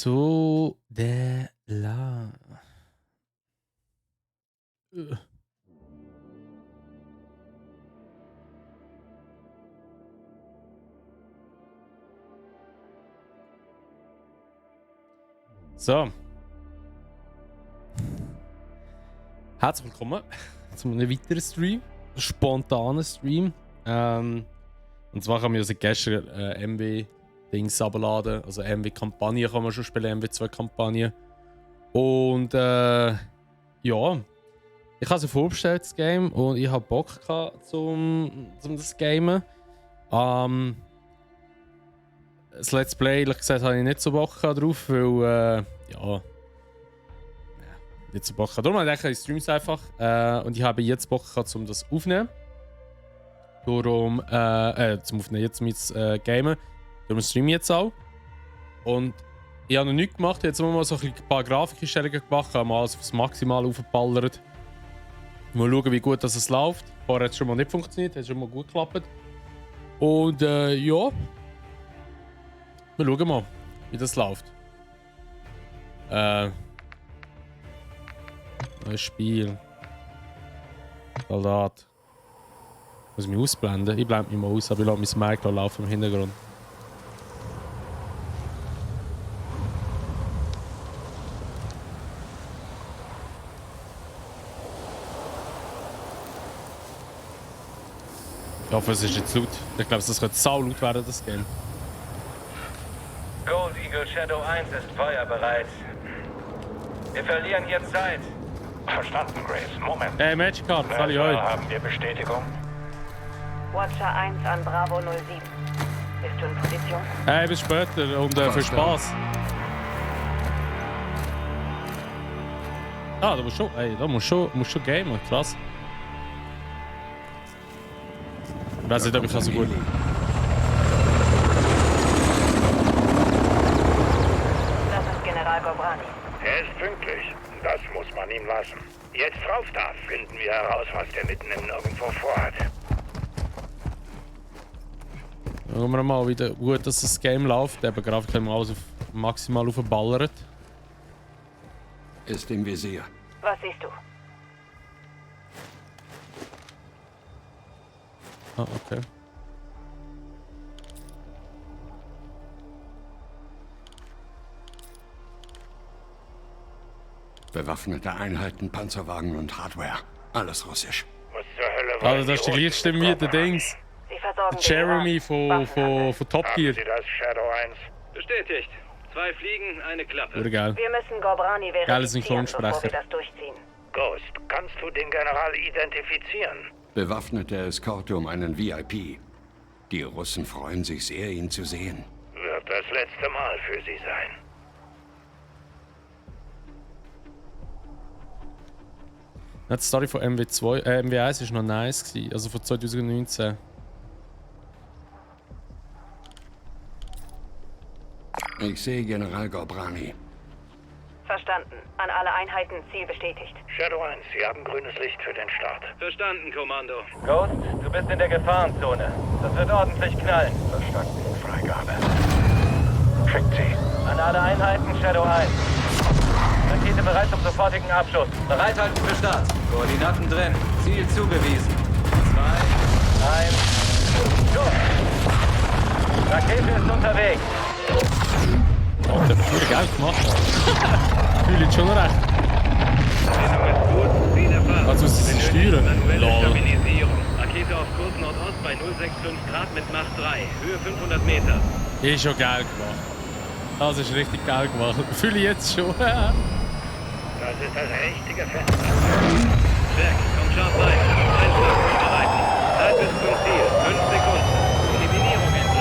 So, der La. So. Herzlich willkommen zu einem weiteren Stream. Spontanen Stream. Und zwar kann man also gestern MW-Dings abladen. Also MW-Kampagne kann man schon spielen, MW2-Kampagne. Und ja. Ich habe es vorbestellt, das Game, und ich habe Bock gehabt, zum das Gamen. Das Let's Play, ehrlich gesagt, habe ich nicht so Bock drauf, weil ja. Nicht so Bock gehabt. Darum habe ich gedacht, ich streame es einfach. Und ich habe jetzt Bock gehabt, um das aufzunehmen. Darum, zum Aufnehmen, jetzt mit Gamen. Darum streame ich jetzt auch. Und ich habe noch nichts gemacht. Jetzt haben wir mal so ein paar Grafikeinstellungen gemacht, habe mal alles aufs Maximal aufgeballert. Mal schauen, wie gut das läuft. Vorher hat es schon mal nicht funktioniert, hat schon mal gut geklappt. Und ja. Wir schauen mal, wie das läuft. Neues Spiel. Soldat. Muss ich mich ausblenden? Ich blende mich mal aus, aber ich lasse mein Mic laufen im Hintergrund. Ich hoffe, es ist jetzt laut. Ich glaube, das könnte sau laut werden, das Game. Gold Eagle Shadow 1 ist feuerbereit. Wir verlieren hier Zeit. Verstanden, Grace. Moment. Hey, Magic Card, das ich euch. Haben wir Bestätigung? Watcher 1 an Bravo 07. Bist du in Position? Hey, bis später und viel Spaß. Ah, da musst du schon, ey, da musst schon gamen, krass. Ich weiß nicht, ob ich das so gut. Das ist General Gobrani. Er ist pünktlich. Das muss man ihm lassen. Jetzt rauf da, finden wir heraus, was der mitten im Nirgendwo vorhat. Schauen wir mal, wie gut dass das Game läuft. Eben gerade können wir alles auf maximal aufballern. Ist im Visier. Was siehst du? Ah, okay. Bewaffnete Einheiten, Panzerwagen und Hardware. Alles russisch. Was zur Hölle wollen Also das ist die gleiche Stimme wie der Dings. Sie versorgen Jeremy von Top Gear. Haben Sie das, Shadow 1? Bestätigt. 2 Fliegen, eine Klappe. Oder geil. Wir müssen Gobrani Geiler verifizieren, bevor wir Synchronsprecher. das durchziehen. Ghost, kannst du den General identifizieren? Bewaffnete Eskorte um einen VIP. Die Russen freuen sich sehr, ihn zu sehen. Wird das letzte Mal für Sie sein. Die Story von MW1 ist noch nice gewesen, also von 2019. Ich sehe General Gobrani. Verstanden. An alle Einheiten, Ziel bestätigt. Shadow 1, Sie haben grünes Licht für den Start. Verstanden, Kommando. Ghost, du bist in der Gefahrenzone. Das wird ordentlich knallen. Verstanden, Freigabe. Schickt sie. An alle Einheiten, Shadow 1. Rakete bereit zum sofortigen Abschuss. Bereithalten für Start. Koordinaten drin. Ziel zugewiesen. 2, 1. Los! Rakete ist unterwegs. Oh, der hat viel Geld gemacht. Fühle ich schon recht. Verbindung ist gut. Ziel erfahren. Also es ist steuern. Manuelle Lol. Stabilisierung. Rakete auf Kurs Nordost bei 065 Grad mit Macht 3. Höhe 500 Meter. Ist schon geil gemacht. Das ist richtig geil gemacht. Fühle ich jetzt schon. Das ist das richtige Fenster. Jack, komm scharf rein. Einschlag vorbereiten. Zeit bis zum Ziel. 5 Sekunden. Eliminierung in 3.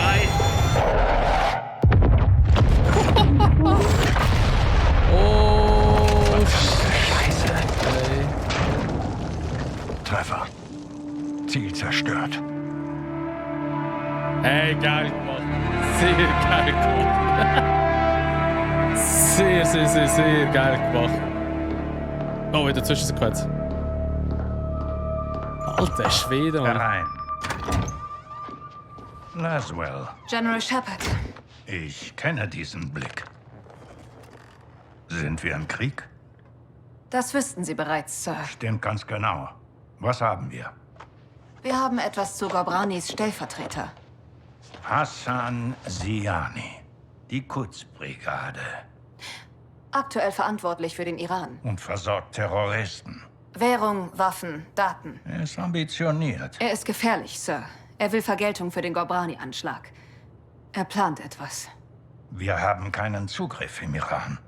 Oh, Scheiße. Ey. Treffer. Ziel zerstört. Hey, geil gemacht. Sehr geil gemacht. Sehr geil gemacht. Oh, wieder Zwischensequenz. Alter Schwede, Mann. Herein. Laswell. General Shepard. Ich kenne diesen Blick. Sind wir im Krieg? Das wüssten Sie bereits, Sir. Stimmt ganz genau. Was haben wir? Wir haben etwas zu Ghobranis Stellvertreter. Hassan Siani. Die Quds-Brigade. Aktuell verantwortlich für den Iran. Und versorgt Terroristen. Währung, Waffen, Daten. Er ist ambitioniert. Er ist gefährlich, Sir. Er will Vergeltung für den Ghobrani-Anschlag. Er plant etwas. Wir haben keinen Zugriff im Iran.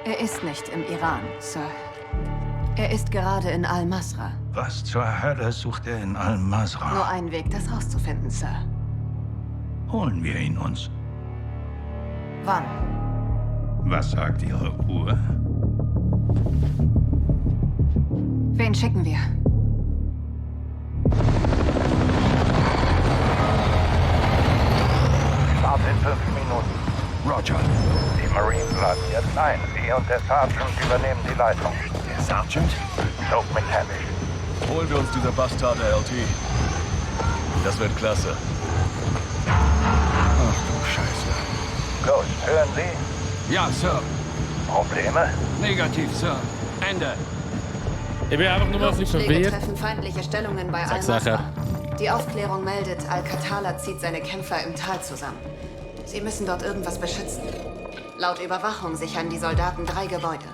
Er ist nicht im Iran, Sir. Er ist gerade in Al-Masra. Was zur Hölle sucht er in Al-Masra? Nur ein Weg, das rauszufinden, Sir. Holen wir ihn uns. Wann? Was sagt Ihre Uhr? Wen schicken wir? Start in 5 Minuten. Roger. Die Marines laden jetzt ein. Sie und der Sergeant übernehmen die Leitung. Der Sergeant? Soap McTavish. Holen wir uns diese Bastarde, LT. Das wird klasse. Ach du Scheiße. Ghost, hören Sie? Ja, Sir. Probleme? Negativ, Sir. Ende. Ich bin einfach nur mal ein bisschen Luftschläge verwirrt. treffen feindliche Stellungen bei Sag's Al-Masra. nachher. Die Aufklärung meldet, Al-Qatala zieht seine Kämpfer im Tal zusammen. Sie müssen dort irgendwas beschützen. Laut Überwachung sichern die Soldaten 3 Gebäude.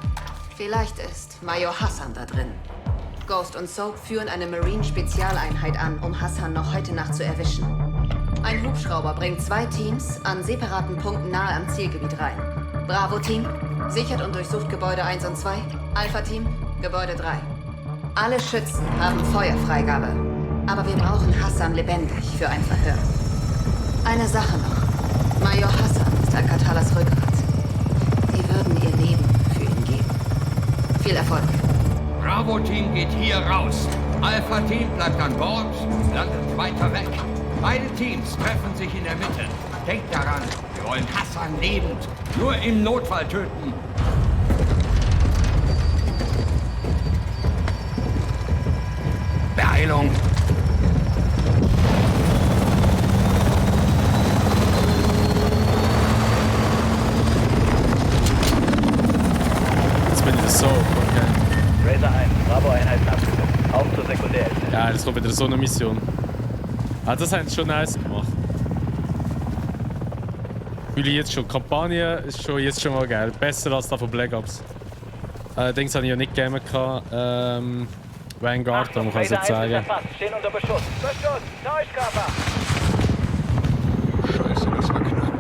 Vielleicht ist Major Hassan da drin. Ghost und Soap führen eine Marine-Spezialeinheit an, um Hassan noch heute Nacht zu erwischen. Ein Hubschrauber bringt 2 Teams an separaten Punkten nahe am Zielgebiet rein. Bravo-Team sichert und durchsucht Gebäude 1 und 2. Alpha-Team, Gebäude 3. Alle Schützen haben Feuerfreigabe. Aber wir brauchen Hassan lebendig für ein Verhör. Eine Sache noch. Major Hassan ist Al-Qatalas Rückgrat. Sie würden ihr Leben für ihn geben. Viel Erfolg. Bravo-Team geht hier raus. Alpha-Team bleibt an Bord und landet weiter weg. Beide Teams treffen sich in der Mitte. Denkt daran, wir wollen Hassan lebend, nur im Notfall töten. Beeilung. Jetzt bin ich das so. Okay. Razor 1, Bravo-Einheiten abgesetzt. Auf zur Sekundär. Ja, das kommt wieder so eine Mission. Ah, das haben sie schon nice gemacht. Fühle ich jetzt schon. Kampagne ist jetzt schon mal geil. Besser als da von Black Ops. Allerdings habe ich ja nicht gegeben. Vanguard, da muss ich jetzt sagen. Stehen unter Beschuss. Beschuss! Täuschkörper! Scheiße, das war knapp.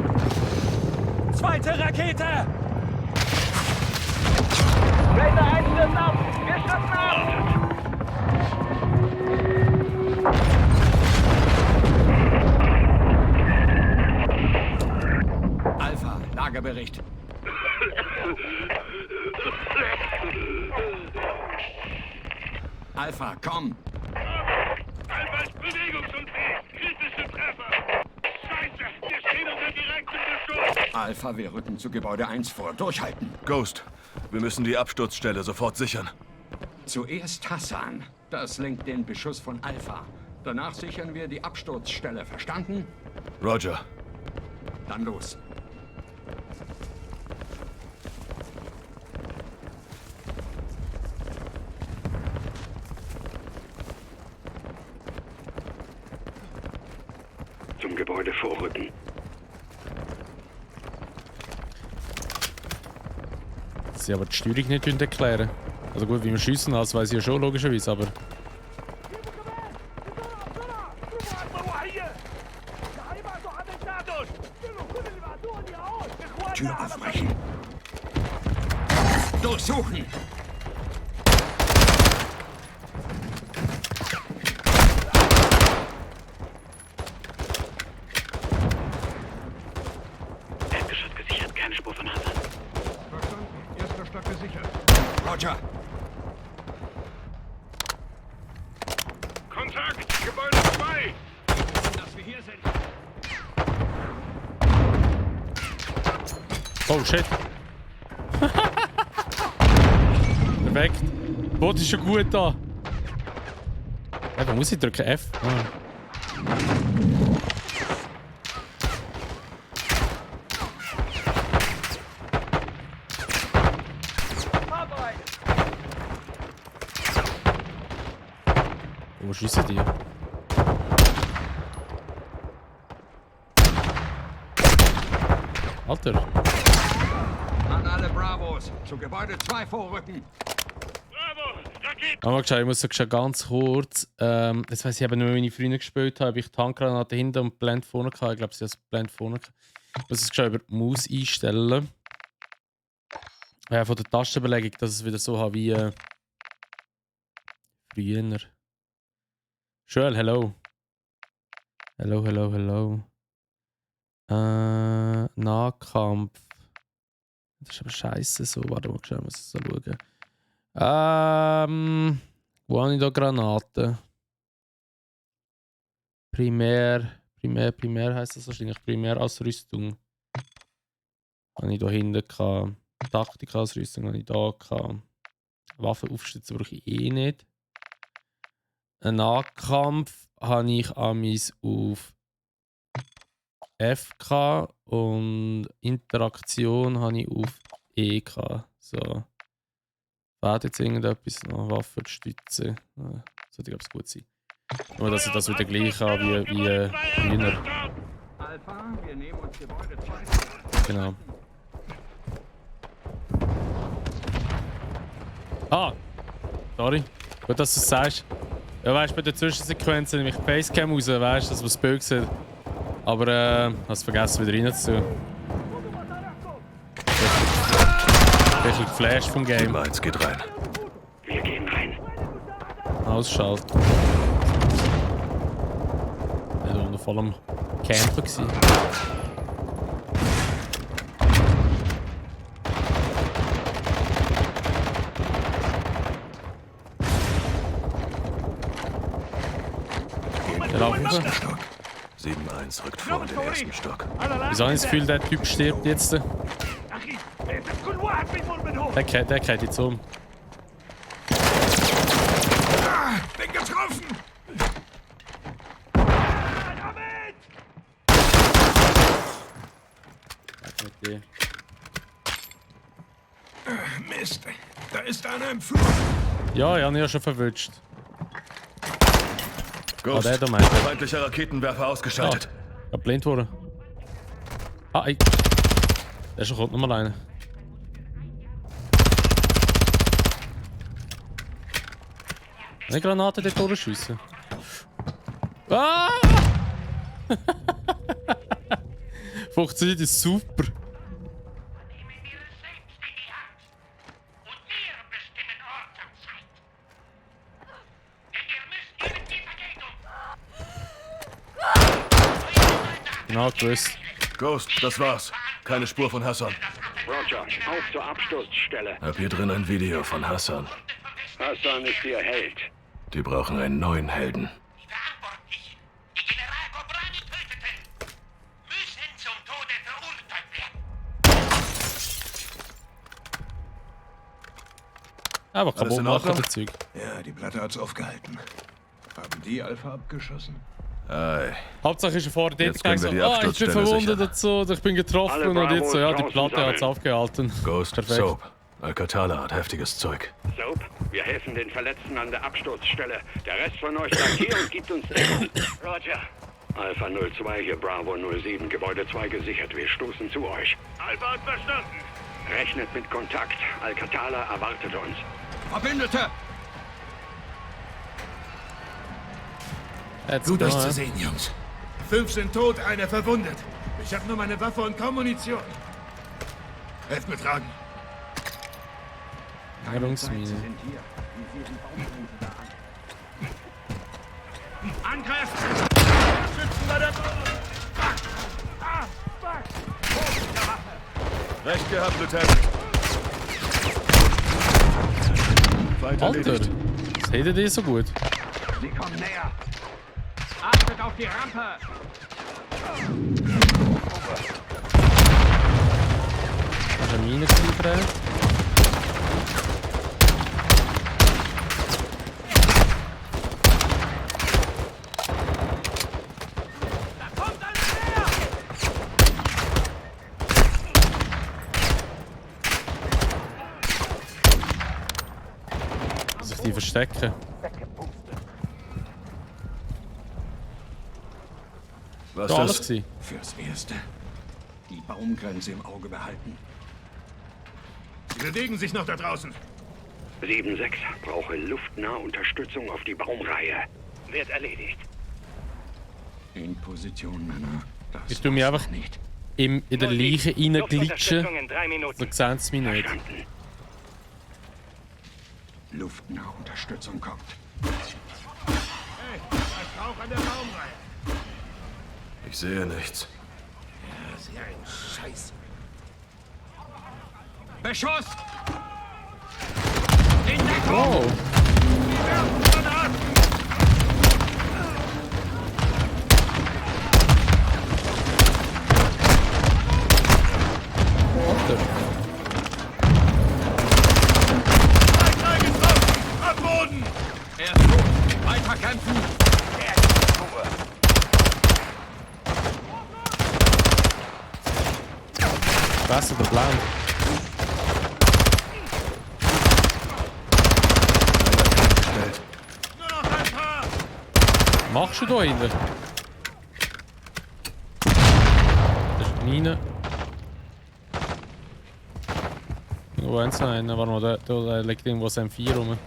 Zweite Rakete! Razor 1 stürzt ab! Wir stürzen ab! Alpha, Lagebericht. Alpha, komm! Alpha ist bewegungsunfähig. Kritische Treffer. Scheiße, wir stehen unter direktem Beschuss. Alpha, wir rücken zu Gebäude 1 vor. Durchhalten! Ghost, wir müssen die Absturzstelle sofort sichern. Zuerst Hassan. Das lenkt den Beschuss von Alpha. Danach sichern wir die Absturzstelle. Verstanden? Roger. Dann los. Zum Gebäude vorrücken. Sie aber die Steuerung nicht erklären. Also gut, wie wir schiessen, das weiß ich ja schon logischerweise, aber... Tür aufbrechen. Durchsuchen! Erdgeschoss gesichert, keine Spur von Hassan. Verstanden. Erster Stock gesichert. Roger! Kontakt! Gebäude 2! Dass wir hier sind. Oh shit! Perfekt! Boot ist schon gut da! Eben, muss ich drücken? F? Ah. schiessen die? Alter. An alle Bravos, zu Gebäude 2 vorrücken. Bravo! Raketen! Aber ich muss schon ganz kurz. Jetzt weiss ich eben nicht mehr, wie ich früher gespielt habe. Ich die Handgranate hinten und Blend vorne gehabt. Ich glaube, sie hat das Blend vorne gehabt. Ich muss es schon über die Maus einstellen. Von der Tastenbelegung, dass es wieder so habe wie früher. Schön, hello. Hello. Nahkampf. Das ist aber scheiße so. Warte mal, ich muss es so schauen. Wo habe ich da Granaten? Primär heisst das wahrscheinlich. Primärausrüstung. Habe ich da hinten gehabt. Taktikausrüstung habe ich da gehabt. Waffenaufstütze brauche ich eh nicht. Einen Nahkampf habe ich amis auf F gehabt und Interaktion habe ich auf E gehabt. So. Fehlt jetzt irgendetwas noch? Waffenstütze. Sollte glaube ich gut sein. Nur dass ich das wieder gleich habe wie früher. Alpha, wir nehmen uns Gebäude 2. Genau. Ah! Sorry. Gut, dass du es sagst. Ja, weißt du, bei den Zwischensequenzen nehme ich die Facecam raus, weißt du, dass man das Bild sieht. Aber hast vergessen, wieder reinzutun. Ein bisschen geflasht vom Game. 1 geht rein. Wir gehen rein. Ausschalten. Ja, da war voll am Camper gewesen. Der Lauf hoch. 7-1 rückt vor in den ersten Stock. Wieso habe ich das Gefühl, der Typ stirbt jetzt? Der geht jetzt um. Bin getroffen! Okay. Mist, da ist einer im Flur. Ja, ich habe ihn ja schon verwünscht. Ghost, der da meint. feindlicher Raketenwerfer ausgeschaltet. Ja, blind wurde. Ey. Der ist schon kommt nochmal einer. Eine Granate dort durchschiessen. Ah! Funktioniert das super. Genau gewusst. Ghost, das war's. Keine Spur von Hassan. Roger, auf zur Absturzstelle. Hab hier drin ein Video von Hassan. Hassan ist ihr Held. Die brauchen einen neuen Helden. Die Verantwortlichen, die General Gobrani töteten, müssen zum Tode verurteilt werden. Aber kann Alles man in machen, Ordnung? das Zeug. Ja, die Platte hat's aufgehalten. Haben die Alpha abgeschossen? Ei. Hauptsache ist er vorher dort Jetzt bringen wir die ich bin Absturzstelle verwundet sicher. dazu, ich bin getroffen Alle und jetzt so, ja, die Bravos Platte draußen hat es aufgehalten. Ghost, Perfekt. Soap. Alcatala hat heftiges Zeug. Soap, wir helfen den Verletzten an der Absturzstelle. Der Rest von euch bleibt hier und gibt uns Deckung. Roger. Alpha 02, hier Bravo 07, Gebäude 2 gesichert. Wir stoßen zu euch. Alpha hat verstanden. Rechnet mit Kontakt. Alcatala erwartet uns. Verbündete! Jetzt Gut, euch genau, zu ja. sehen, Jungs. 5 sind tot, einer verwundet. Ich habe nur meine Waffe und kaum Munition. Helft mir tragen. Nahrungsmine. Angriff! Schützen bei der Recht gehabt, Lieutenant. Feind Alter, erledigt. was hättet ihr so gut? Sie kommen näher! Achtet auf die Rampe! Hast du eine Mine geliefert? Sich die verstecken. Was Das war alles das? gewesen. Fürs Erste die Baumgrenze im Auge behalten. Sie bewegen sich noch da draußen. 7-6, brauche luftnahe Unterstützung auf die Baumreihe. Wird erledigt. In Position, Männer. Das Ich tue mich war's einfach noch nicht. in der Leiche reinglitschen. Luftunterstützung in 3 Minuten. So sehen sie mich nicht. Verstanden. Luftnahe Unterstützung kommt. Hey, da ist Rauch an der Baumreihe. Ich sehe nichts. Das ist ja ein Scheiß. Beschuss! In Deckung! Oh, Granat! warte. Teil getroffen! Am Boden! Er ist tot. Weiter kämpfen! Was ist der Plan? Nur noch ein paar! Machst du da hinten? Das ist Mine. Wo eins noch einer? Warte mal, da liegt irgendwo ein M4 rum. Oder?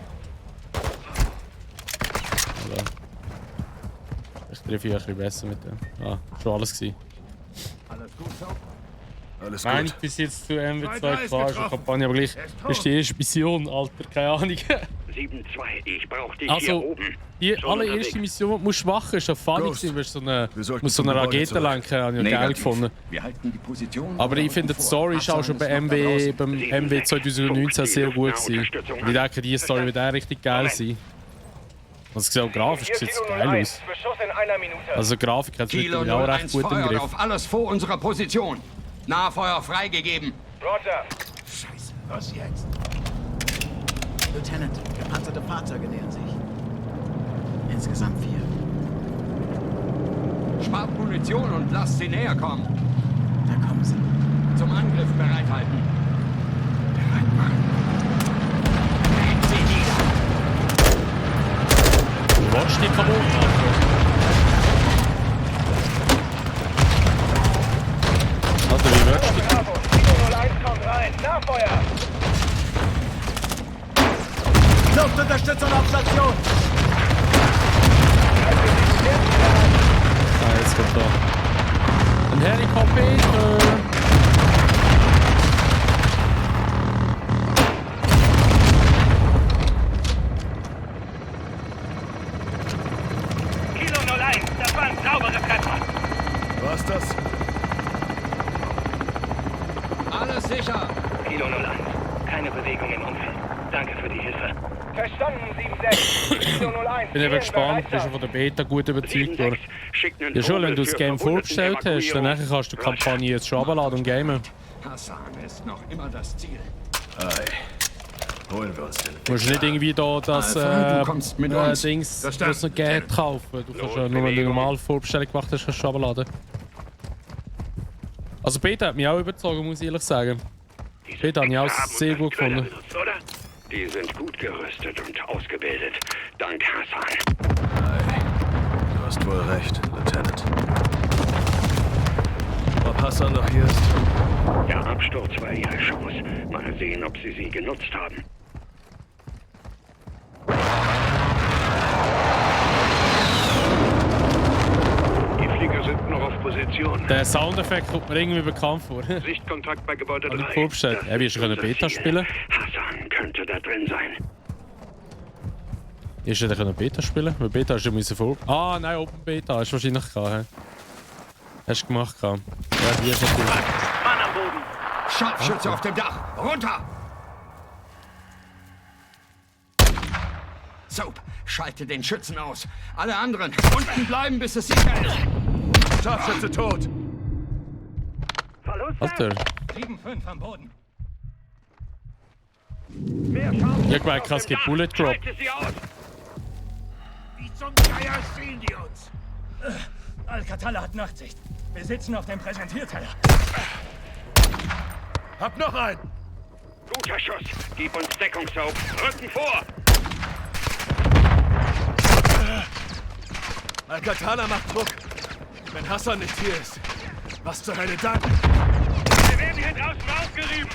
Ich treffe ihn ein bisschen besser mit dem. Ah, schon alles gewesen. Alles gut, so? Alles Nein, gut. bis jetzt zu MW2 Zweiter ist klar ist die getroffen. Kampagne, aber gleich Er ist tot. ist die erste Mission, Alter, keine Ahnung. 7-2, ich brauche dich hier Also, oben. die Schon allererste unterwegs. Mission, die musst du machen, ist ja funny Ghost, gewesen, weil du so eine, wir sollten musst so zum eine Gebäude Rakete zurück. lenken, habe ich geil gefunden. Wir halten die Position. Aber ich finde, die Story ist auch schon bei beim MW 2019 sehr gut gewesen. Und ich denke, diese Story wird auch richtig geil sein. Also, es sieht auch grafisch sieht geil aus. Beschuss in einer Minute. Also, die Grafik hat es Kilo mittlerweile auch recht 01 gut im feuert Griff. auf alles vor unserer Position. Nahfeuer freigegeben. Roger. Scheiße, was jetzt? Lieutenant, gepanzerte Fahrzeuge nähern sich. Insgesamt 4. Spart Munition und lasst sie näher kommen. Da kommen sie. Zum Angriff bereithalten. Bereit machen. Nehmt sie nieder. Du willst die kaputt machen. Also, wie willst du die? Bravo, Kilo 01 kommt rein. Nachfeuer! Luftunterstützung auf Station! Ah, jetzt kommt da ein Helikopter. Kilo 01, das waren saubere Treffer. War's das? Alles sicher. Kilo 01, keine Bewegung im Umfeld. Danke für die Hilfe. Verstanden, 7-6. Kilo 01. Bin eben gespannt, bist du von der Beta gut überzeugt worden. 7-6, schickt einen Ja schon, wenn du Vogel das für Game vorgestellt hast, dann Verwundeten nachher kannst du die Kampagne jetzt schon abladen und gamen. Hassan ist noch immer das Ziel. Ei. Holen wir uns den. Du musst nicht irgendwie da das Alpha, du kommst mit uns. Dings, das Verstanden. noch Geld kaufen. Du kannst ja nur, wenn du normal Vorbestellung gemacht hast, kannst du schon abladen. Also Beta hat mich auch überzogen, muss ich ehrlich sagen. Beta habe ich auch sehr gut gefunden. Oder? Die sind gut gerüstet und ausgebildet. Dank Hassan. Ei. Du hast wohl recht, Lieutenant. Ob Hassan noch hier ist? Der Absturz war ihre Chance. Mal sehen, ob sie genutzt haben. Die Flieger sind noch auf Position. Der Soundeffekt kommt mir irgendwie bekannt vor. Habe Sichtkontakt bei Gebäude ich 3. vorbestellt. Wie hast du eine Beta spielen? Hassan könnte da drin sein. Hast du eine Beta spielen? Weil Beta hast du müssen vor. Ah nein, Open Beta hast du wahrscheinlich gehabt. Hast du gemacht gehabt. Ja, die ist natürlich. Mann am Boden. Scharfschütze auf dem Dach. Runter. Soap, schalte den Schützen aus. Alle anderen unten bleiben, bis es sicher ist. Scharfschütze tot! Alter, 7-5 am Boden. ich glaube, krass geht Bullet Drop. Schalte sie aus! Wie zum Geier sehen die uns? Alcatala hat Nachtsicht. Wir sitzen auf dem Präsentierteller. Hab noch einen! Guter Schuss. Gib uns Deckung, Soap. Rücken vor! Alcatala macht Druck. Wenn Hassan nicht hier ist, was zur Hölle dann? Wir werden hier draußen aufgerieben.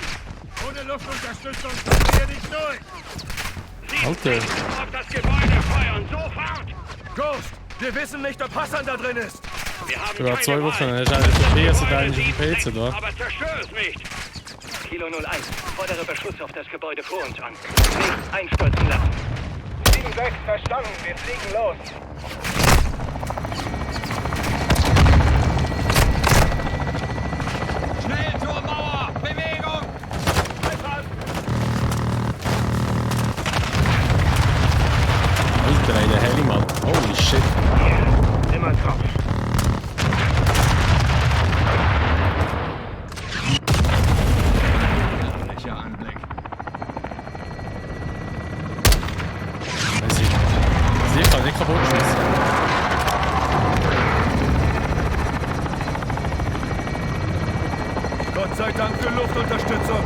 Ohne Luftunterstützung kommen wir hier nicht durch. Alter. Auf das Gebäude feuern, sofort! Ghost, wir wissen nicht, ob Hassan da drin ist. Wir haben Über keine 2 Wochen, Wahl. er ist eigentlich der PS und Gebäude eigentlich ein PC, siegen, oder? aber zerstör es nicht! Kilo 01, fordere Beschuss auf das Gebäude vor uns an. Nicht einstürzen lassen. 7-6, verstanden. Wir fliegen los. Schnell zur Mauer! Bewegung! Alter, ey, der Heli, Mann. Holy shit. Immer drauf. Herrlicher Anblick. Sie kann nicht kaputt schießen. Gott sei Dank für Luftunterstützung.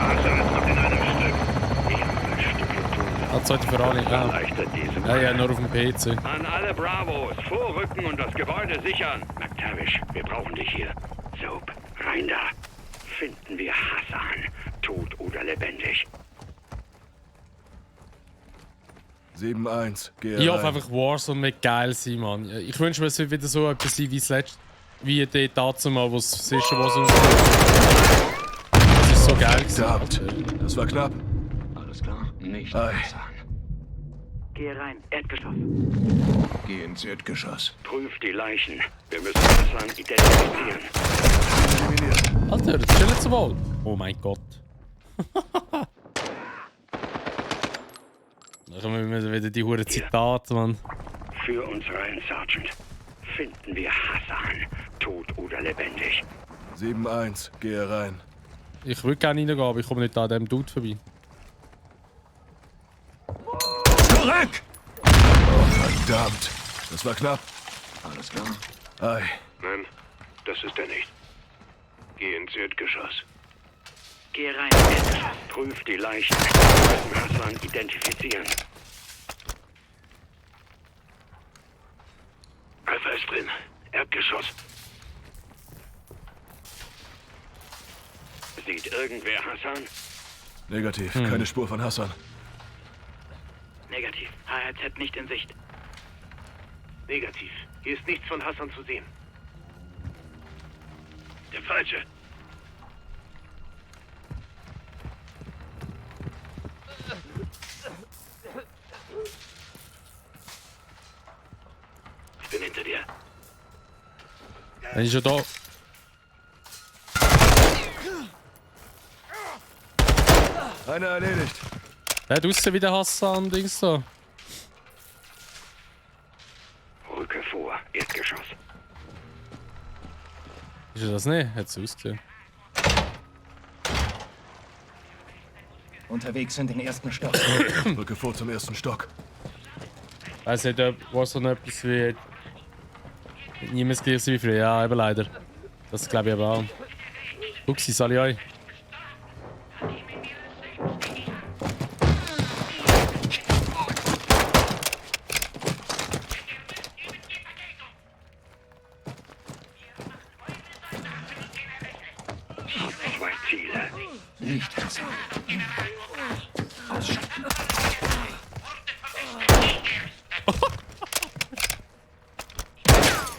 Hassan ist noch in einem Stück. Ich habe Stücke tun. Hat zweite Ferrari. Erleichtert diese Ja, nur auf dem PC. An alle Bravos, vorrücken und das Gebäude sichern. McTavish, wir brauchen dich hier. Soap, rein da. Finden wir Hassan, tot oder lebendig. 7-1, geh Ich hoffe rein. einfach, Warzone wird geil sein, Mann. Ich wünsche mir, es wird wieder so etwas sein wie das letzte. Wie die dazu mal, wo es sicher Warzone das ist so geil gewesen. Verdammt, das war knapp. Alles klar? Nicht Ei. Hassan. Gehe rein, Erdgeschoss. Geh ins Erdgeschoss. Prüft die Leichen. Wir müssen Hassan identifizieren. Alter, chillen zu wohl. Oh mein Gott. Dann kommen wir wieder die hure Zitate, Mann. Für uns rein, Sergeant. Finden wir Hassan, tot oder lebendig. 7-1, geh rein. Ich würde gerne reingehen, aber ich komme nicht an dem Dude vorbei. Zurück! Oh, verdammt. Das war knapp. Alles klar? Ei. Nein, das ist er nicht. Geh ins Erdgeschoss. Gehe rein, Erdgeschoss. Prüft die Leichen. Wir müssen Hassan identifizieren. Alpha ist drin. Erdgeschoss. Sieht irgendwer Hassan? Negativ, keine Spur von Hassan. Negativ. HRZ nicht in Sicht. Negativ. Hier ist nichts von Hassan zu sehen. Der Falsche. Ich bin hinter dir. Dann ist er da. Einer erledigt. Der hat aussehen wie der Hassan-Dings so. Rücke vor. Erdgeschoss. Ist er das nicht? Hat es ausgesehen. Unterwegs in den ersten Stock. Rücke vor zum ersten Stock. Weiss nicht, ob Warzone etwas wie. Niemals gleich sein wie früher. Ja, eben leider. Das glaube ich aber auch. Uxi, alle euch. Zwei Ziele. Nicht Hassan. Ausschalten.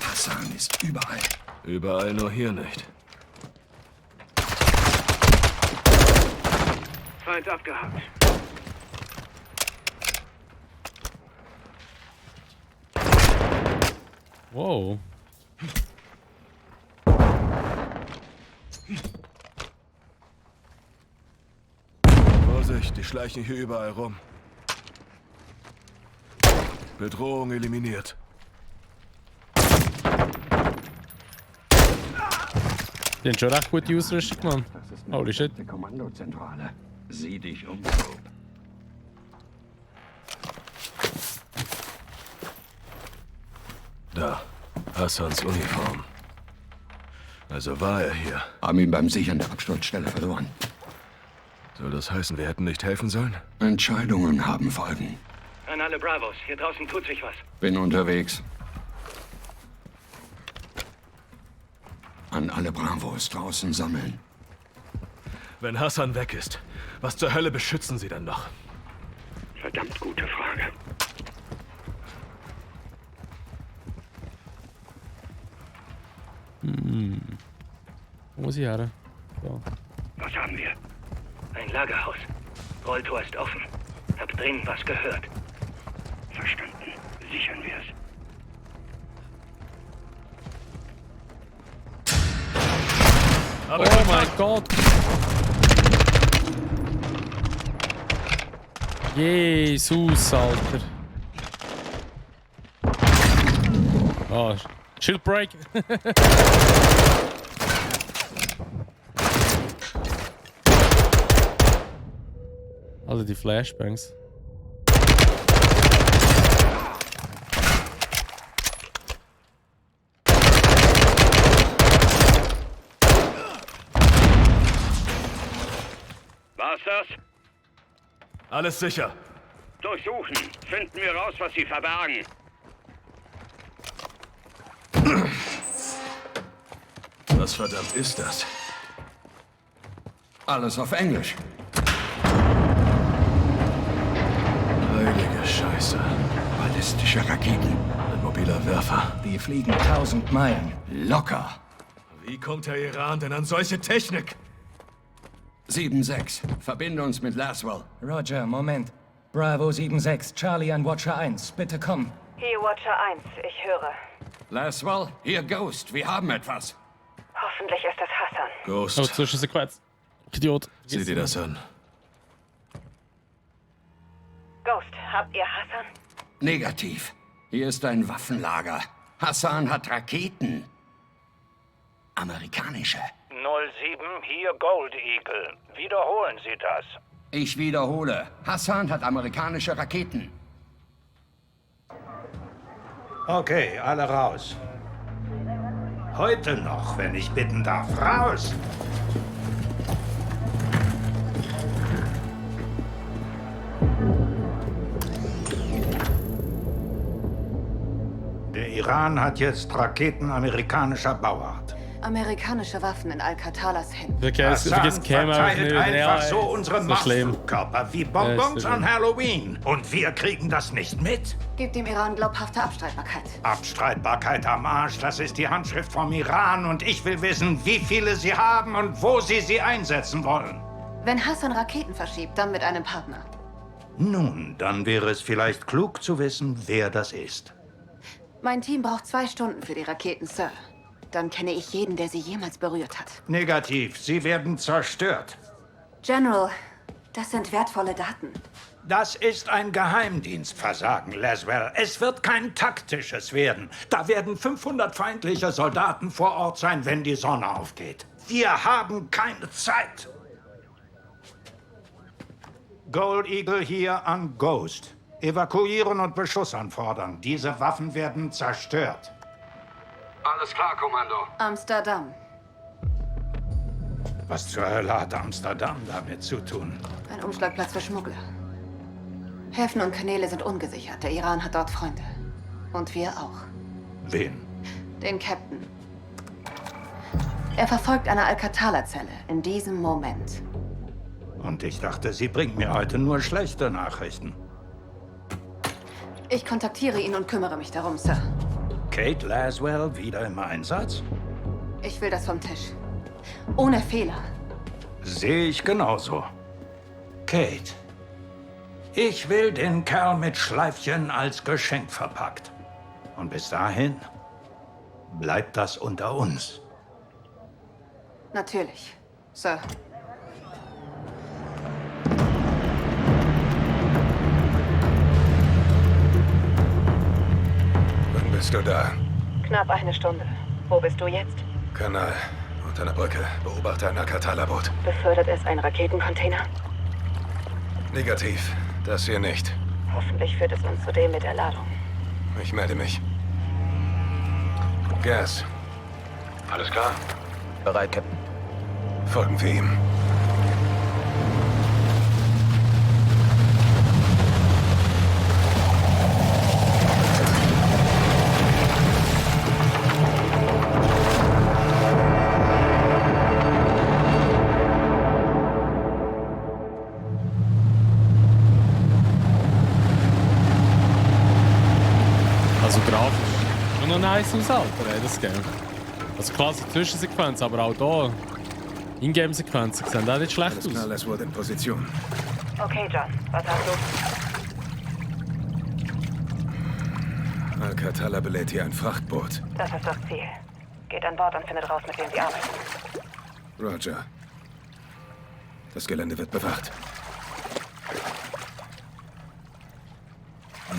Hassan ist überall. Überall, nur hier nicht. Feind abgehakt. Wow. Vorsicht, die schleichen hier überall rum. Bedrohung eliminiert. Die haben schon recht gute Ausrüstung, Mann. Das ist eine Holy shit. verdammte Kommandozentrale. Sieh dich um, Soap. Da, Hassans Uniform. Also war er hier. Haben ihn beim Sichern der Absturzstelle verloren. Soll das heißen, wir hätten nicht helfen sollen? Entscheidungen haben Folgen. An alle Bravos, hier draußen tut sich was. Bin unterwegs. An alle Bravos draußen sammeln. Wenn Hassan weg ist, was zur Hölle beschützen Sie denn noch? Verdammt gute Frage. Wo muss ich her? So. Was haben wir? Ein Lagerhaus. Rolltor ist offen. Hab dringend was gehört. Verstanden. Sichern wir es. Oh mein Gott! Jesus, Alter. Oh, Shield Break. Alle die Flashbangs. War's das? Alles sicher. Durchsuchen. Finden wir raus, was sie verbergen. Was verdammt ist das? Alles auf Englisch. Heilige Scheiße. Ballistische Raketen. Ein mobiler Werfer. Die fliegen 1000 Meilen. Locker. Wie kommt der Iran denn an solche Technik? 7-6. Verbinde uns mit Laswell. Roger, Moment. Bravo 7-6, Charlie an Watcher 1. Bitte komm. Hier Watcher 1, ich höre. Laswell, hier Ghost. Wir haben etwas. Hoffentlich ist es Hassan. Ghost, Oh, Zwischensequenz. Idiot. sieh dir das an. Ghost, habt ihr Hassan? Negativ. Hier ist ein Waffenlager. Hassan hat Raketen. Amerikanische. 07, hier Gold Eagle. Wiederholen Sie das. Ich wiederhole. Hassan hat amerikanische Raketen. Okay, alle raus. Heute noch, wenn ich bitten darf. Raus! Der Iran hat jetzt Raketen amerikanischer Bauart. Amerikanische Waffen in Alcatalas Händen. Vergiss Cam verteilt einfach so ist unsere so schlimm. Machtflugkörper wie Bonbons Ja, an Halloween. Und wir kriegen das nicht mit? Gibt dem Iran glaubhafte Abstreitbarkeit. Abstreitbarkeit am Arsch, das ist die Handschrift vom Iran. Und ich will wissen, wie viele sie haben und wo sie einsetzen wollen. Wenn Hassan Raketen verschiebt, dann mit einem Partner. Nun, dann wäre es vielleicht klug zu wissen, wer das ist. Mein Team braucht 2 Stunden für die Raketen, Sir. Dann kenne ich jeden, der sie jemals berührt hat. Negativ, sie werden zerstört. General, das sind wertvolle Daten. Das ist ein Geheimdienstversagen, Laswell. Es wird kein taktisches werden. Da werden 500 feindliche Soldaten vor Ort sein, wenn die Sonne aufgeht. Wir haben keine Zeit. Gold Eagle hier an Ghost. Evakuieren und Beschuss anfordern. Diese Waffen werden zerstört. Alles klar, Kommando. Amsterdam. Was zur Hölle hat Amsterdam damit zu tun? Ein Umschlagplatz für Schmuggler. Häfen und Kanäle sind ungesichert. Der Iran hat dort Freunde. Und wir auch. Wen? Den Captain. Er verfolgt eine Alcatala-Zelle in diesem Moment. Und ich dachte, sie bringt mir heute nur schlechte Nachrichten. Ich kontaktiere ihn und kümmere mich darum, Sir. Kate Laswell wieder im Einsatz? Ich will das vom Tisch. Ohne Fehler. Sehe ich genauso. Kate, ich will den Kerl mit Schleifchen als Geschenk verpackt. Und bis dahin bleibt das unter uns. Natürlich, Sir. Wann bist du da? Knapp 1 Stunde. Wo bist du jetzt? Kanal. Unter einer Brücke. Beobachte ein Alcatala-Boot. Befördert es ein Raketencontainer? Negativ. Das hier nicht. Hoffentlich führt es uns zu dem mit der Ladung. Ich melde mich. Gas. Alles klar? Bereit, Captain. Folgen wir ihm. nice aus, Alter, ey, das Game. Also klar, die Zwischensequenz, aber auch hier. Ingame-Sequenzen sehen auch nicht schlecht aus. Alles klar, Les wurde in Position. Okay, John. Was hast du? Al-Qatala belädt hier ein Frachtboot. Das ist das Ziel. Geht an Bord und findet raus, mit wem sie arbeiten. Roger. Das Gelände wird bewacht.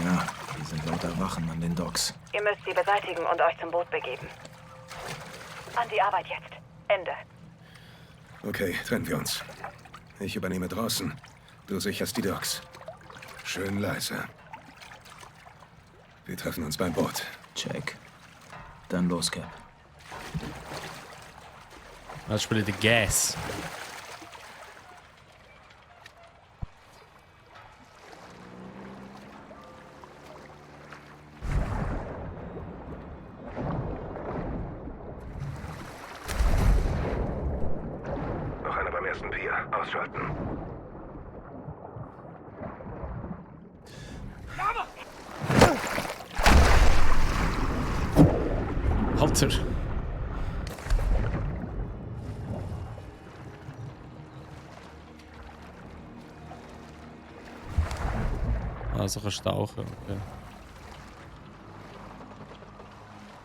Ja, hier sind lauter Wachen an den Docks. Ihr müsst sie beseitigen und euch zum Boot begeben. An die Arbeit jetzt. Ende. Okay, trennen wir uns. Ich übernehme draußen. Du sicherst die Docks. Schön leise. Wir treffen uns beim Boot. Check. Dann los, Cap. Das spielt der Gas. Noch einer beim ersten Pier. Ausschalten. Alter. Also kannst du tauchen, okay.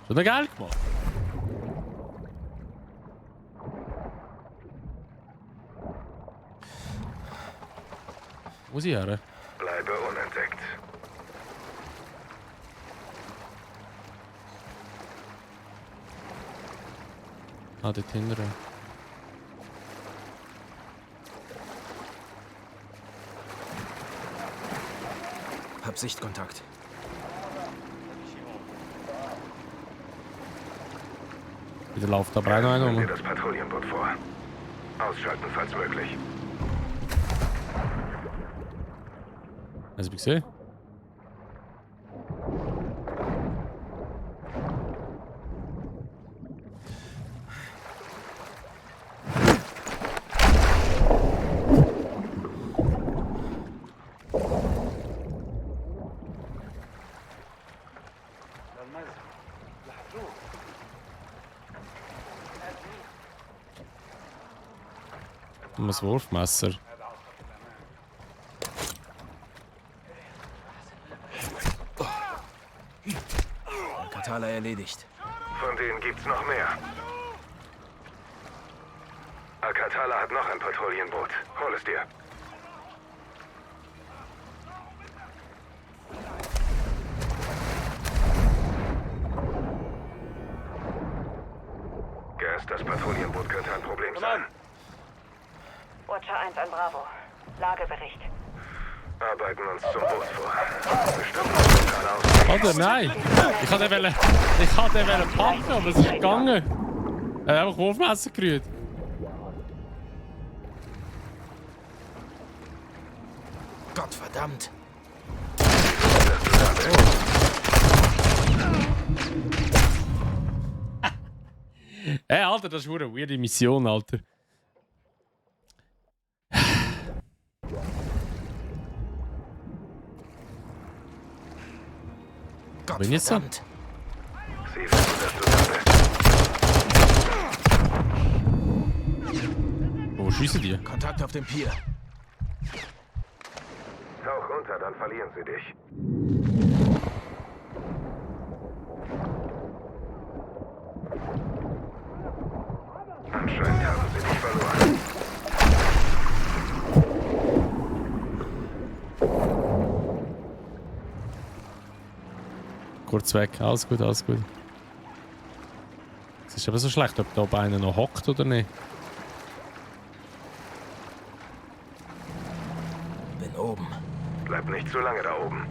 Schon geil gemacht. Wo ist ich her? Bleibe unentdeckt. Ah, dort hinten. Hab Sichtkontakt. Wieder läuft aber auch noch einer Stell dir rum. das Patrouillenboot vor. Ausschalten, falls möglich. Hast du mich gesehen? Das Wurfmesser. Al-Qatala erledigt. Von denen gibt's noch mehr. Al-Qatala hat noch ein Patrouillenboot. Hol es dir. Gas, das Patrouillenboot könnte ein Problem sein. Watcher 1 an Bravo. Lagebericht. Arbeiten uns zum Boot vor. Bestimmt lokal aus. Oder nein! Ich hatte den packen, aber es ist gegangen. Er hat einfach Wurfmesser gerührt. Gottverdammt! Hey, Alter, das ist eine weirde Mission, Alter. Bin ich jetzt so? Sie wissen, dass du da bist. Wo schießen die? Kontakt auf dem Pier. Tauch runter, dann verlieren sie dich. Anscheinend haben sie dich verloren. Kurz weg, alles gut, alles gut. Es ist aber so schlecht, ob da oben einer noch hockt oder nicht. Bin oben. Bleib nicht zu lange da oben.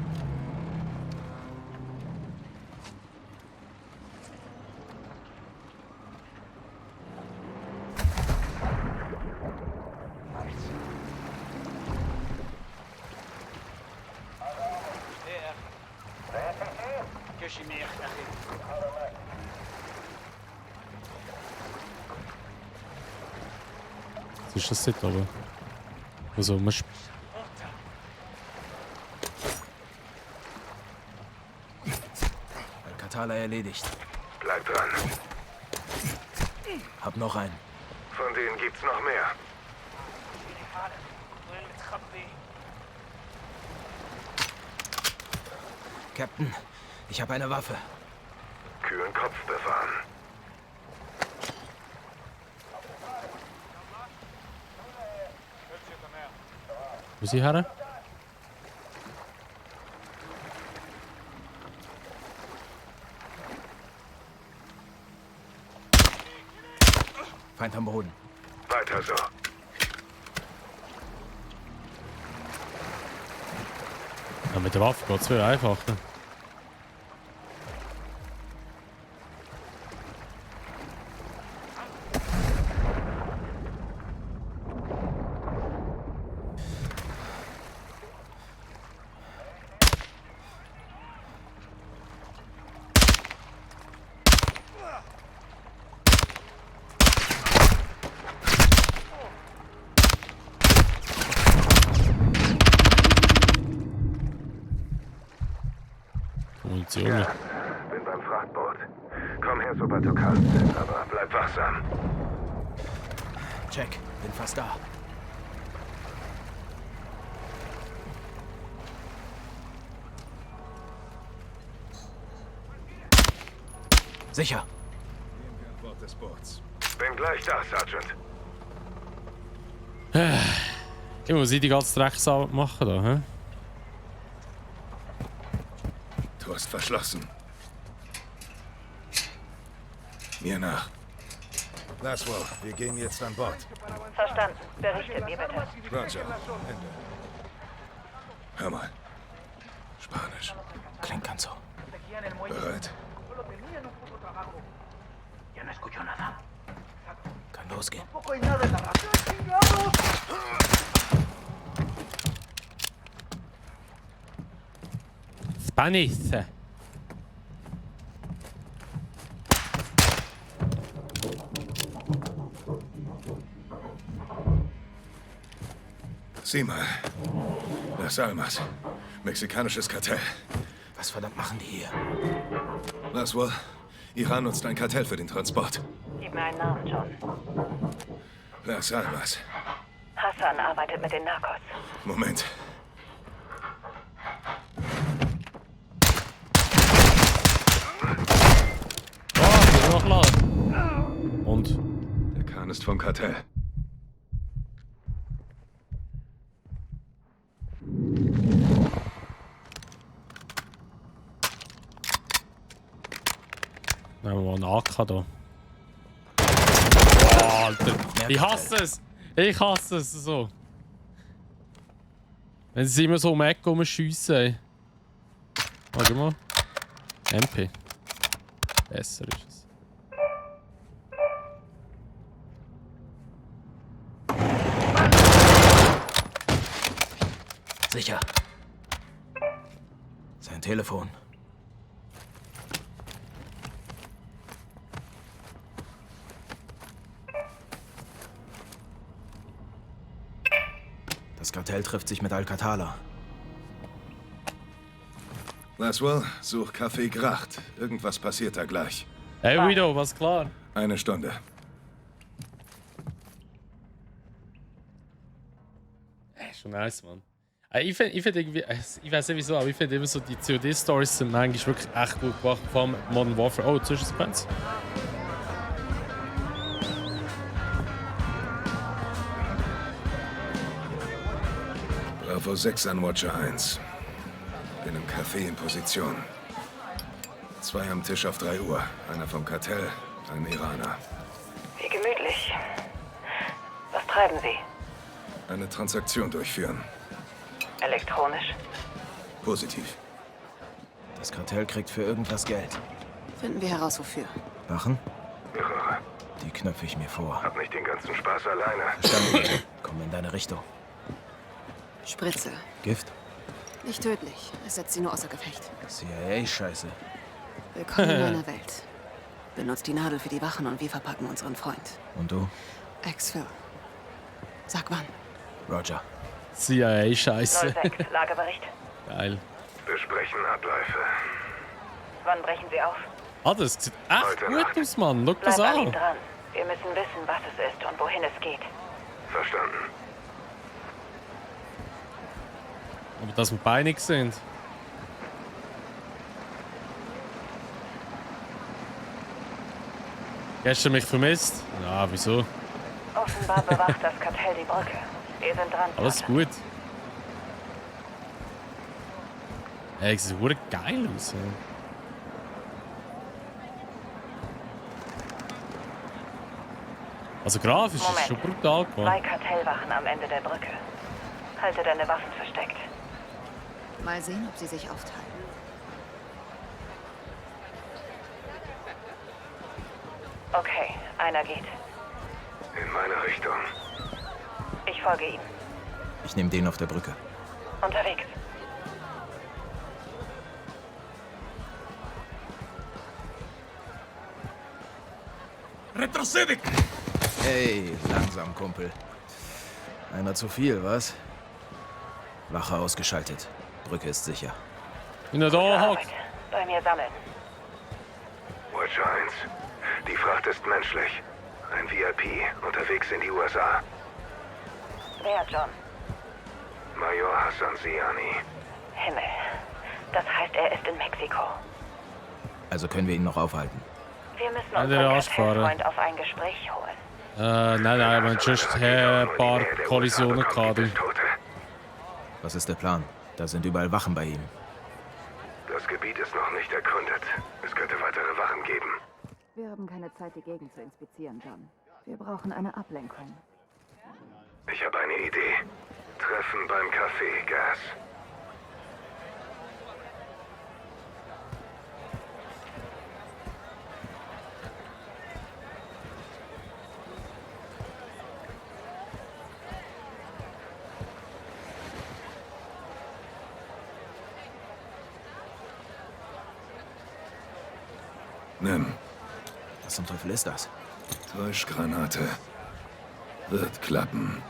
Was ist das dort oben? Also, man Al-Qatala erledigt. Bleib dran. Hab noch einen. Von denen gibt's noch mehr. Captain, ich habe eine Waffe. Kühlen Kopf bewahren. Wo ist sie her? Feind am Boden. Weiter so. Ja, mit der Waffe geht es viel einfacher. Ja, bin beim Frachtboot. Komm her, sobald du kannst, aber bleib wachsam. Check, bin fast da. Sicher. Bord des Boots. Bin gleich da, Sergeant. Ich muss die ganze Drecksau machen da, hä? Du hast verschlossen. Mir nach. Laswell, wir gehen jetzt an Bord. Verstanden. Berichtet mir bitte. Roger. Ende. Hör mal. Spanisch. Klingt ganz so. Bereit? Kann losgehen. Spanisch. Sieh mal. Las Almas. Mexikanisches Kartell. Was verdammt machen die hier? Laswell, Iran nutzt ein Kartell für den Transport. Gib mir einen Namen, John. Las Almas. Hassan arbeitet mit den Narcos. Moment. Noch laden. Und? Der Kahn ist vom Kartell. Nehmen wir mal einen AK da. Oh, Alter. Ich hasse es. Ich hasse es so. Wenn sie immer so um die Ecke rumschiessen. Warte mal. MP. Besser ist es. Sicher. Sein Telefon. Das Kartell trifft sich mit Al-Qatala. Laswell, such Café Gracht. Irgendwas passiert da gleich. Hey Guido, was klar? Eine Stunde. Schon nice, Mann. Ich find irgendwie, ich weiß nicht wieso, aber ich finde immer so, die COD-Stories sind manchmal wirklich echt gut gemacht. Vor allem Modern Warfare. Oh, Zwischensequenz. Bravo 6 an Watcher 1. Bin im Café in Position. 2 am Tisch auf 3 Uhr. Einer vom Kartell, ein Iraner. Wie gemütlich. Was treiben Sie? Eine Transaktion durchführen. Elektronisch? Positiv. Das Kartell kriegt für irgendwas Geld. Finden wir heraus, wofür. Wachen? Mehrere. Die knöpfe ich mir vor. Hab nicht den ganzen Spaß alleine. Verstanden. Komm in deine Richtung. Spritze. Gift? Nicht tödlich. Es setzt sie nur außer Gefecht. CIA-Scheiße. Willkommen in meiner Welt. Benutzt die Nadel für die Wachen und wir verpacken unseren Freund. Und du? Exfil. Sag wann. Roger. CIA-Scheiße. 06, Lagebericht. Geil. Besprechen Abläufe. Wann brechen Sie auf? Ah, das sieht echt gut aus, Mann. Schau das Bleib an ihm an. dran. Wir müssen wissen, was es ist und wohin es geht. Verstanden. Aber dass wir beinig sind. Hast du mich vermisst? Ja, wieso? Offenbar bewacht das Kartell die Brücke. Wir sind dran. Alles gut. Ey, das sieht verdammt geil aus. Ja. Also grafisch ist es schon brutal geworden. 2 Kartellwachen am Ende der Brücke. Halte deine Waffen versteckt. Mal sehen, ob sie sich aufteilen. Okay, einer geht. In meine Richtung. Ich folge ihm. Ich nehme den auf der Brücke. Unterwegs. Retrocede! Hey, langsam, Kumpel. Einer zu viel, was? Wache ausgeschaltet. Brücke ist sicher. In der da hockt. Bei mir sammeln. Watcher 1. Die Fracht ist menschlich. Ein VIP, unterwegs in die USA. Wer, John? Major Hassan Siani. Himmel. Das heißt, er ist in Mexiko. Also können wir ihn noch aufhalten. Wir müssen Ja, der unseren Arschfahrer. Kartellfreund auf ein Gespräch holen. Nein, wir haben just ein paar Kollisionen gehabt. Was ist der Plan? Da sind überall Wachen bei ihm. Das Gebiet ist noch nicht erkundet. Es könnte weitere Wachen geben. Wir haben keine Zeit, die Gegend zu inspizieren, John. Wir brauchen eine Ablenkung. Ich habe eine Idee. Treffen beim Café, Gas. Nimm. Was zum Teufel ist das? Täuschgranate. Wird klappen.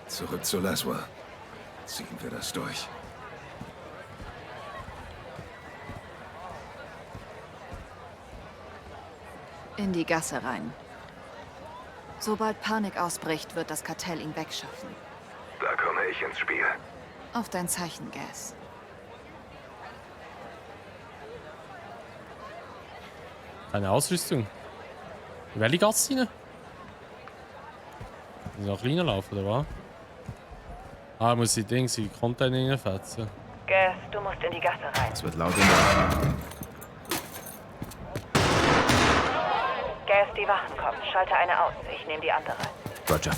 Zurück zu Laswell. Ziehen wir das durch. In die Gasse rein. Sobald Panik ausbricht, wird das Kartell ihn wegschaffen. Da komme ich ins Spiel. Auf dein Zeichen, Gas. Keine Ausrüstung. In welche Gasse rein? Muss ich nach reinlaufen, oder was? Ah, muss ich die Container reinfetzen. Gas, du musst in die Gasse rein. Es wird laut in der... Gas, die Wachen kommen. Schalte eine aus. Ich nehme die andere. Roger.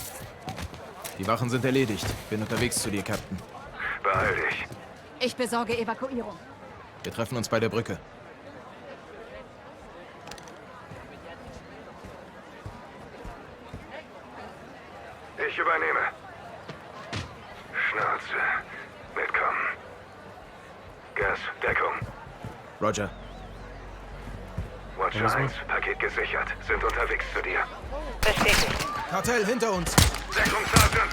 Die Wachen sind erledigt. Bin unterwegs zu dir, Captain. Beeil dich. Ich besorge Evakuierung. Wir treffen uns bei der Brücke. Ich übernehme. Schnauze. Mitkommen. Gas, Deckung. Roger. Watcher 1, Paket gesichert. Sind unterwegs zu dir. Bestätigt. Kartell hinter uns. Deckung, Sergeant.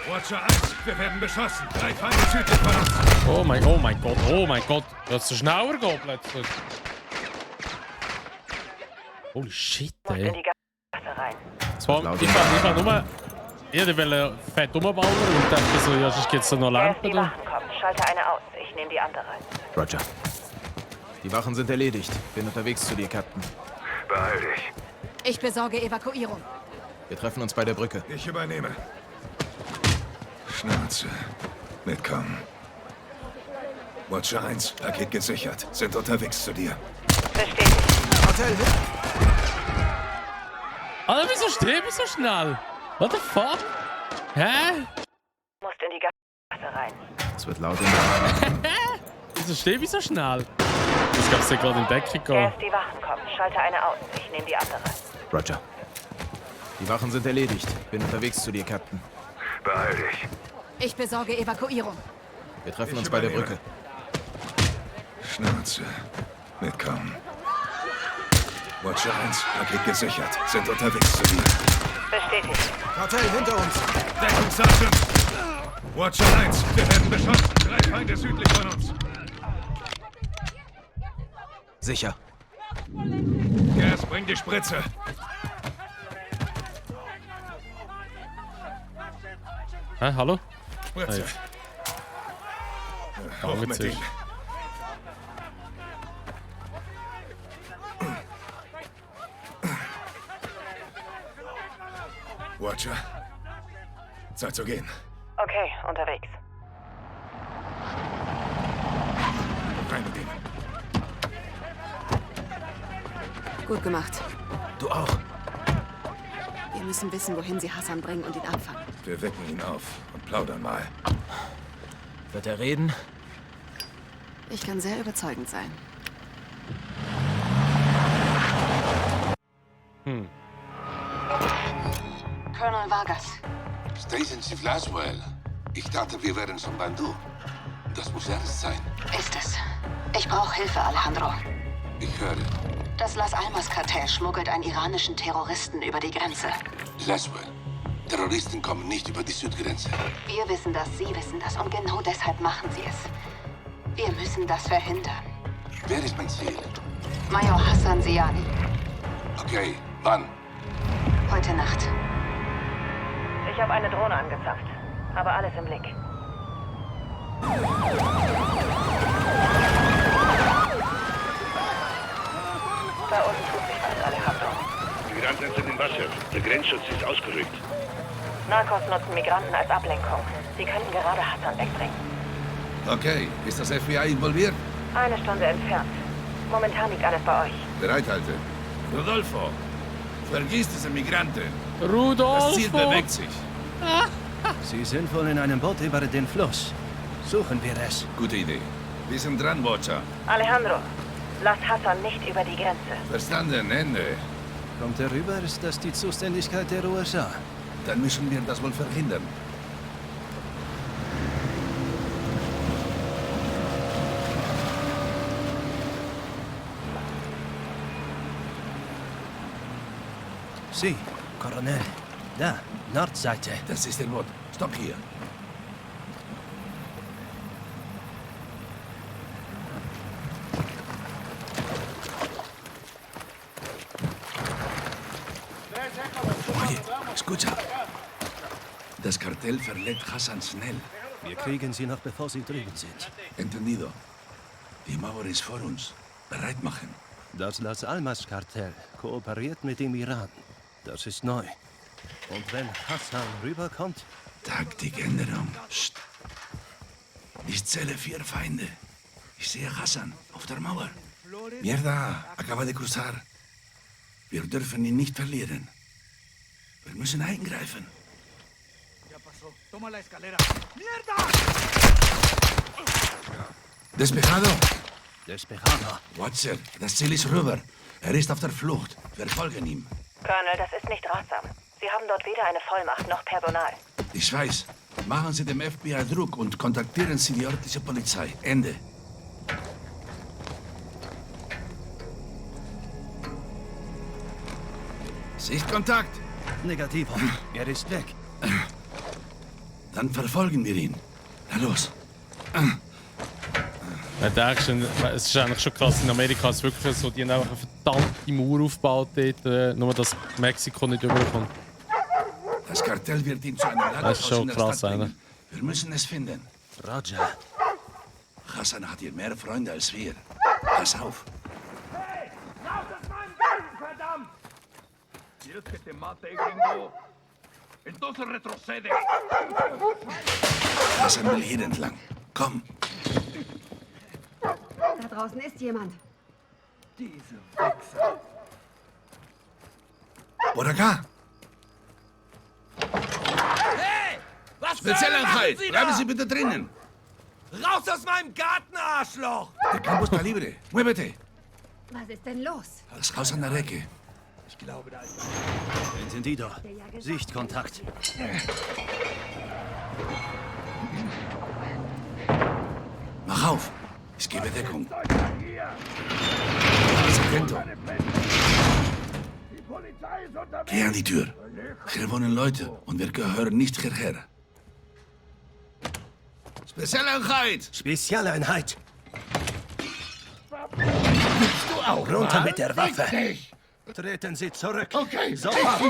Watcher 1, wir werden beschossen. 3 Feinde südlich von uns. Oh mein Gott. Du hast so schneller gehen plötzlich. Holy shit, In ey. die Gasse rein. Ich war nur... Ich wollte fett rumballern und dachte so, ja, sonst gibt's da noch Gas, Lampen. die Wachen kommen. Schalte eine aus. Ich nehme die andere. Roger. Die Wachen sind erledigt. Bin unterwegs zu dir, Captain. Beeil dich. Ich besorge Evakuierung. Wir treffen uns bei der Brücke. Ich übernehme. Schnauze. Mitkommen. Watcher 1, Paket gesichert. Sind unterwegs zu dir. Bestätigt. Kartell hinter... Alter, wieso stehe ich so schnell? What the fuck? Hä? Du musst in die Gasse rein. Es wird laut in der... Wieso stehe ich so schnell? Ich glaube, sie gerade in Deckung gehen. Gas, die Wachen kommen. Schalte eine aus. Ich nehme die andere. Roger. Die Wachen sind erledigt. Bin unterwegs zu dir, Captain. Beeil dich. Ich besorge Evakuierung. Wir treffen uns bei der Brücke. Schnauze. Mitkommen. Watcher 1, Paket gesichert. Sind unterwegs zu dir. Bestätigt. Kartell hinter uns. Deckung, Sergeant. Watcher 1, wir werden beschossen. 3 Feinde südlich von uns. Sicher. Bring die Spritze. Hä, hallo? Spritze. Hey. Hoch mit ihm. Watcher. Zeit zu gehen. Okay, unterwegs. Rein mit ihm. Gut gemacht. Du auch. Wir müssen wissen, wohin sie Hassan bringen und ihn abfangen. Wir wecken ihn auf und plaudern mal. Wird er reden? Ich kann sehr überzeugend sein. Colonel Vargas. Station Chief Laswell. Ich dachte, wir wären schon beim Du. Das muss ernst sein. Ist es. Ich brauche Hilfe, Alejandro. Ich höre. Das Las Almas-Kartell schmuggelt einen iranischen Terroristen über die Grenze. Laswell. Terroristen kommen nicht über die Südgrenze. Wir wissen das, Sie wissen das und genau deshalb machen Sie es. Wir müssen das verhindern. Wer ist mein Ziel? Major Hassan Siani. Okay, wann? Heute Nacht. Ich habe eine Drohne angezapft. Habe alles im Blick. Da unten tut sich was, Alejandro. Migranten sind im Wasser. Der Grenzschutz ist ausgerückt. Narcos nutzen Migranten als Ablenkung. Sie könnten gerade Hassan wegbringen. Okay, ist das FBI involviert? Eine Stunde entfernt. Momentan liegt alles bei euch. Bereithalte. Rodolfo, vergiss diese Migranten. Rudolfo! Das Ziel bewegt sich. Sie sind wohl in einem Boot über den Fluss. Suchen wir es. Gute Idee. Wir sind dran, Watcher. Alejandro, lass Hassan nicht über die Grenze. Verstanden, Ende. Kommt er rüber, ist das die Zuständigkeit der USA. Dann müssen wir das wohl verhindern. Sie, Colonel. Da, Nordseite. Das ist der Boot. Stopp hier. Oye, escucha. Das Kartell verlädt Hassan schnell. Wir kriegen sie noch, bevor sie drüben sind. Entendido. Die Mauer ist vor uns. Bereit machen. Das Las Almas-Kartell kooperiert mit dem Iran. Das ist neu. Und wenn Hassan rüberkommt? Taktikänderung. Psst. Ich zähle 4 Feinde. Ich sehe Hassan auf der Mauer. Mierda, acaba de cruzar. Wir dürfen ihn nicht verlieren. Wir müssen eingreifen. Despejado. Despejado. Watcher, das Ziel ist rüber. Er ist auf der Flucht. Wir folgen ihm. Colonel, das ist nicht ratsam. Sie haben dort weder eine Vollmacht noch Personal. Ich weiß. Machen Sie dem FBI Druck und kontaktieren Sie die örtliche Polizei. Ende. Sichtkontakt. Negativo. Er ist weg. Dann verfolgen wir ihn. Na los. Es ist eigentlich schon krass, in Amerika ist es wirklich so, die haben einfach eine verdammte Mauer aufgebaut dort, nur dass Mexiko nicht überkommt. Das Kartell wird ihn zu einem Das ist schon krass, bringen. Wir müssen es finden. Roger. Hassan hat hier mehr Freunde als wir. Pass auf. Hey! Raus aus meinem Garten, verdammt! ¿Quieres que te mate, gringo? Entonces retrocede. Hassan will hier entlang. Komm. Da draußen ist jemand. Diese Wichser. Por acá. Hey! Was Spezialeinheit! Sie Bleiben da? Sie bitte drinnen. Raus aus meinem Garten, Arschloch! Der Campo está libre. Muévete. Was ist denn los? Das Haus an der Ecke. Ich glaube, da ist Entendido. Sichtkontakt. Mach auf. Ich gebe Deckung. Sargento. Geh an die Tür. Hier wohnen Leute und wir gehören nicht hierher. Spezialeinheit! Spezialeinheit. Du auch, Runter wa? mit der Waffe. Fick dich. Treten Sie zurück. Okay, Sofort.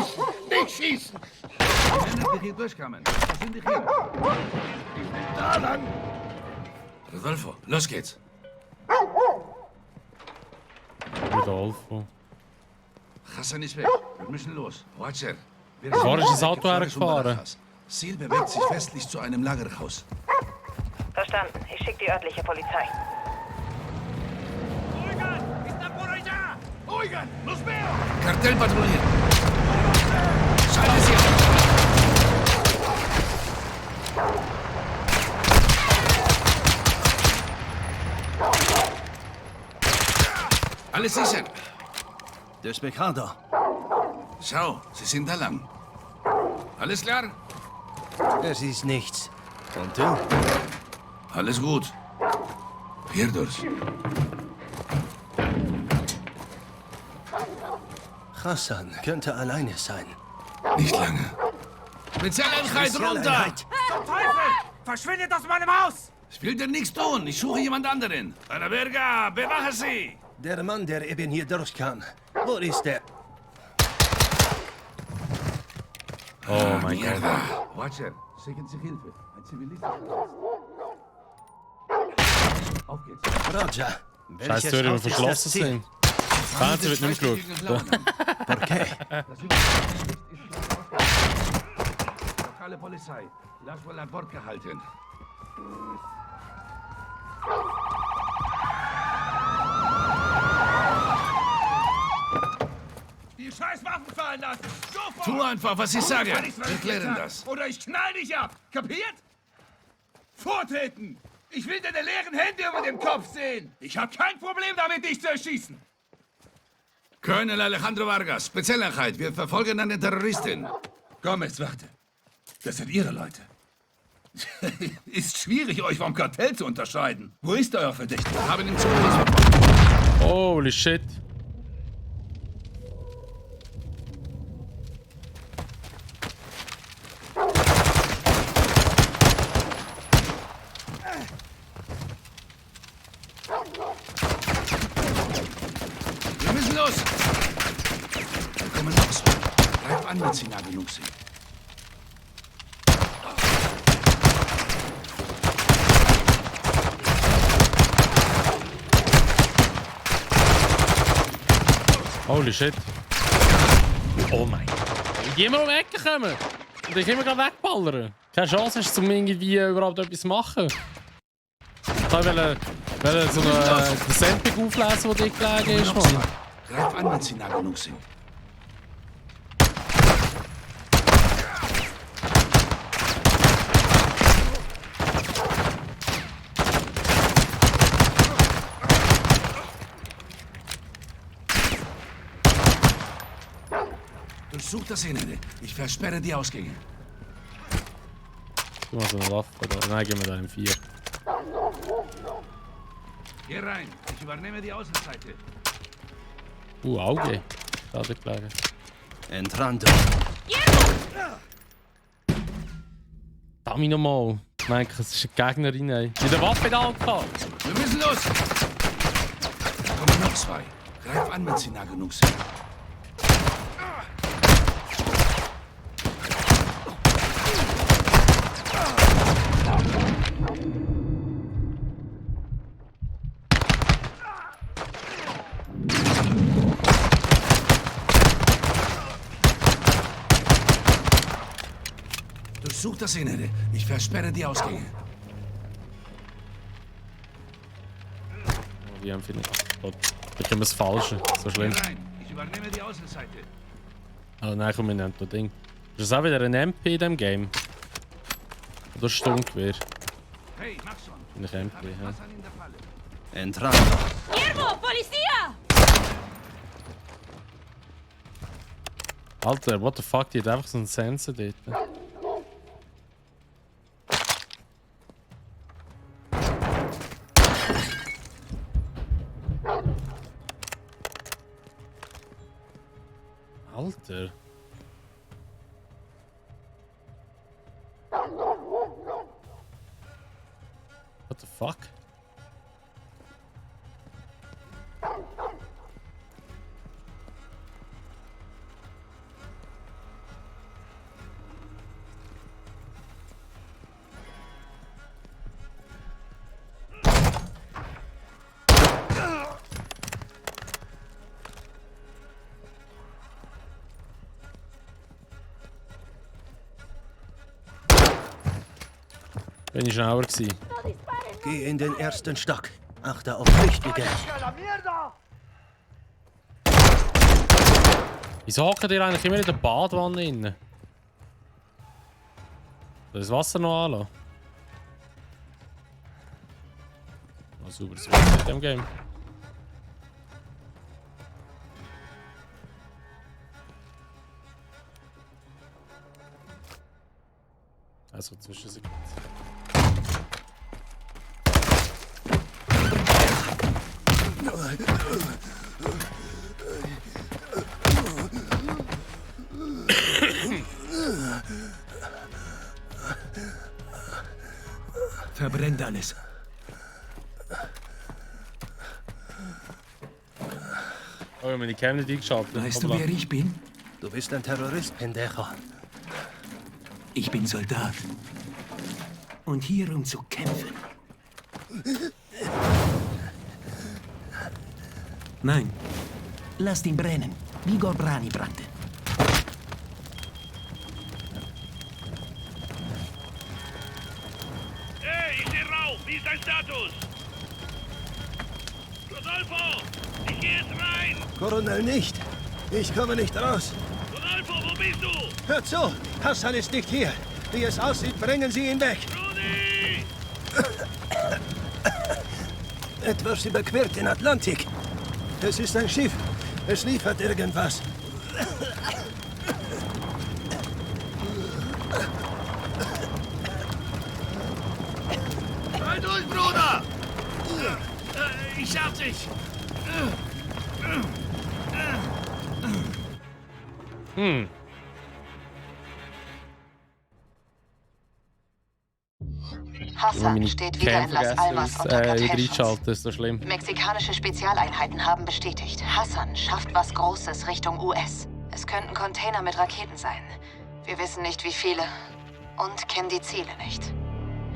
Nicht schießen! Die Männer, die hier durchkamen, wo sind die hier? Da lang! Rodolfo, los geht's. Rodolfo. Hassan ist weg. Wir müssen los. Roger. Wo ist das Auto hergefahren? Ziel bewegt sich westlich zu einem Lagerhaus. Verstanden. Ich schicke die örtliche Polizei. Kartell patrouilliert. Schalte sie an. Alles sicher. Despejado. Schau, sie sind da lang. Alles klar? Es ist nichts. Und du? Alles gut. Hier durch. Hassan könnte alleine sein. Nicht lange. Spezialeinheit runter! Teufel! Verschwindet aus meinem Haus! Ich will dir nichts tun. Ich suche jemand anderen. A la verga! Bewache sie! Der Mann, der eben hier durchkam. Wo ist er? Oh mein Gott. Watcher, schicken Sie Hilfe. Ein zivilistischer Auf geht's. Roger. Scheiß Türen, die verschlossen sind. Fernsehen wird nicht mehr geschaut. Okay. Lokale Polizei. Lass wohl an Bord gehalten. Die scheiß Waffen fallen lassen! Sofort! Tu einfach, was ich sage. Kann ich's, wenn Wir ich klären sag. das. Oder ich knall dich ab! Kapiert? Vortreten! Ich will deine leeren Hände über dem Kopf sehen! Ich habe kein Problem damit, dich zu erschießen! Colonel Alejandro Vargas, Spezialeinheit. Wir verfolgen eine Terroristin. Gomez, warte. Das sind Ihre Leute. Ist schwierig, euch vom Kartell zu unterscheiden. Wo ist euer Verdächtiger? Wir haben ihn zum Haus verfolgt. Holy shit. Wir müssen los. Wir kommen raus. Greif an, wenn Sie nah genug sind. Holy shit. Oh mein Gott. Wie immer um die Ecke kommen. Und ich immer gerade wegballern. Keine Chance hast du, um irgendwie überhaupt etwas zu machen. Ich wollte so eine Sendung auflesen, die dir gelegen ist, Mann. Greif an, wenn Sie nah genug sind. Durchsuch das Innere. Ich versperre die Ausgänge. Du hast so eine Waffe, oder? Nein, gehen wir da im 4. Geh rein. Ich übernehme die Außenseite. Auge. Da hat er gelegen. Entrando. Dammi nochmal. Ich denke, es ist eine Gegnerin. Ey. Mit der Waffe da angefangen. Wir müssen los. Da kommen noch zwei. Greif an, wenn sie nah genug sind. Durchsuch das Innere. Ich versperre die Ausgänge. Die haben viele. Da können wir das Falsche. So schlimm. Ich übernehme die Außenseite. Oh nein, komm, wir nehmen das Ding. Ist das auch wieder ein MP in diesem Game? Oder Sturmgewehr? Hey, mach schon. Bin ich MP, ja. Entrando. Guillermo, Polizia! Alter, what the fuck, die hat einfach so einen Sensor dort. Alter. What the fuck? Bin ich schneller gewesen. Geh in den ersten Stock. Achte auf Flüchtige. Wieso hocken ihr eigentlich immer in der Badwanne drin? Soll ich das Wasser noch anlassen? Oh, super, das Wasser in diesem Game. Also Zwischensequenz. Verbrennt alles. Oh, wir haben die Cam nicht eingeschaltet. Weißt du, wer ich bin? Du bist ein Terrorist, Pendejo. Ich bin Soldat. Und hier, um zu kämpfen. Nein. Lasst ihn brennen, wie Gorbrani brannte. Hey, ich sehe Rauch. Wie ist dein Status? Rodolfo, ich gehe jetzt rein. Colonel, nicht. Ich komme nicht raus. Rodolfo, wo bist du? Hört zu, Hassan ist nicht hier. Wie es aussieht, bringen Sie ihn weg. Rudi! Etwas überquert den Atlantik. Es ist ein Schiff. Es liefert irgendwas. Halt durch, Bruder! Ich schaff dich! Hassan steht wieder in Las Almas unter Kartellschutz. Das ist so schlimm. Mexikanische Spezialeinheiten haben bestätigt, Hassan schafft was Großes Richtung US. Es könnten Container mit Raketen sein. Wir wissen nicht, wie viele und kennen die Ziele nicht.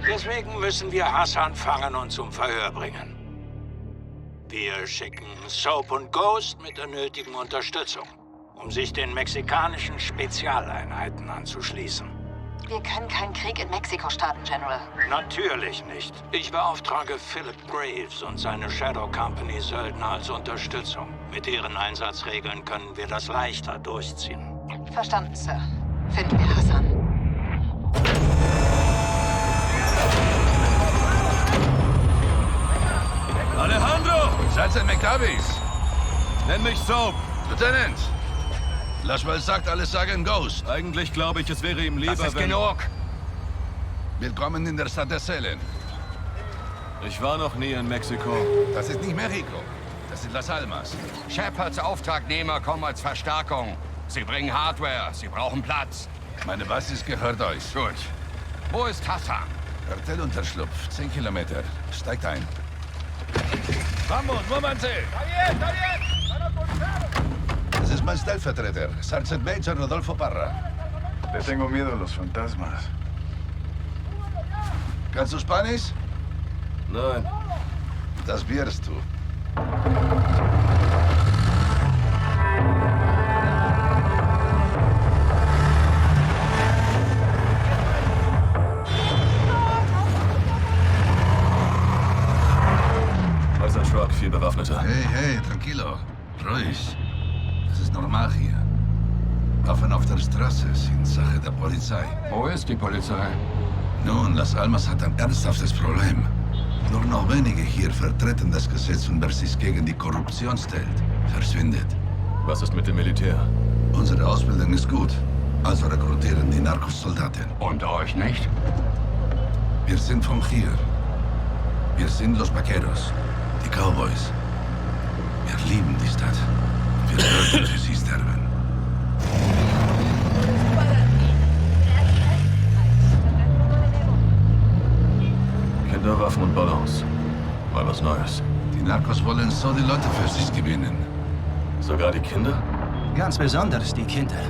Deswegen müssen wir Hassan fangen und zum Verhör bringen. Wir schicken Soap und Ghost mit der nötigen Unterstützung, um sich den mexikanischen Spezialeinheiten anzuschließen. Wir können keinen Krieg in Mexiko starten, General. Natürlich nicht. Ich beauftrage Philip Graves und seine Shadow Company Söldner als Unterstützung. Mit ihren Einsatzregeln können wir das leichter durchziehen. Verstanden, Sir. Finden wir Hassan. Alejandro! Seid McDavies! Nenn mich Soap. Lieutenant! Laswell sagt, alles sagen Ghost. Eigentlich glaube ich, es wäre ihm lieber, Das ist genug! Willkommen in der Stadt der Selen. Ich war noch nie in Mexiko. Das ist nicht Mexiko. Das sind Las Almas. Shepards Auftragnehmer kommen als Verstärkung. Sie bringen Hardware, sie brauchen Platz. Meine Basis gehört euch. Gut. Wo ist Hassan? Kartellunterschlupf, 10 Kilometer. Steigt ein. Vamos, muévanse! Das ist mein Stellvertreter, Sergeant Major Rodolfo Parra. Le tengo miedo a los fantasmas. Kannst du Spanisch? Nein. Das wirst du. Also Truck, 4 Bewaffnete. Hey, tranquilo. Ruhig. Das ist normal hier. Waffen auf der Straße sind Sache der Polizei. Wo ist die Polizei? Nun, Las Almas hat ein ernsthaftes Problem. Nur noch wenige hier vertreten das Gesetz und wer sich gegen die Korruption stellt, verschwindet. Was ist mit dem Militär? Unsere Ausbildung ist gut, also rekrutieren die Narcos-Soldaten. Und euch nicht? Wir sind von hier. Wir sind Los Vaqueros, die Cowboys. Wir lieben die Stadt. Wir sollten für sie sterben. Kinderwaffen und Ballons. Mal was Neues. Die Narcos wollen so die Leute für sich gewinnen. Sogar die Kinder? Ganz besonders die Kinder.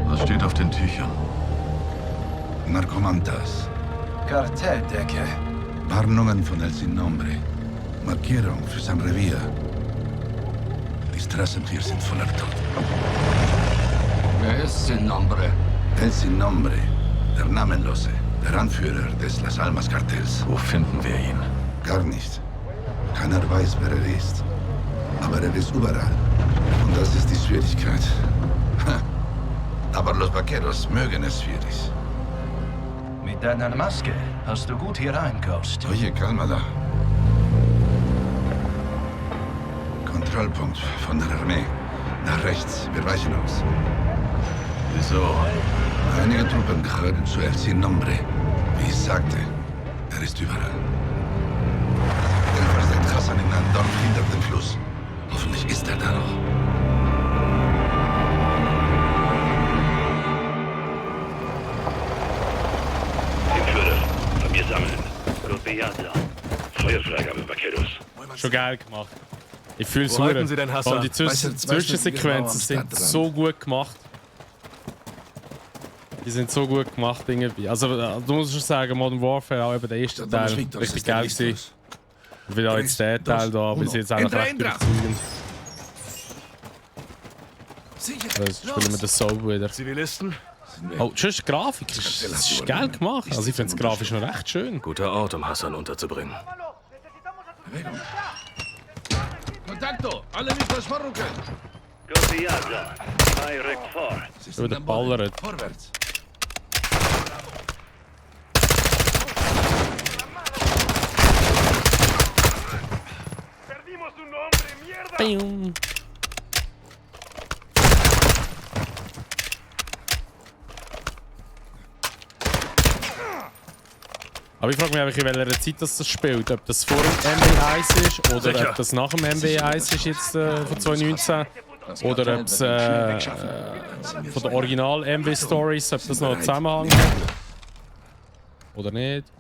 Was steht auf den Tüchern? Narcomantas. Kartelldecke. Warnungen von El Sin Nombre. Markierung für sein Revier. Die Straßen hier sind voller Tod. Wer ist Sin Nombre? El Sin Nombre, der Namenlose. Der Anführer des Las Almas Kartells. Wo finden wir ihn? Gar nicht. Keiner weiß, wer er ist. Aber er ist überall. Und das ist die Schwierigkeit. Aber los Vaqueros mögen es schwierig. Mit deiner Maske hast du gut hier reinkommst. Oye, cálmala. Kontrollpunkt von der Armee. Nach rechts. Wir weichen aus. Wieso? Einige Truppen gehören zu El Sin Nombre. Wie ich sagte, er ist überall. Er versteckt Hassan in einem Dorf hinter dem Fluss. Hoffentlich ist er da noch. Den Führer von mir sammeln. Golpeada. Feuerfreigabe, Vaqueros. Schon geil gemacht. Ich fühle es Wo halten Sie denn, Hassan? Die Zwischensequenzen sind so gut gemacht. Die sind so gut gemacht irgendwie. Also du musst schon sagen, Modern Warfare, auch eben der erste Teil, richtig geil gewesen. Und wieder jetzt der Teil da, aber sie jetzt eigentlich recht überzeugend. Jetzt spielen wir das so wieder. Zivilisten? Oh, tschüss, die Grafik ist geil gemacht. Also ich finde es grafisch noch recht schön. Guter Ort, um Hassan unterzubringen. Contacto! Alle nicht verschwunden! Golpeada. Direct vor. Über den Ballert. Vorwärts! Bing. Aber ich frage mich einfach, in welcher Zeit das spielt. Ob das vor dem MW1 ist oder Sicher. ob das nach dem MW1 ist jetzt von 2019. Oder ob es von der Original MW Stories, ob das noch einen Zusammenhang hat. Oder nicht.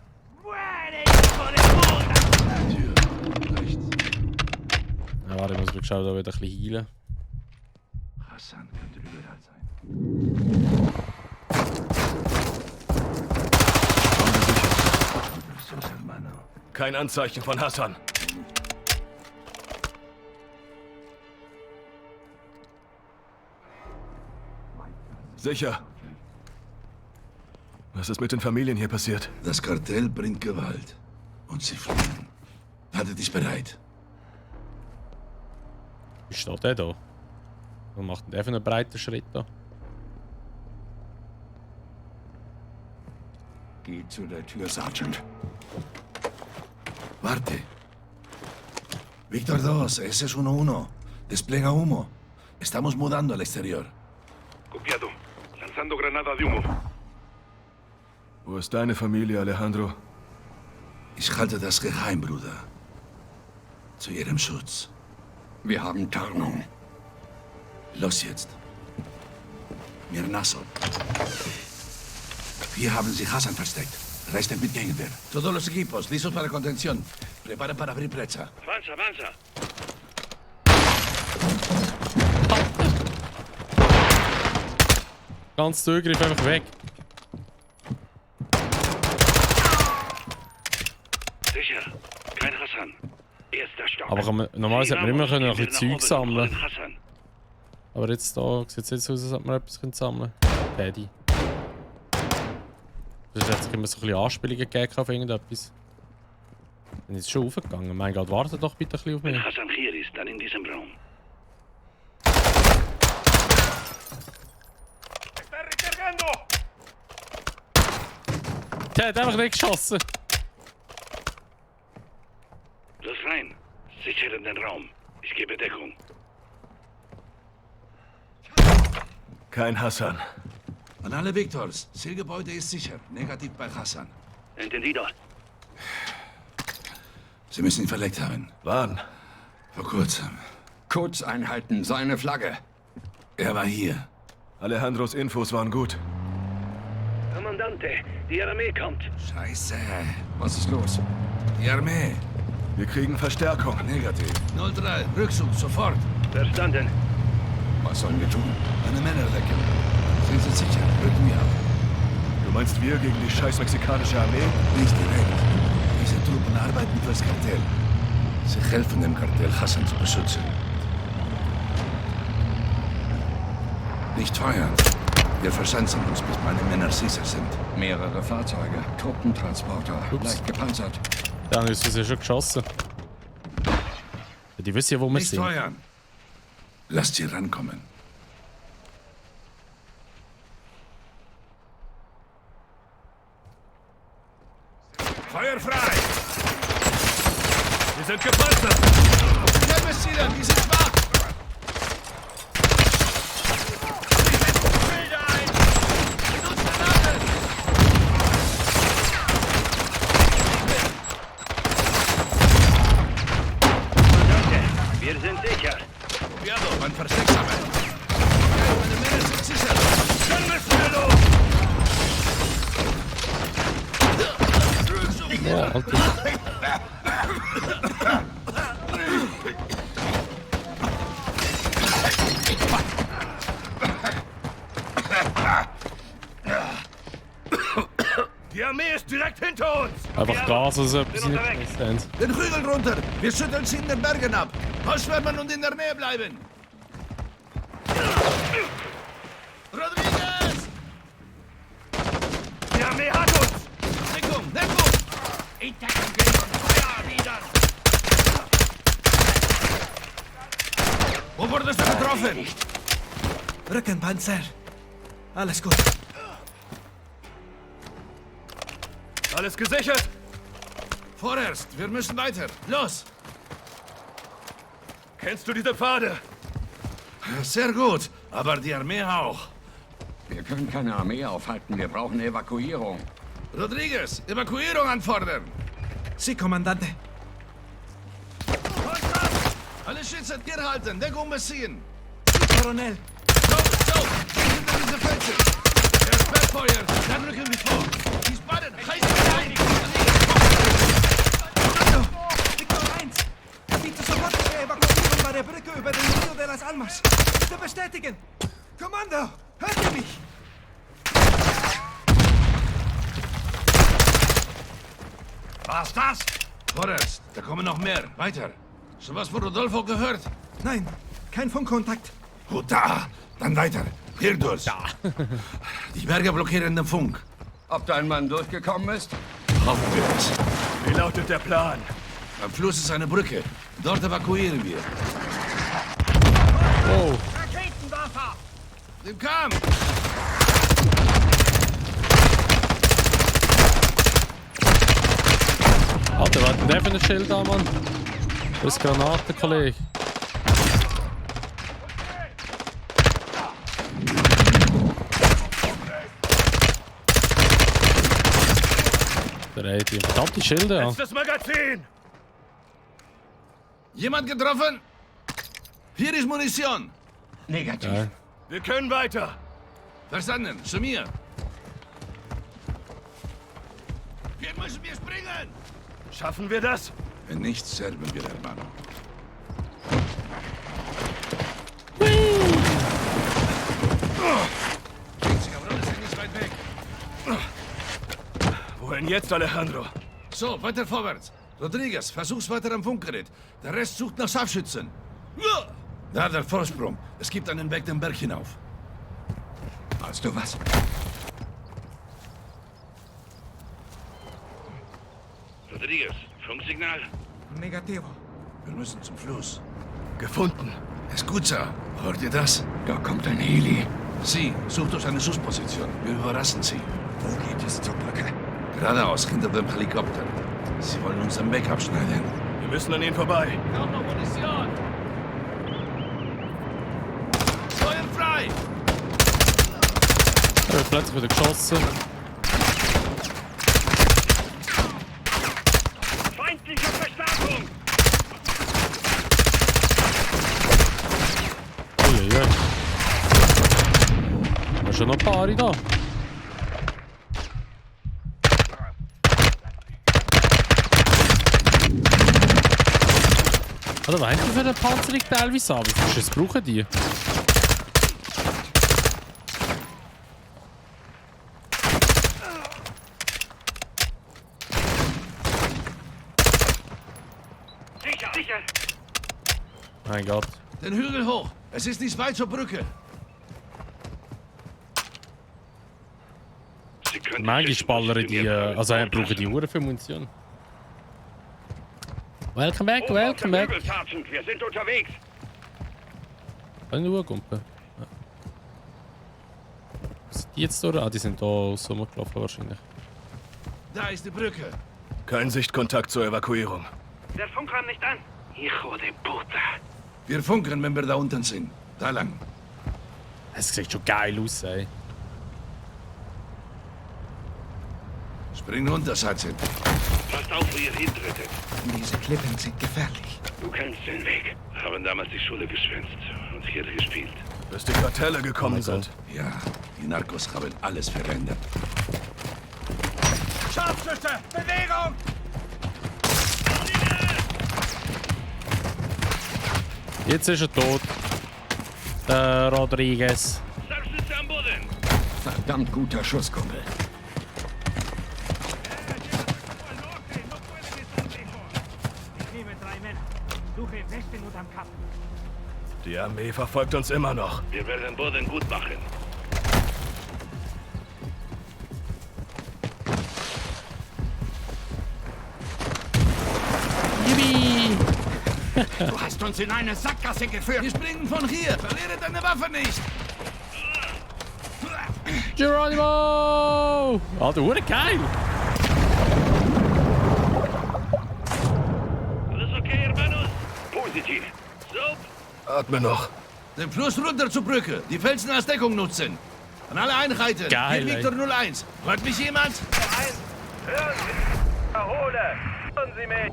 Ja, warte, ich muss mich schauen, da wieder ein bisschen heilen. Hassan könnte überall sein. Kein Anzeichen von Hassan. Sicher. Was ist mit den Familien hier passiert? Das Kartell bringt Gewalt. Und sie fliehen. Halte dich bereit. Wie steht der da? Und macht der für einen breiten Schritt da? Geh zu der Tür, Sergeant. Warte. Víctor 2, ese es 1-1. Despliega humo. Estamos mudando al exterior. Copiado. Lanzando granada de humo. Wo ist deine Familie, Alejandro? Ich halte das geheim, Bruder. Zu ihrem Schutz. Wir haben Tarnung. Los jetzt. Mirnazo. Hier haben sie Hassan versteckt. Reisten mit Gegenwehr. Todos los equipos, listos para contención. Preparen para abrir brecha. Avanza, avanza. Ganz Zugriff einfach weg. Sicher. Kein Hassan. Erster Stock. Aber kann man, normalerweise hätte man immer noch ein bisschen Zeug sammeln. Hassan. Aber jetzt da sieht es jetzt aus, als ob man etwas sammeln können. Paddy. Das hat immer so ein bisschen Anspielungen gegeben auf irgendetwas. Ich bin jetzt schon aufgegangen. Mein Gott, warte doch bitte ein bisschen auf mich. Wenn Hassan hier ist, dann in diesem Raum. Der hat einfach nicht geschossen. Los rein. Sichern den Raum. Ich gebe Deckung. Kein Hassan. An alle Victors. Zielgebäude ist sicher. Negativ bei Hassan. Entendido. Sie müssen ihn verlegt haben. Wann? Vor kurzem. Kurzeinheiten, seine Flagge. Er war hier. Alejandros Infos waren gut. Kommandante, die Armee kommt. Scheiße. Was ist los? Die Armee. Wir kriegen Verstärkung. Negativ. 03. Rückzug, sofort. Verstanden. Was sollen wir tun? Meine Männer wecken. Sind Sie sicher? Rücken wir ab. Du meinst wir gegen die scheiß mexikanische Armee? Nicht direkt. Diese Truppen arbeiten fürs Kartell. Sie helfen dem Kartell, Hassan zu beschützen. Nicht feuern. Wir verschanzen uns, bis meine Männer sicher sind. Mehrere Fahrzeuge, Truppentransporter, leicht gepanzert. Dann ist es ja schon geschossen. Die wissen ja, wo wir Nicht sind. steuern. Lasst sie rankommen. Feuer frei! Wir sind gepanzert! Nemesis, die sind schwach! Wir sind sicher. Cuidado, man versteckt sich. Meine Männer sind sicher. Dann müssen wir los! Ja, Alter. Die Armee ist direkt hinter uns! Einfach Gas, also etwas nicht haben. Den Hügel runter! Wir schütteln sie in den Bergen ab! Ausschwärmen und in der Nähe bleiben! Rodriguez! Die Armee hat uns! Deckung! Deckung! In Deckung gehen und Feuer erwidern! Wo wurdest du getroffen? Rückenpanzer. Alles gut. Alles gesichert? Vorerst, wir müssen weiter. Los! Kennst du diese Pfade? Sehr gut, aber die Armee auch. Wir können keine Armee aufhalten, wir brauchen Evakuierung. Rodriguez, Evakuierung anfordern! Sie, Kommandante. Alle Schützen hier halten, Deckung beziehen! Colonel. So, hinter diese Felsen! Er Sperrfeuer, dann rücken wir vor! Die Spannen, heißen rein! Victor 1. Bitte sofortige Evakuierung bei der Brücke über den Rio de las Almas. Bitte bestätigen. Kommando, hört ihr mich? Was das? Vorerst, da kommen noch mehr. Weiter. Schon was von Rodolfo gehört? Nein, kein Funkkontakt. Gut, da. Dann weiter. Hier durch. Da. Die Berge blockieren den Funk. Ob dein Mann durchgekommen ist? Hoffen wir es. Wie lautet der Plan? Am Fluss ist eine Brücke. Dort evakuieren wir. Oh. Raketenwerfer! Im Kampf! Alter, was hat denn der für ein Schild da, Mann? Das ist Granaten, Kollege. Der hat die verdammte Schilde an. Letztes Magazin! Jemand getroffen? Hier ist Munition. Negativ. Ja. Wir können weiter. Verstanden. Zu mir. Hier müssen wir springen. Schaffen wir das? Wenn nicht, sterben wir, Hermano. Wohin jetzt, Alejandro? So, weiter vorwärts. Rodriguez, versuch's weiter am Funkgerät. Der Rest sucht nach Scharfschützen. Da, der Vorsprung. Es gibt einen Weg den Berg hinauf. Hast du was? Rodriguez, Funksignal? Negativo. Wir müssen zum Fluss. Gefunden. Escucha, hört ihr das? Da kommt ein Heli. Sie, sucht euch eine Schussposition. Wir überraschen sie. Wo geht es zur Brücke? Geradeaus, hinter dem Helikopter. Sie wollen uns den Weg abschneiden. Wir müssen an ihnen vorbei. Kaum noch Munition! Feuer frei! Er wird plötzlich wieder geschossen. Feindliche Verstärkung! Uiuiui. Da schon noch ein paar da. Oder was haben die für eine Panzerung teilweise an? Wie viel Schuss brauchen die? Sicher! Mein Gott. Den Hügel hoch. Es ist nicht weit zur Brücke. Manchmal ballern die, also brauchen die Uhren für Munition. Welcome back, welcome back. Wir sind unterwegs. Eine Uhrgumpe. Ja. Sind die jetzt durch? Ah, die sind da aus rumgelaufen wahrscheinlich. Da ist die Brücke. Kein Sichtkontakt zur Evakuierung. Der Funk kam nicht an. Hijo de puta. Wir funken, wenn wir da unten sind. Da lang. Es sieht schon geil aus, ey. Spring runter, Sergeant. Passt auf, wo ihr hintretet. Diese Klippen sind gefährlich. Du kennst den Weg. Haben damals die Schule geschwänzt und hier gespielt. Bis die Kartelle gekommen sind. Ja, die Narcos haben alles verändert. Scharfschütze! Bewegung! Jetzt ist er tot. Der Rodriguez. Verdammt guter Schuss, Kumpel. Die Armee verfolgt uns immer noch. Wir werden Boden gut machen. Yippie! Du hast uns in eine Sackgasse geführt. Wir springen von hier. Verliere deine Waffe nicht. Geronimo! Alter, hure geil! Alles okay, Hermanos? Positiv. So. Atme noch. Den Fluss runter zur Brücke. Die Felsen als Deckung nutzen. An alle Einheiten. Geil, Hier Victor 01. Hört mich jemand? 1. Hören Sie. Erhole. Hören Sie mich.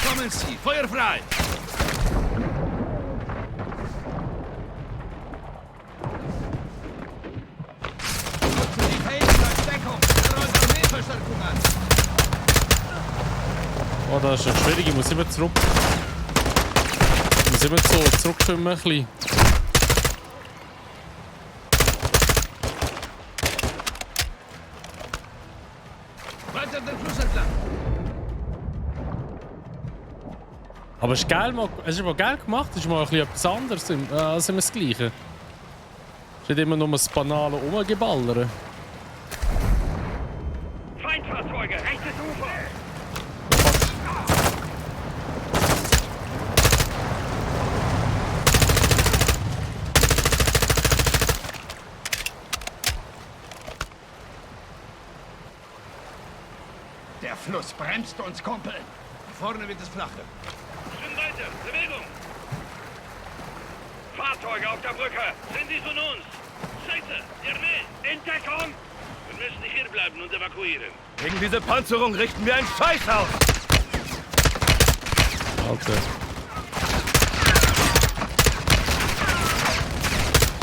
Kommen Sie. Feuer frei. Die Felsen als Deckung. Rollt Armeeverstärkung an. Oh, das ist ja schwierig. Ich muss immer zurück. Ich muss immer so zurückschwimmen ein bisschen. Weiter den Fluss entlang. Aber es ist geil, es ist mal geil gemacht. Es ist mal ein bisschen etwas anderes als immer das Gleiche. Es ist nicht immer nur das banale Rumgeballern. Feindfahrzeuge, rechtes Ufer. Der Fluss bremst uns, Kumpel. Vorne wird es flacher. Schön weiter, Bewegung. Fahrzeuge auf der Brücke. Sind sie von uns? Scheiße, die Armee. In Deckung. Wir müssen hier bleiben und evakuieren. Gegen diese Panzerung richten wir ein Scheißhaus. Okay.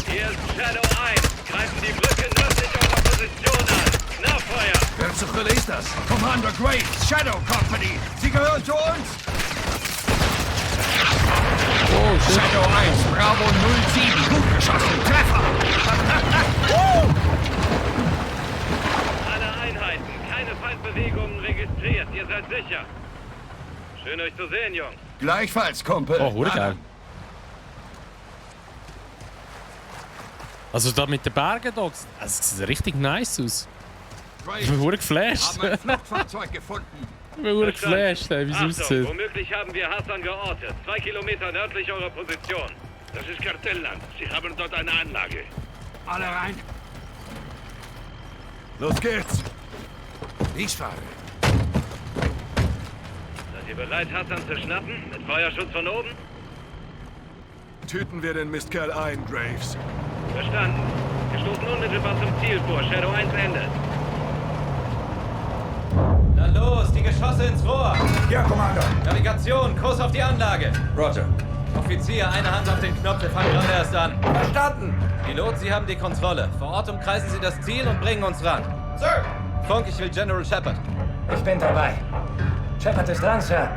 Hier ist Shadow 1. Greifen die Brücke nördlich eurer Position an. Nachfeuer. Wer zur Hölle ist das? Commander Graves, Shadow Company. Sie gehören zu uns. Oh, shit. Shadow 1, Bravo 07. Gut geschossen. Treffer. Alle Einheiten. Keine Feindbewegungen registriert. Ihr seid sicher. Schön euch zu sehen, Jungs. Gleichfalls, Kumpel. Oh, hure geil. Also da mit den Bergen da, das sieht richtig nice aus. Ich bin hure geflasht. Haben ein Fluchtfahrzeug gefunden. Ich bin hure geflasht, wie es Achtung, aussieht. womöglich haben wir Hassan geortet. 2 Kilometer nördlich eurer Position. Das ist Kartellland. Sie haben dort eine Anlage. Alle rein. Los geht's. Ich fahre. Seid ihr bereit, Hassan zu schnappen? Mit Feuerschutz von oben? Tüten wir den Mistkerl ein, Graves. Verstanden. Wir stoßen unmittelbar zum Ziel vor. Shadow 1 endet. Dann los, die Geschosse ins Rohr. Ja, Commander. Navigation, Kurs auf die Anlage. Roger. Offizier, eine Hand auf den Knopf, wir fangen gerade erst an. Verstanden. Pilot, Sie haben die Kontrolle. Vor Ort umkreisen Sie das Ziel und bringen uns ran. Sir. Funk, ich will General Shepard. Ich bin dabei. Shepard ist dran, Sir.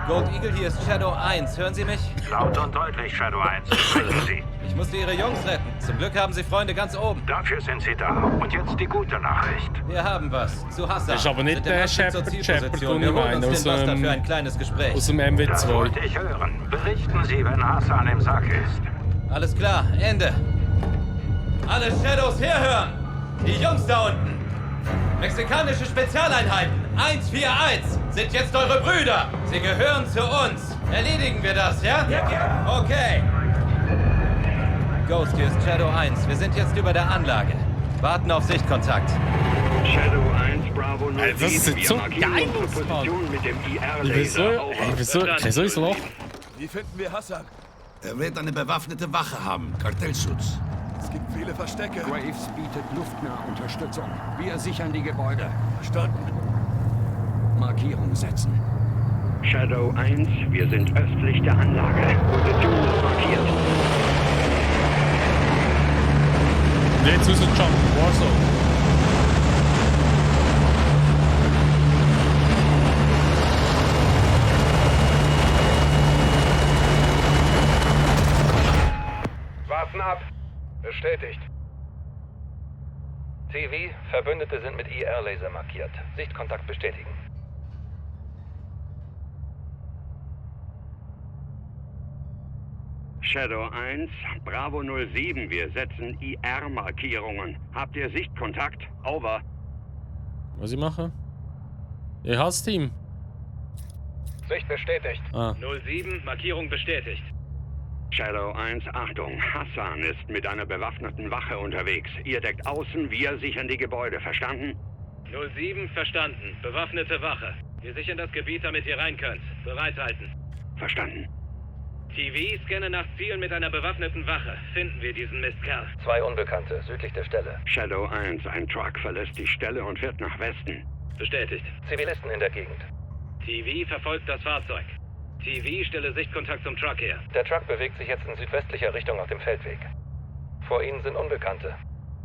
Gold Eagle, hier ist Shadow 1. Hören Sie mich? Laut und deutlich, Shadow 1. Sprechen Sie. Ich musste Ihre Jungs retten. Zum Glück haben Sie Freunde ganz oben. Dafür sind Sie da. Und jetzt die gute Nachricht. Wir haben was. Zu Hassan. Das ist aber nicht Mit dem der Anschluss zur Shepard, Zielposition. den ich Wir holen meine, uns den Buster für ein kleines Gespräch. aus dem Das MW2. wollte ich hören. Berichten Sie, wenn Hassan im Sack ist. Alles klar, Ende. Alle Shadows herhören! Die Jungs da unten! Mexikanische Spezialeinheiten 141 sind jetzt eure Brüder! Sie gehören zu uns! Erledigen wir das, ja? Ja, gerne! Okay. Ghost, hier ist Shadow 1. Wir sind jetzt über der Anlage. Warten auf Sichtkontakt. Shadow 1, Bravo 07. Das ist so geil, Position mit dem IR-Laser. Wieso ist Loch? Wie finden wir Hassan? Er wird eine bewaffnete Wache haben. Kartellschutz. Es gibt viele Verstecke. Graves bietet Luftnahunterstützung. Wir sichern die Gebäude. Verstanden. Markierung setzen. Shadow 1, wir sind östlich der Anlage. Position ist markiert. Jetzt ist es Jump. Warzone. Warten ab. Bestätigt. TV, Verbündete sind mit IR-Laser markiert. Sichtkontakt bestätigen. Shadow 1, Bravo 07, wir setzen IR-Markierungen. Habt ihr Sichtkontakt? Over. Was ich mache? Ich hasse Team. Sicht bestätigt. 07, Markierung bestätigt. Shadow 1, Achtung. Hassan ist mit einer bewaffneten Wache unterwegs. Ihr deckt außen, wir sichern die Gebäude. Verstanden? 07, verstanden. Bewaffnete Wache. Wir sichern das Gebiet, damit ihr rein könnt. Bereithalten. Verstanden. TV, scanne nach Zielen mit einer bewaffneten Wache. Finden wir diesen Mistkerl. 2 Unbekannte, südlich der Stelle. Shadow 1, ein Truck verlässt die Stelle und fährt nach Westen. Bestätigt. Zivilisten in der Gegend. TV verfolgt das Fahrzeug. TV, stelle Sichtkontakt zum Truck her. Der Truck bewegt sich jetzt in südwestlicher Richtung auf dem Feldweg. Vor ihnen sind Unbekannte.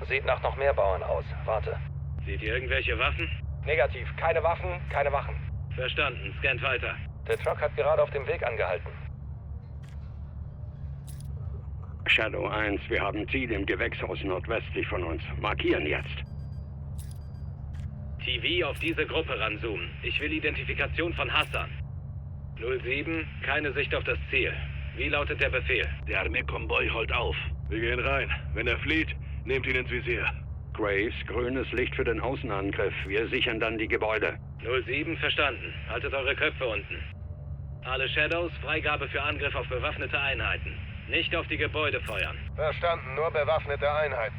Sieht nach noch mehr Bauern aus. Warte. Seht ihr irgendwelche Waffen? Negativ. Keine Waffen, keine Wachen. Verstanden. Scannt weiter. Der Truck hat gerade auf dem Weg angehalten. Shadow 1, wir haben Ziel im Gewächshaus nordwestlich von uns. Markieren jetzt. TV, auf diese Gruppe ranzoomen. Ich will Identifikation von Hassan. 07, keine Sicht auf das Ziel. Wie lautet der Befehl? Der Armeekonvoi holt auf. Wir gehen rein. Wenn er flieht, nehmt ihn ins Visier. Graves, grünes Licht für den Außenangriff. Wir sichern dann die Gebäude. 07, verstanden. Haltet eure Köpfe unten. Alle Shadows, Freigabe für Angriff auf bewaffnete Einheiten. Nicht auf die Gebäude feuern. Verstanden, nur bewaffnete Einheiten.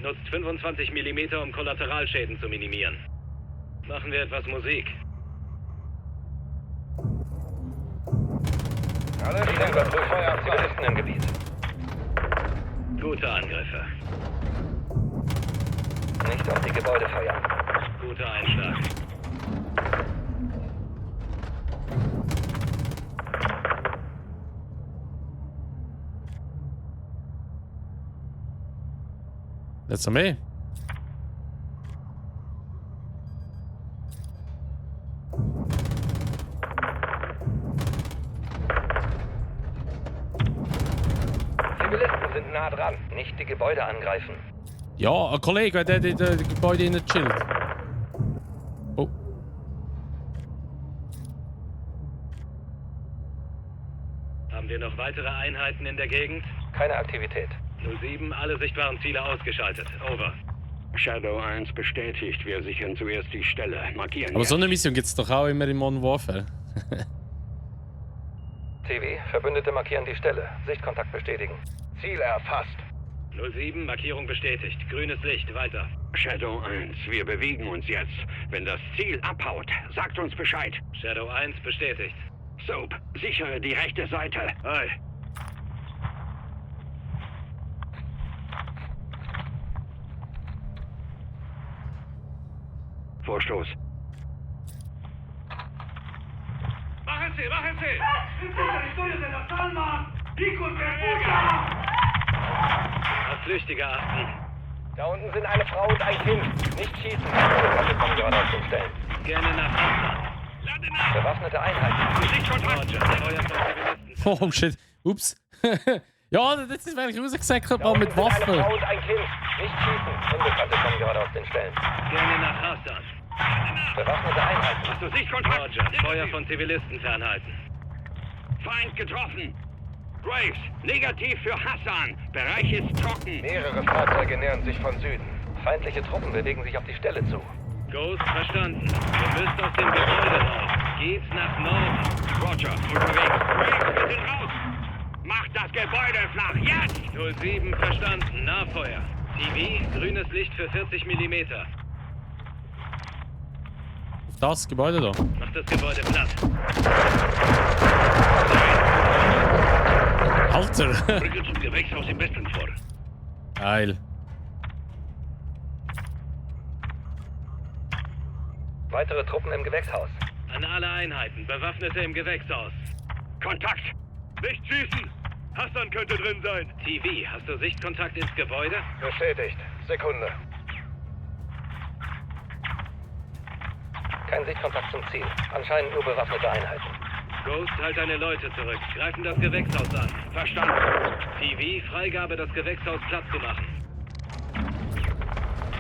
Nutzt 25 mm, um Kollateralschäden zu minimieren. Machen wir etwas Musik. Alle stehen bei Feuer auf Zivilisten im Gebiet. Gute Angriffe. Nicht auf die Gebäude feuern. Guter Einschlag. That's on me. Zivilisten sind nah dran. Nicht die Gebäude angreifen. Ja, ein Kollege, der in die Gebäude innen chillt. Oh. Haben wir noch weitere Einheiten in der Gegend? Keine Aktivität. 07, alle sichtbaren Ziele ausgeschaltet. Over. Shadow 1 bestätigt, wir sichern zuerst die Stelle. Markieren. Aber so eine Mission gibt es doch auch immer in Modern Warfare. TV, Verbündete markieren die Stelle. Sichtkontakt bestätigen. Ziel erfasst. 07, Markierung bestätigt. Grünes Licht, weiter. Shadow 1, wir bewegen uns jetzt. Wenn das Ziel abhaut, sagt uns Bescheid. Shadow 1 bestätigt. Soap, sichere die rechte Seite. Hi. Vorstoß. Bájense, bájense! Auf Flüchtige achten. Da unten sind eine Frau und ein Kind. Nicht schießen. Wir kommen gerade auf den Stellen. Gerne nach Hassan. Bewaffnete Einheiten. Oh shit. Ups. Ja, das ist wirklich rausgesäckert, mal mit Waffen. Eine Frau und ein Kind. Nicht schießen. Unbekannte kommen gerade auf den Stellen. Gerne nach Hassan. Bewaffnete Einheiten. Hast du Sichtkontakt? Roger. Feuer von Zivilisten fernhalten. Feind getroffen. Graves, negativ für Hassan. Bereich ist trocken. Mehrere Fahrzeuge nähern sich von Süden. Feindliche Truppen bewegen sich auf die Stelle zu. Ghost, verstanden. Ihr müsst aus dem Gebäude raus. Geht's nach Norden. Roger, unterwegs. Graves, wir sind raus. Macht das Gebäude flach, jetzt! 07, verstanden. Nahfeuer. TV, grünes Licht für 40 mm. Das Gebäude da. Macht das Gebäude platt. Alter! Rücke zum Gewächshaus im Westen vor. Geil. Weitere Truppen im Gewächshaus. An alle Einheiten. Bewaffnete im Gewächshaus. Kontakt! Nicht schießen! Hassan könnte drin sein. TV, hast du Sichtkontakt ins Gebäude? Bestätigt. Sekunde. Kein Sichtkontakt zum Ziel. Anscheinend nur bewaffnete Einheiten. Ghost, halt deine Leute zurück. Greifen das Gewächshaus an. Verstanden. TV, Freigabe, das Gewächshaus platt zu machen.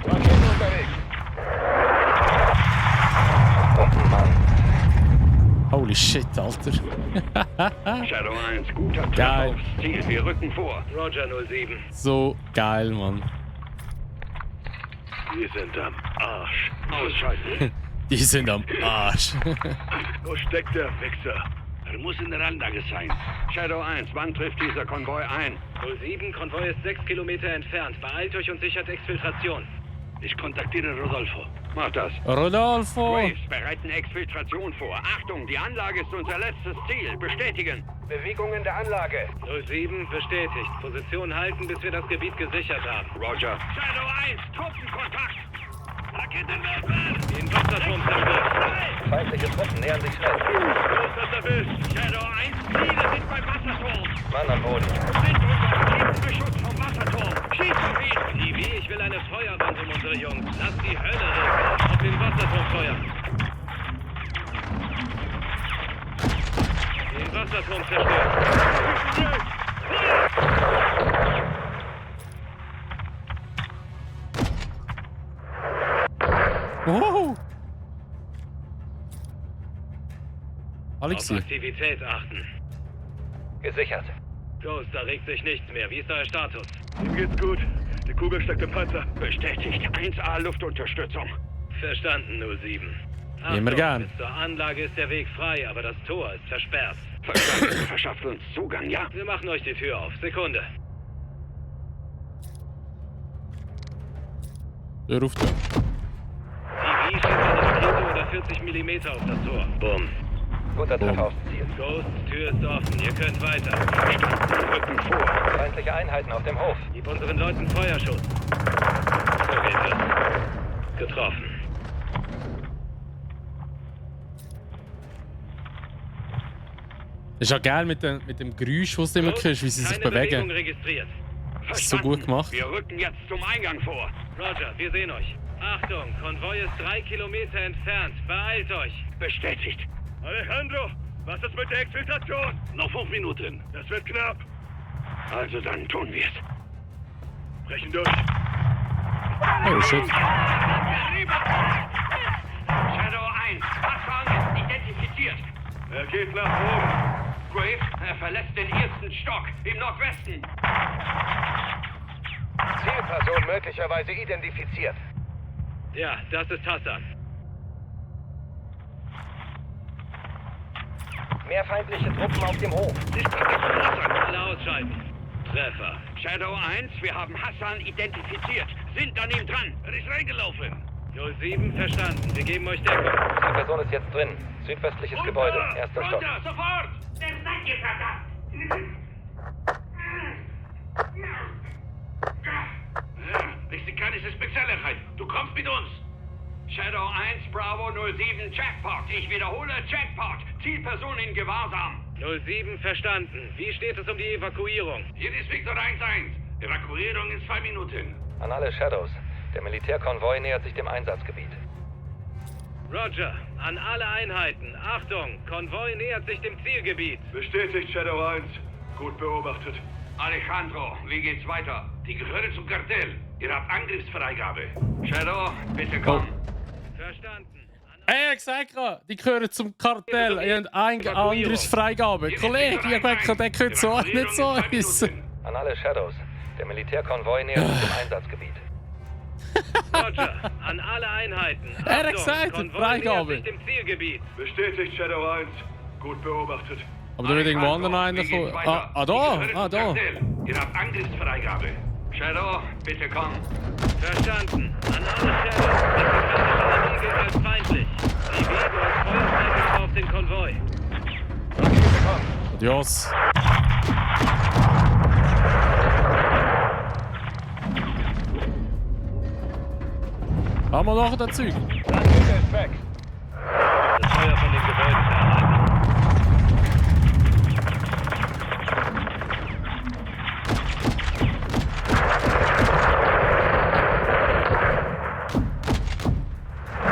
Raketen unterwegs. Oh Mann. Holy shit, Alter. Shadow 1, guter Treffer Geil. aufs Ziel. Wir rücken vor. Roger 07. So geil, Mann. Wir sind am Arsch. Ausschalten. Die sind am Arsch. Wo steckt der Wichser? Er muss in der Anlage sein. Shadow 1, wann trifft dieser Konvoi ein? 07, Konvoi ist 6 Kilometer entfernt. Beeilt euch und sichert Exfiltration. Ich kontaktiere Rodolfo. Mach das. Rodolfo! Graves, bereiten Exfiltration vor. Achtung, die Anlage ist unser letztes Ziel. Bestätigen. Bewegung in der Anlage. 07, bestätigt. Position halten, bis wir das Gebiet gesichert haben. Roger. Shadow 1, Truppenkontakt. Raketenwerfer! Den Wasserturm zerstört. Feindliche Truppen nähern sich schnell. Los, das erwischt. Shadow 1, Ziele sind beim Wasserturm. Mann am Boden. Sind unter Raketenbeschuss vom Wasserturm. Schieß auf ihn! TV, ich will eine Feuerwand um unsere Jungs. Lass die Hölle regnen. Auf den Wasserturm feuern. Den Wasserturm zerstört. Oh. Auf Alexi. Aktivität achten. Gesichert. Ghost, da regt sich nichts mehr. Wie ist euer Status? Ihm geht's gut. Die Kugel steckt im Panzer. Bestätigt. 1A Luftunterstützung. Verstanden, 07. Immer gern. Bis zur Anlage ist der Weg frei, aber das Tor ist versperrt. Verstanden. Verschafft uns Zugang, ja? Wir machen euch die Tür auf. Sekunde. Der ruft ja. TV schießt eine Rakete oder 40 mm auf das Tor. Bumm. Guter Treffer aufs Ziel. Ghost, Tür ist offen. Ihr könnt weiter. Rücken vor. Feindliche Einheiten auf dem Hof. Gib unseren Leuten Feuerschutz. So geht es. Getroffen. Ist auch geil mit dem Geräusch, was du immer hörst, wie sie sich Keine Bewegung bewegen. registriert. Das ist so gut gemacht. Wir rücken jetzt zum Eingang vor. Roger, wir sehen euch. Achtung, Konvoi ist 3 Kilometer entfernt. Beeilt euch. Bestätigt. Alejandro, was ist mit der Exfiltration? Noch 5 Minuten. Das wird knapp. Also dann tun wir's. Brechen durch. Oh shit. Shadow 1, Hassan ist identifiziert. Er geht nach oben. Graves, er verlässt den ersten Stock im Nordwesten. Zielperson möglicherweise identifiziert. Ja, das ist Hassan. Mehr feindliche Truppen auf dem Hof. Alle ausschalten. Treffer. Shadow 1, wir haben Hassan identifiziert. Sind an ihm dran. Er ist reingelaufen. 07, verstanden. Wir geben euch Deckung. Die Person ist jetzt drin. Südwestliches Gebäude, erster Stock. Runter, sofort! Der Mexikanische Spezialeinheit. Du kommst mit uns. Shadow 1, Bravo 07, Jackpot. Ich wiederhole, Jackpot. Zielperson in Gewahrsam. 07, verstanden. Wie steht es um die Evakuierung? Hier ist Victor 1-1. Evakuierung in 2 Minuten. An alle Shadows. Der Militärkonvoi nähert sich dem Einsatzgebiet. Roger, an alle Einheiten. Achtung, Konvoi nähert sich dem Zielgebiet. Bestätigt, Shadow 1. Gut beobachtet. Alejandro, wie geht's weiter? Die gehören zum Kartell. Ihr habt Angriffsfreigabe. Shadow, bitte komm. Verstanden. An Ey, ich sag grad, die gehören zum Kartell. Ihr habt ein anderes Freigabe. Kollege, ich denke, der gehört so nicht so uns. An alle Shadows. Der Militärkonvoi nähert sich dem Einsatzgebiet. Roger, an alle Einheiten. Er hat Achtung, gesagt, Konvoi Freigabe. nähert sich dem Zielgebiet. Bestätigt, Shadow 1. Gut beobachtet. Aber da wird irgendwo anderen einer kommen. Da. Ihr habt Angriffsfreigabe. Shadow, bitte komm. Verstanden. An alle Shadows. Die gilt als feindlich. Die Wege und Feuerstärke auf den Konvoi. Adios. Haben wir noch das Zeug? Das Feuer von den Gebäuden erhalten.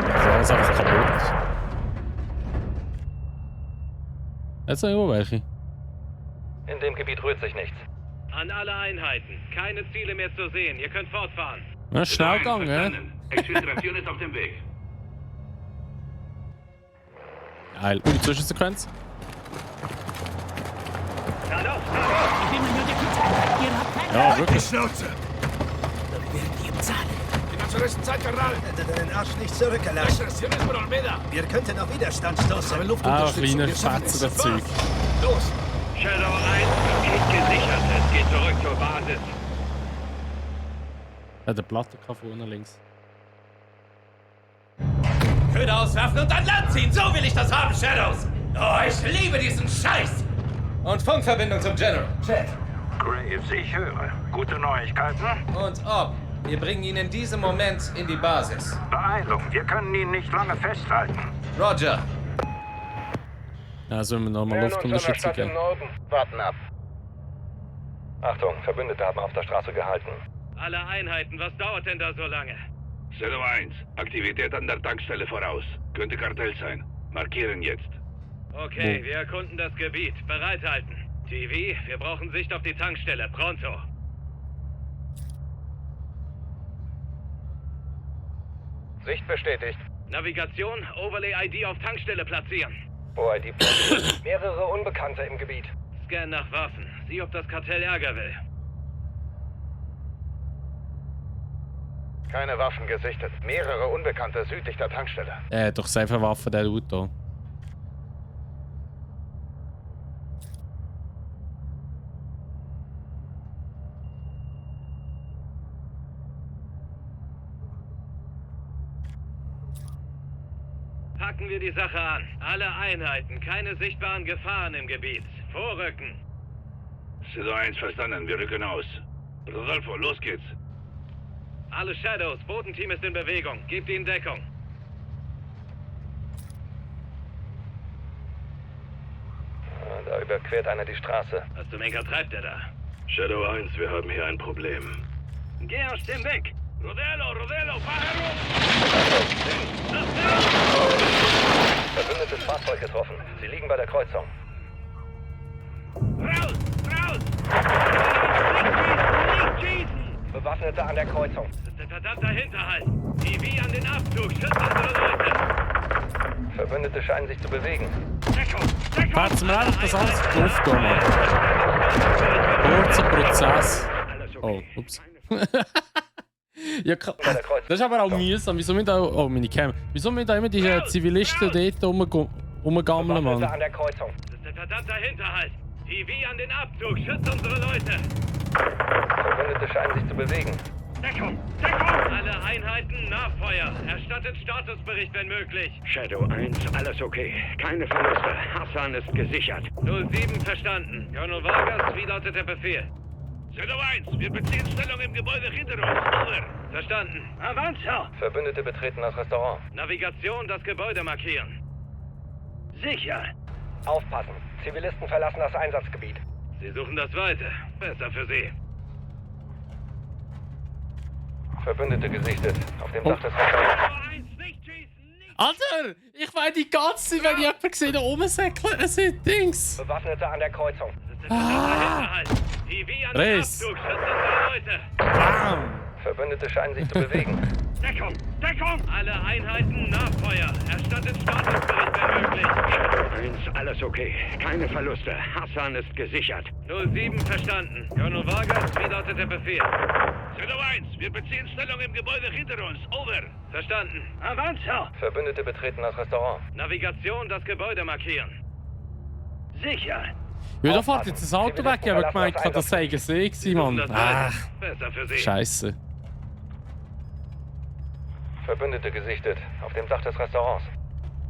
Das ist einfach kaputt. Jetzt sind immer welche. In dem Gebiet rührt sich nichts. An alle Einheiten. Keine Ziele mehr zu sehen. Ihr könnt fortfahren. Na, schnell gegangen, ja? Exfiltration ist auf dem Weg. Geil. Und die Zwischensequenz? Ja, wirklich. Schnauze! Wir werden die ihm zahlen. Die Nationalisten Zeit, Karnal! Hätte deinen Arsch nicht zurückgelassen. Wir könnten auf Widerstand stoßen. Kleine Fetze, das Zeug. Los! Shadow 1, Gebiet gesichert. Es geht zurück zur Basis. Ja, der Platte vorne links. Köder auswerfen und an Land ziehen. So will ich das haben, Shadows. Oh, ich liebe diesen Scheiß. Und Funkverbindung zum General. Chat. Graves, ich höre. Gute Neuigkeiten? Und ob. Wir bringen ihn in diesem Moment in die Basis. Beeilung, wir können ihn nicht lange festhalten. Roger. Ja, sollen wir nochmal Luftunterstützung geben? Warten ab. Achtung, Verbündete haben auf der Straße gehalten. Alle Einheiten, was dauert denn da so lange? Shadow 1, Aktivität an der Tankstelle voraus. Könnte Kartell sein. Markieren jetzt. Okay, wir erkunden das Gebiet. Bereithalten. TV, wir brauchen Sicht auf die Tankstelle. Pronto. Sicht bestätigt. Navigation, Overlay-ID auf Tankstelle platzieren. OID platziert. Mehrere Unbekannte im Gebiet. Scan nach Waffen. Sieh, ob das Kartell Ärger will. Keine Waffen gesichtet. Mehrere Unbekannte südlich der Tankstelle. Doch selber Waffen, der Auto. Packen wir die Sache an. Alle Einheiten, keine sichtbaren Gefahren im Gebiet. Vorrücken. Shadow 1 verstanden, wir rücken aus. Rodolfo, los geht's. Alle Shadows, Bodenteam ist in Bewegung. Gebt ihnen Deckung. Da überquert einer die Straße. Was zum Henker treibt er da? Shadow 1, wir haben hier ein Problem. Geh aus dem Weg! Rodelo, fahr herum! Verbündetes Fahrzeug getroffen. Sie liegen bei der Kreuzung. Raus! Nicht schießen! Bewaffnete an der Kreuzung. Das ist ein verdammter Hinterhalt. TV an den Abzug. Schützt unsere Leute. Verbündete scheinen sich zu bewegen. Warte mal, das alles Luft da, Mann. Kurzer Prozess. Oh, ups. Ja, das ist aber auch mühsam. Wieso müssen da... Oh, meine Cam. Wieso müssen da immer die Zivilisten dort rumgammeln, Mann? An der Kreuzung. Das ist ein verdammter Hinterhalt. TV an den Abzug. Schützt unsere Leute. Verbündete scheinen sich zu bewegen. Deckung! Alle Einheiten, Nachfeuer. Erstattet Statusbericht, wenn möglich. Shadow 1, alles okay. Keine Verluste. Hassan ist gesichert. 07 verstanden. Colonel Vargas, wie lautet der Befehl? Shadow 1, wir beziehen Stellung im Gebäude hinter uns. Over. Verstanden. Avanza! Verbündete betreten das Restaurant. Navigation, das Gebäude markieren. Sicher. Aufpassen. Zivilisten verlassen das Einsatzgebiet. Sie suchen das Weite. Besser für Sie. Verbündete gesichtet. Auf dem Dach des Restaurants. Alter! Ich weiß die ganze Zeit, wenn ich jemanden sehe, da oben säckeln, es sind Dings. Bewaffnete an der Kreuzung. TV an Reis. den Abzug. Schützt unsere Leute. Bam! Verbündete scheinen sich zu bewegen. Deckung! Deckung! Alle Einheiten Nachfeuer. Erstattet Statusbericht, wenn möglich. 1, alles okay. Keine Verluste. Hassan ist gesichert. 07 verstanden. Colonel Vargas, wie lautet der Befehl? Shadow 1, wir beziehen Stellung im Gebäude hinter uns. Over. Verstanden. Avanza! Verbündete betreten das Restaurant. Navigation, das Gebäude markieren. Sicher! Ja, da fährt jetzt das Auto weg. Ich habe gemeint, das sei gesehen, Mann. Ach, Besser für Sie. Scheiße. Verbündete gesichtet. Auf dem Dach des Restaurants.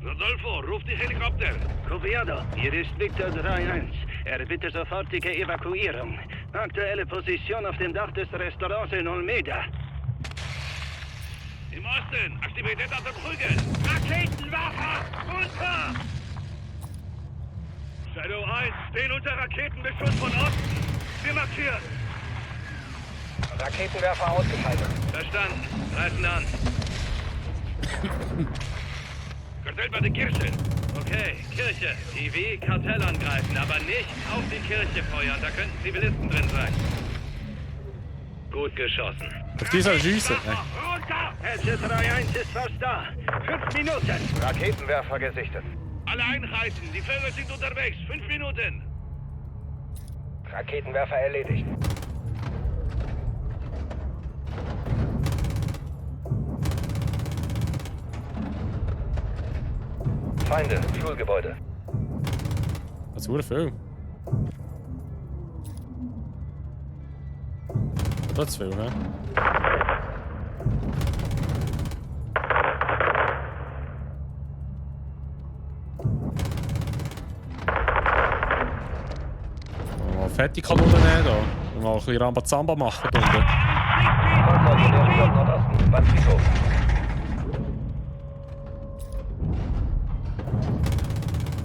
Rodolfo, ruf die Helikopter. Copiado, hier ist Victor 3-1. Er bitte sofortige Evakuierung. Aktuelle Position auf dem Dach des Restaurants in Olmeda. Im Osten, Aktivität auf der Brücke. Raketenwerfer, runter! Shadow 1, stehen unter Raketenbeschuss von Osten. Wir markieren. Raketenwerfer ausgeschaltet. Verstanden. Greifen an. Kartell bei der Kirche. Okay, Kirche. TV, Kartell angreifen, aber nicht auf die Kirche feuern. Da könnten Zivilisten drin sein. Gut geschossen. Auf die soll schiessen. Runter! SC-3-1 ist fast da. 5 Minuten. Raketenwerfer gesichtet. Alle Einheiten, die Felder sind unterwegs. 5 Minuten. Raketenwerfer erledigt. Feinde, Schulgebäude. Das wurde viel. Das ist viel, hä? Mal fette Kanonen nehmen da. Und mal ein bisschen Rambazamba machen da unten. Nordosten, beim Friedhof.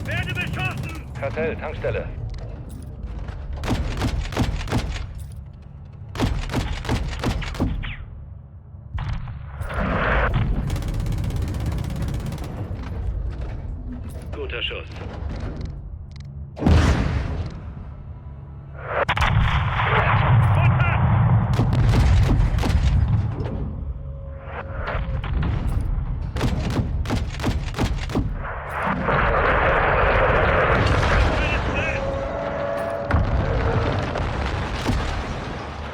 Werde beschossen! Kartell, Tankstelle. Guter Schuss.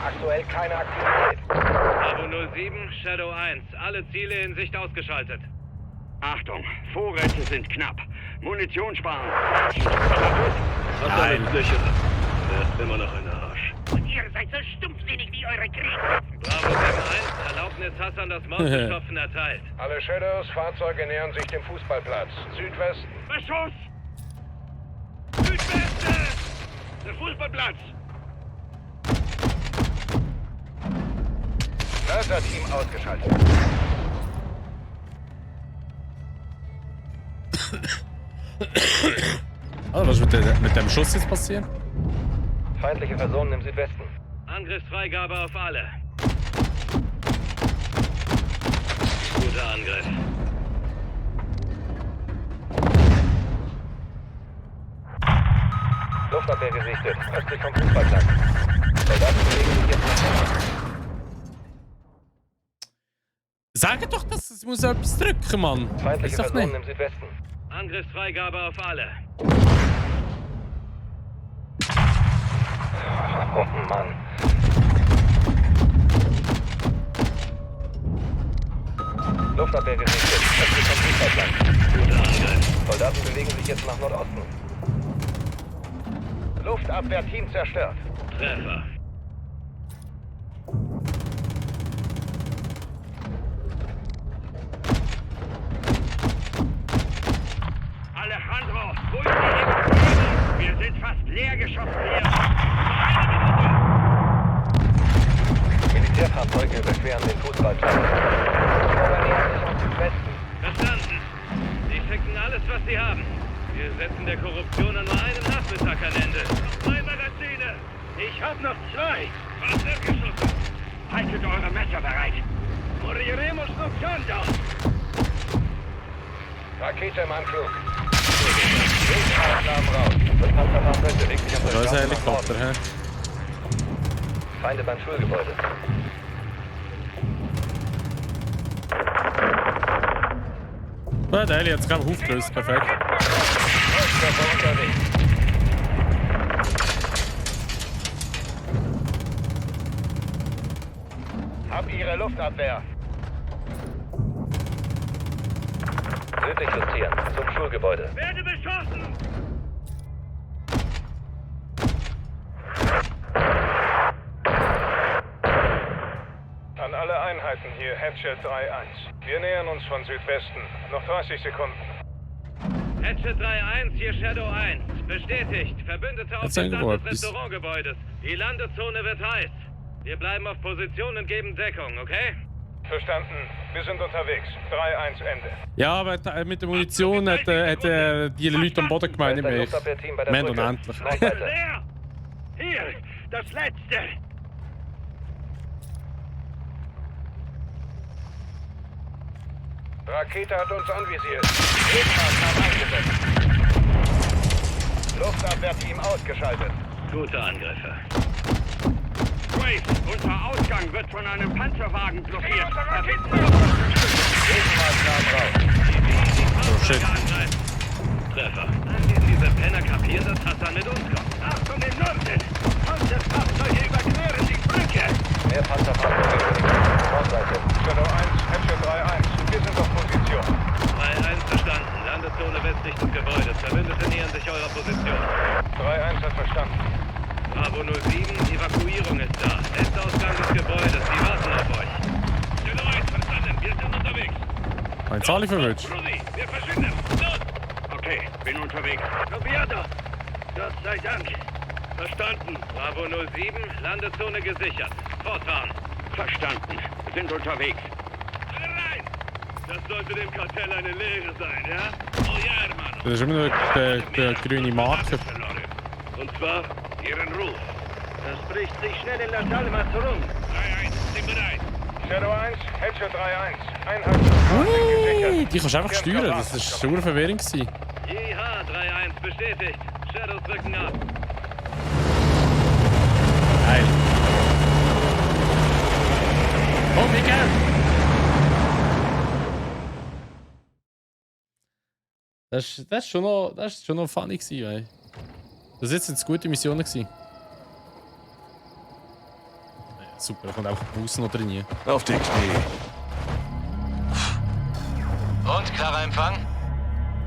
Aktuell keine Aktivität. Bravo 07, Shadow 1. Alle Ziele in Sicht ausgeschaltet. Achtung, Vorräte sind knapp. Munition sparen. Nein. Er ist immer noch ein Arsch. Und ihr seid so stumpfsinnig wie eure Krieger. Bravo 1, Erlaubnis Hassan das Mordbestopfen erteilt. Alle Shadows, Fahrzeuge nähern sich dem Fußballplatz. Südwesten. Beschuss! Südweste! Der Fußballplatz! Mörder-Team ausgeschaltet. Also, was wird mit dem Schuss jetzt passieren? Feindliche Personen im Südwesten. Angriffsfreigabe auf alle. Guter Angriff. Luftabwehr gesichtet, östlich vom Fußballplatz. Soldaten bewegen sich jetzt nach Norden. Sag doch, dass es muss etwas drücken, Mann. Feindliche Ist doch Personen nicht. im Südwesten. Angriffsfreigabe auf alle. Oh Mann. Luftabwehr gesichtet, östlich vom Fußballplatz. Guter Angriff. Soldaten bewegen sich jetzt nach Nordosten. Luftabwehrteam zerstört. Treffer. Alejandro, wo ist die Evakuierung? Wir sind fast leer geschossen hier. Militärfahrzeuge überqueren den Fußballplatz. Oder nähern sich am Südwesten. Verstanden. Sie ficken alles, was sie haben. Wir setzen der Korruption an nur einem Nachmittag ein Ende. Noch 2 Magazine. Ich hab noch 2. Was wird geschossen? Haltet eure Messer bereit. Moriremos luchando. Rakete im Anflug. Wildfahrzeuge raus. Das Panzerfahrzeug bewegt sich auf der Da ist ein Straße nach Helikopter, Norden. hä? Feinde beim Schulgebäude. Ja, der Eli hat es gerade aufgelöst. Perfekt. Hab Ihre Luftabwehr. Südlich justieren, zum Schulgebäude. Werde beschossen! An alle Einheiten hier, Hatchet 3-1. Wir nähern uns von Südwesten. Noch 30 Sekunden. Hatchet 3-1, hier Shadow 1. Bestätigt. Verbündete auf dem Dach des Restaurantgebäudes. Die Landezone wird heiß. Wir bleiben auf Position und geben Deckung, okay? Verstanden. Wir sind unterwegs. 3-1 Ende. Ja, aber mit der Munition hat die Leute am Boden gemeint, nicht mehr. Mehr und endlich. Leer! Hier, das letzte! Rakete hat uns anvisiert. Gegenmaßnahmen eingesetzt. Luftabwehrteam ausgeschaltet. Gute Angriffe. Graves, unser Ausgang wird von einem Panzerwagen blockiert. Gegenmaßnahmen raus. Oh shit. Treffer. Diese Penner kapieren, dass Hassan mit uns kommt. Achtung im Norden! Panzerfahrzeuge überqueren die Brücke! Mehr Panzerfahrzeuge. Nordseite. Shadow 1, Hatchet 3-1. Wir sind auf Position. 3-1 verstanden. Landezone westlich des Gebäudes. Verbündete nähern sich eurer Position. 3-1 hat verstanden. Bravo 07, Evakuierung ist da. Endausgang des Gebäudes. Sie warten auf euch. Shadow 1 verstanden. Wir sind unterwegs. Ein Zahli verwünscht. Wir verschwinden. Los! Okay, bin unterwegs. Probiado! Gott sei Dank. Verstanden. Bravo 07, Landezone gesichert. Fortfahren. Verstanden. Sind unterwegs. Alle rein! Das sollte dem Kartell eine Lehre sein, ja? Oh ja, Hermano. Das ist immer noch der grüne Marker. Und zwar ihren Ruf. Das bricht sich schnell in Las Almas rum. 3-1, sind bereit. Shadow 1, Hatchet 3-1. Einheit. Die kannst du einfach steuern. Das war super verwirrend. JH 3-1 bestätigt. Shadows rücken ab. Geil. Oh, Digga! Das ist schon noch funny gewesen, ey. Das sind jetzt gute Missionen gewesen. Super, da kommt einfach Bus noch drin. Auf die Knie. Und, klarer Empfang?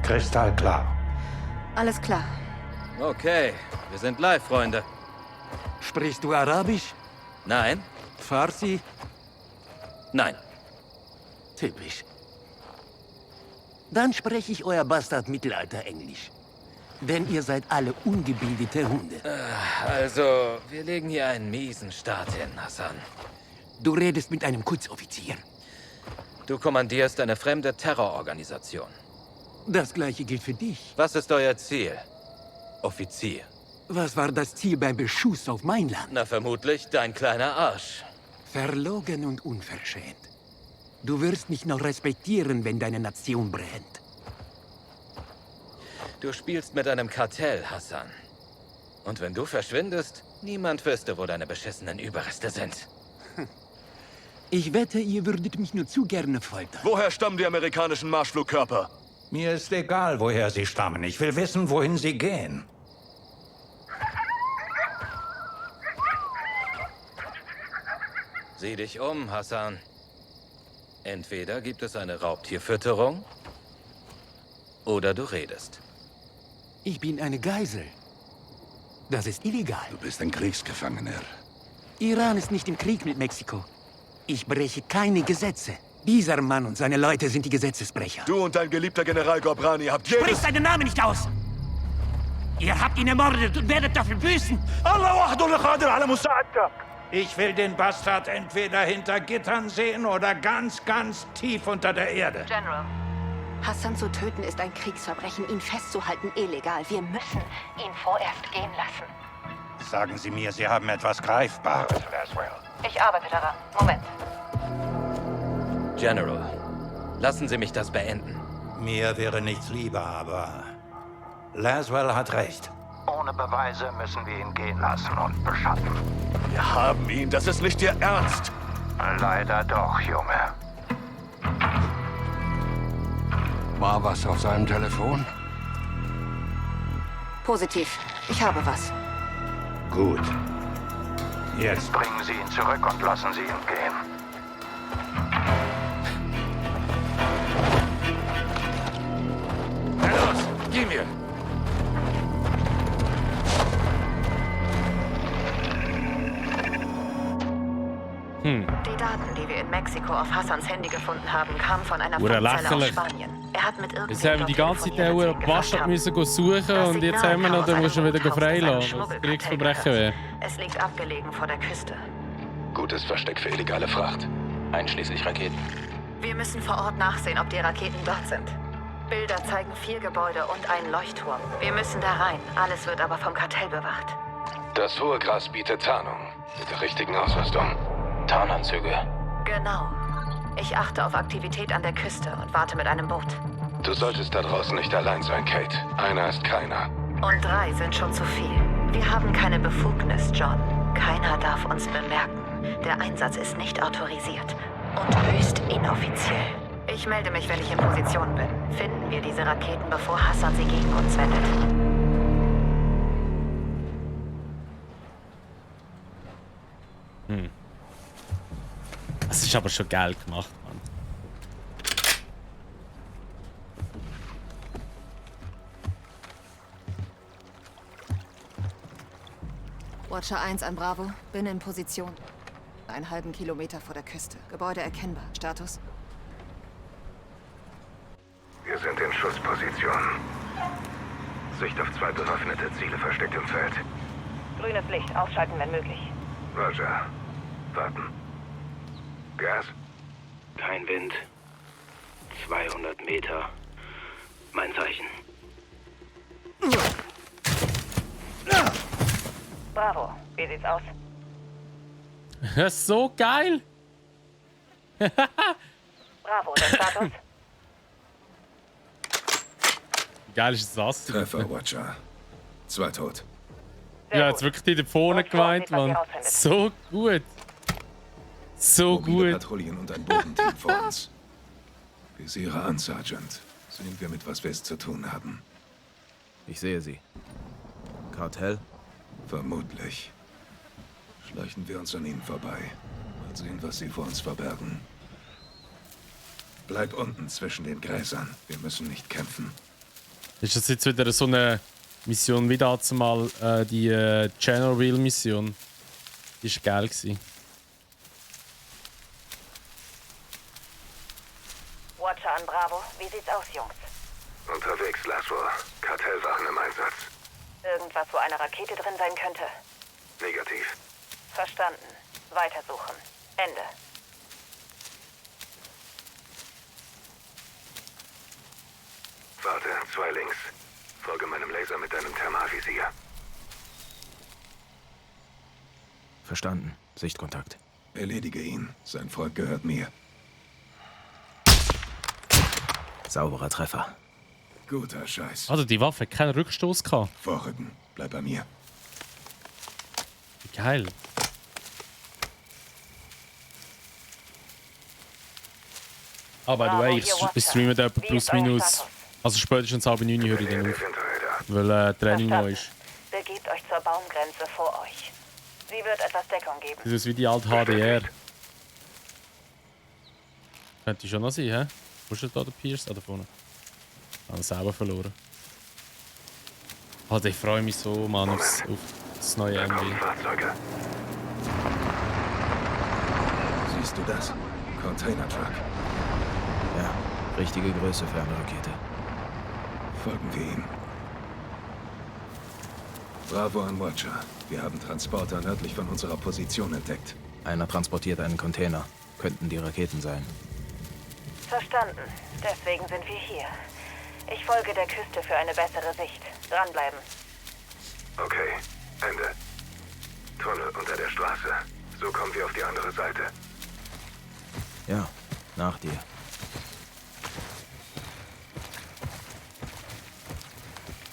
Kristallklar. Alles klar. Okay, wir sind live, Freunde. Sprichst du Arabisch? Nein? Farsi? Nein. Typisch. Dann spreche ich euer Bastard-Mittelalter-Englisch. Denn ihr seid alle ungebildete Hunde. Also, wir legen hier einen miesen Start hin, Hassan. Du redest mit einem Kurzoffizier. Du kommandierst eine fremde Terrororganisation. Das gleiche gilt für dich. Was ist euer Ziel, Offizier? Was war das Ziel beim Beschuss auf mein Land? Na, vermutlich dein kleiner Arsch. Verlogen und unverschämt. Du wirst mich noch respektieren, wenn deine Nation brennt. Du spielst mit einem Kartell, Hassan. Und wenn du verschwindest, niemand wüsste, wo deine beschissenen Überreste sind. Ich wette, ihr würdet mich nur zu gerne foltern. Woher stammen die amerikanischen Marschflugkörper? Mir ist egal, woher sie stammen. Ich will wissen, wohin sie gehen. Sieh dich um, Hassan. Entweder gibt es eine Raubtierfütterung oder du redest. Ich bin eine Geisel. Das ist illegal. Du bist ein Kriegsgefangener. Iran ist nicht im Krieg mit Mexiko. Ich breche keine Gesetze. Dieser Mann und seine Leute sind die Gesetzesbrecher. Du und dein geliebter General Ghobrani habt jedes... Sprich seinen Namen nicht aus! Ihr habt ihn ermordet und werdet dafür büßen! Ich will den Bastard entweder hinter Gittern sehen oder ganz, ganz tief unter der Erde. General. Hassan zu töten ist ein Kriegsverbrechen. Ihn festzuhalten illegal. Wir müssen ihn vorerst gehen lassen. Sagen Sie mir, Sie haben etwas Greifbares, Laswell. Ich arbeite daran. Moment. General, lassen Sie mich das beenden. Mir wäre nichts lieber, aber Laswell hat recht. Ohne Beweise müssen wir ihn gehen lassen und beschatten. Wir haben ihn, das ist nicht Ihr Ernst. Leider doch, Junge. War was auf seinem Telefon? Positiv. Ich habe was. Gut. Jetzt Bringen Sie ihn zurück und lassen Sie ihn gehen. Na los, geh mir! Die Daten, die wir in Mexiko auf Hassans Handy gefunden haben, kamen von einer Ura Funkzelle aus lächerlich. Spanien. Er hat mit Jetzt irgendwem haben wir die dort ganze Zeit telefoniert, auch eine Waschab müssen suchen und jetzt haben wir noch, dann musst du wieder freilassen. Das Kriegsverbrechen wäre. Es liegt abgelegen vor der Küste. Gutes Versteck für illegale Fracht. Einschließlich Raketen. Wir müssen vor Ort nachsehen, ob die Raketen dort sind. Bilder zeigen 4 Gebäude und einen Leuchtturm. Wir müssen da rein. Alles wird aber vom Kartell bewacht. Das hohe Gras bietet Tarnung. Mit der richtigen Ausrüstung. Tarnanzüge. Genau. Ich achte auf Aktivität an der Küste und warte mit einem Boot. Du solltest da draußen nicht allein sein, Kate. Einer ist keiner. Und 3 sind schon zu viel. Wir haben keine Befugnis, John. Keiner darf uns bemerken. Der Einsatz ist nicht autorisiert und höchst inoffiziell. Ich melde mich, wenn ich in Position bin. Finden wir diese Raketen, bevor Hassan sie gegen uns wendet. Das ist aber schon geil gemacht, Mann. Watcher 1 an Bravo. Bin in Position. Einen halben Kilometer vor der Küste. Gebäude erkennbar. Status? Wir sind in Schussposition. Sicht auf 2 bewaffnete Ziele versteckt im Feld. Grünes Licht. Ausschalten, wenn möglich. Roger. Warten. Gas? Kein Wind. 200 Meter. Mein Zeichen. Bravo. Wie sieht's aus? Das ist so geil! Bravo, der Status? Wie geil ist das? Treffer, Watcher. 2 tot. Ja, jetzt wirklich die da vorne gemeint, Mann. So gut. So Mobile gut. Patrouillen und ein Bodenteam vor uns. Visiere an, Sergeant. Sehen wir, mit was wir es zu tun haben. Ich sehe sie. Kartell? Vermutlich. Schleichen wir uns an ihnen vorbei. Mal sehen, was sie vor uns verbergen. Bleib unten zwischen den Gräsern. Wir müssen nicht kämpfen. Ist das jetzt wieder so eine Mission wie damals mal die Chernobyl-Mission? Die war geil gewesen. Watcher an Bravo. Wie sieht's aus, Jungs? Unterwegs, Laswell. Kartellwachen im Einsatz. Irgendwas, wo eine Rakete drin sein könnte? Negativ. Verstanden. Weitersuchen. Ende. Warte, 2 links. Folge meinem Laser mit deinem Thermalvisier. Verstanden. Sichtkontakt. Erledige ihn. Sein Freund gehört mir. Sauberer Treffer. Guter Scheiß. Also die Waffe hat keinen Rückstoß gehabt. Vorrücken. Bleib bei mir. Wie geil. Ah, by the way, ich streame da plus minus. Also spätestens halb 9 höre ich dann auf. Weil Training noch ist. Begebt euch zur Baumgrenze vor euch. Sie wird etwas Deckung geben. Das ist wie die alte HDR. Könnte schon noch sein, hä? Wo ist denn da der Pierce? Da vorne. Haben wir selber verloren. Also ich freue mich so, Mann, auf das neue MV. Siehst du das? Container Truck. Ja, richtige Größe für eine Rakete. Folgen wir ihm. Bravo an Watcher. Wir haben Transporter nördlich von unserer Position entdeckt. Einer transportiert einen Container. Könnten die Raketen sein. Verstanden. Deswegen sind wir hier. Ich folge der Küste für eine bessere Sicht. Dranbleiben. Okay, Ende. Tunnel unter der Straße. So kommen wir auf die andere Seite. Ja, nach dir.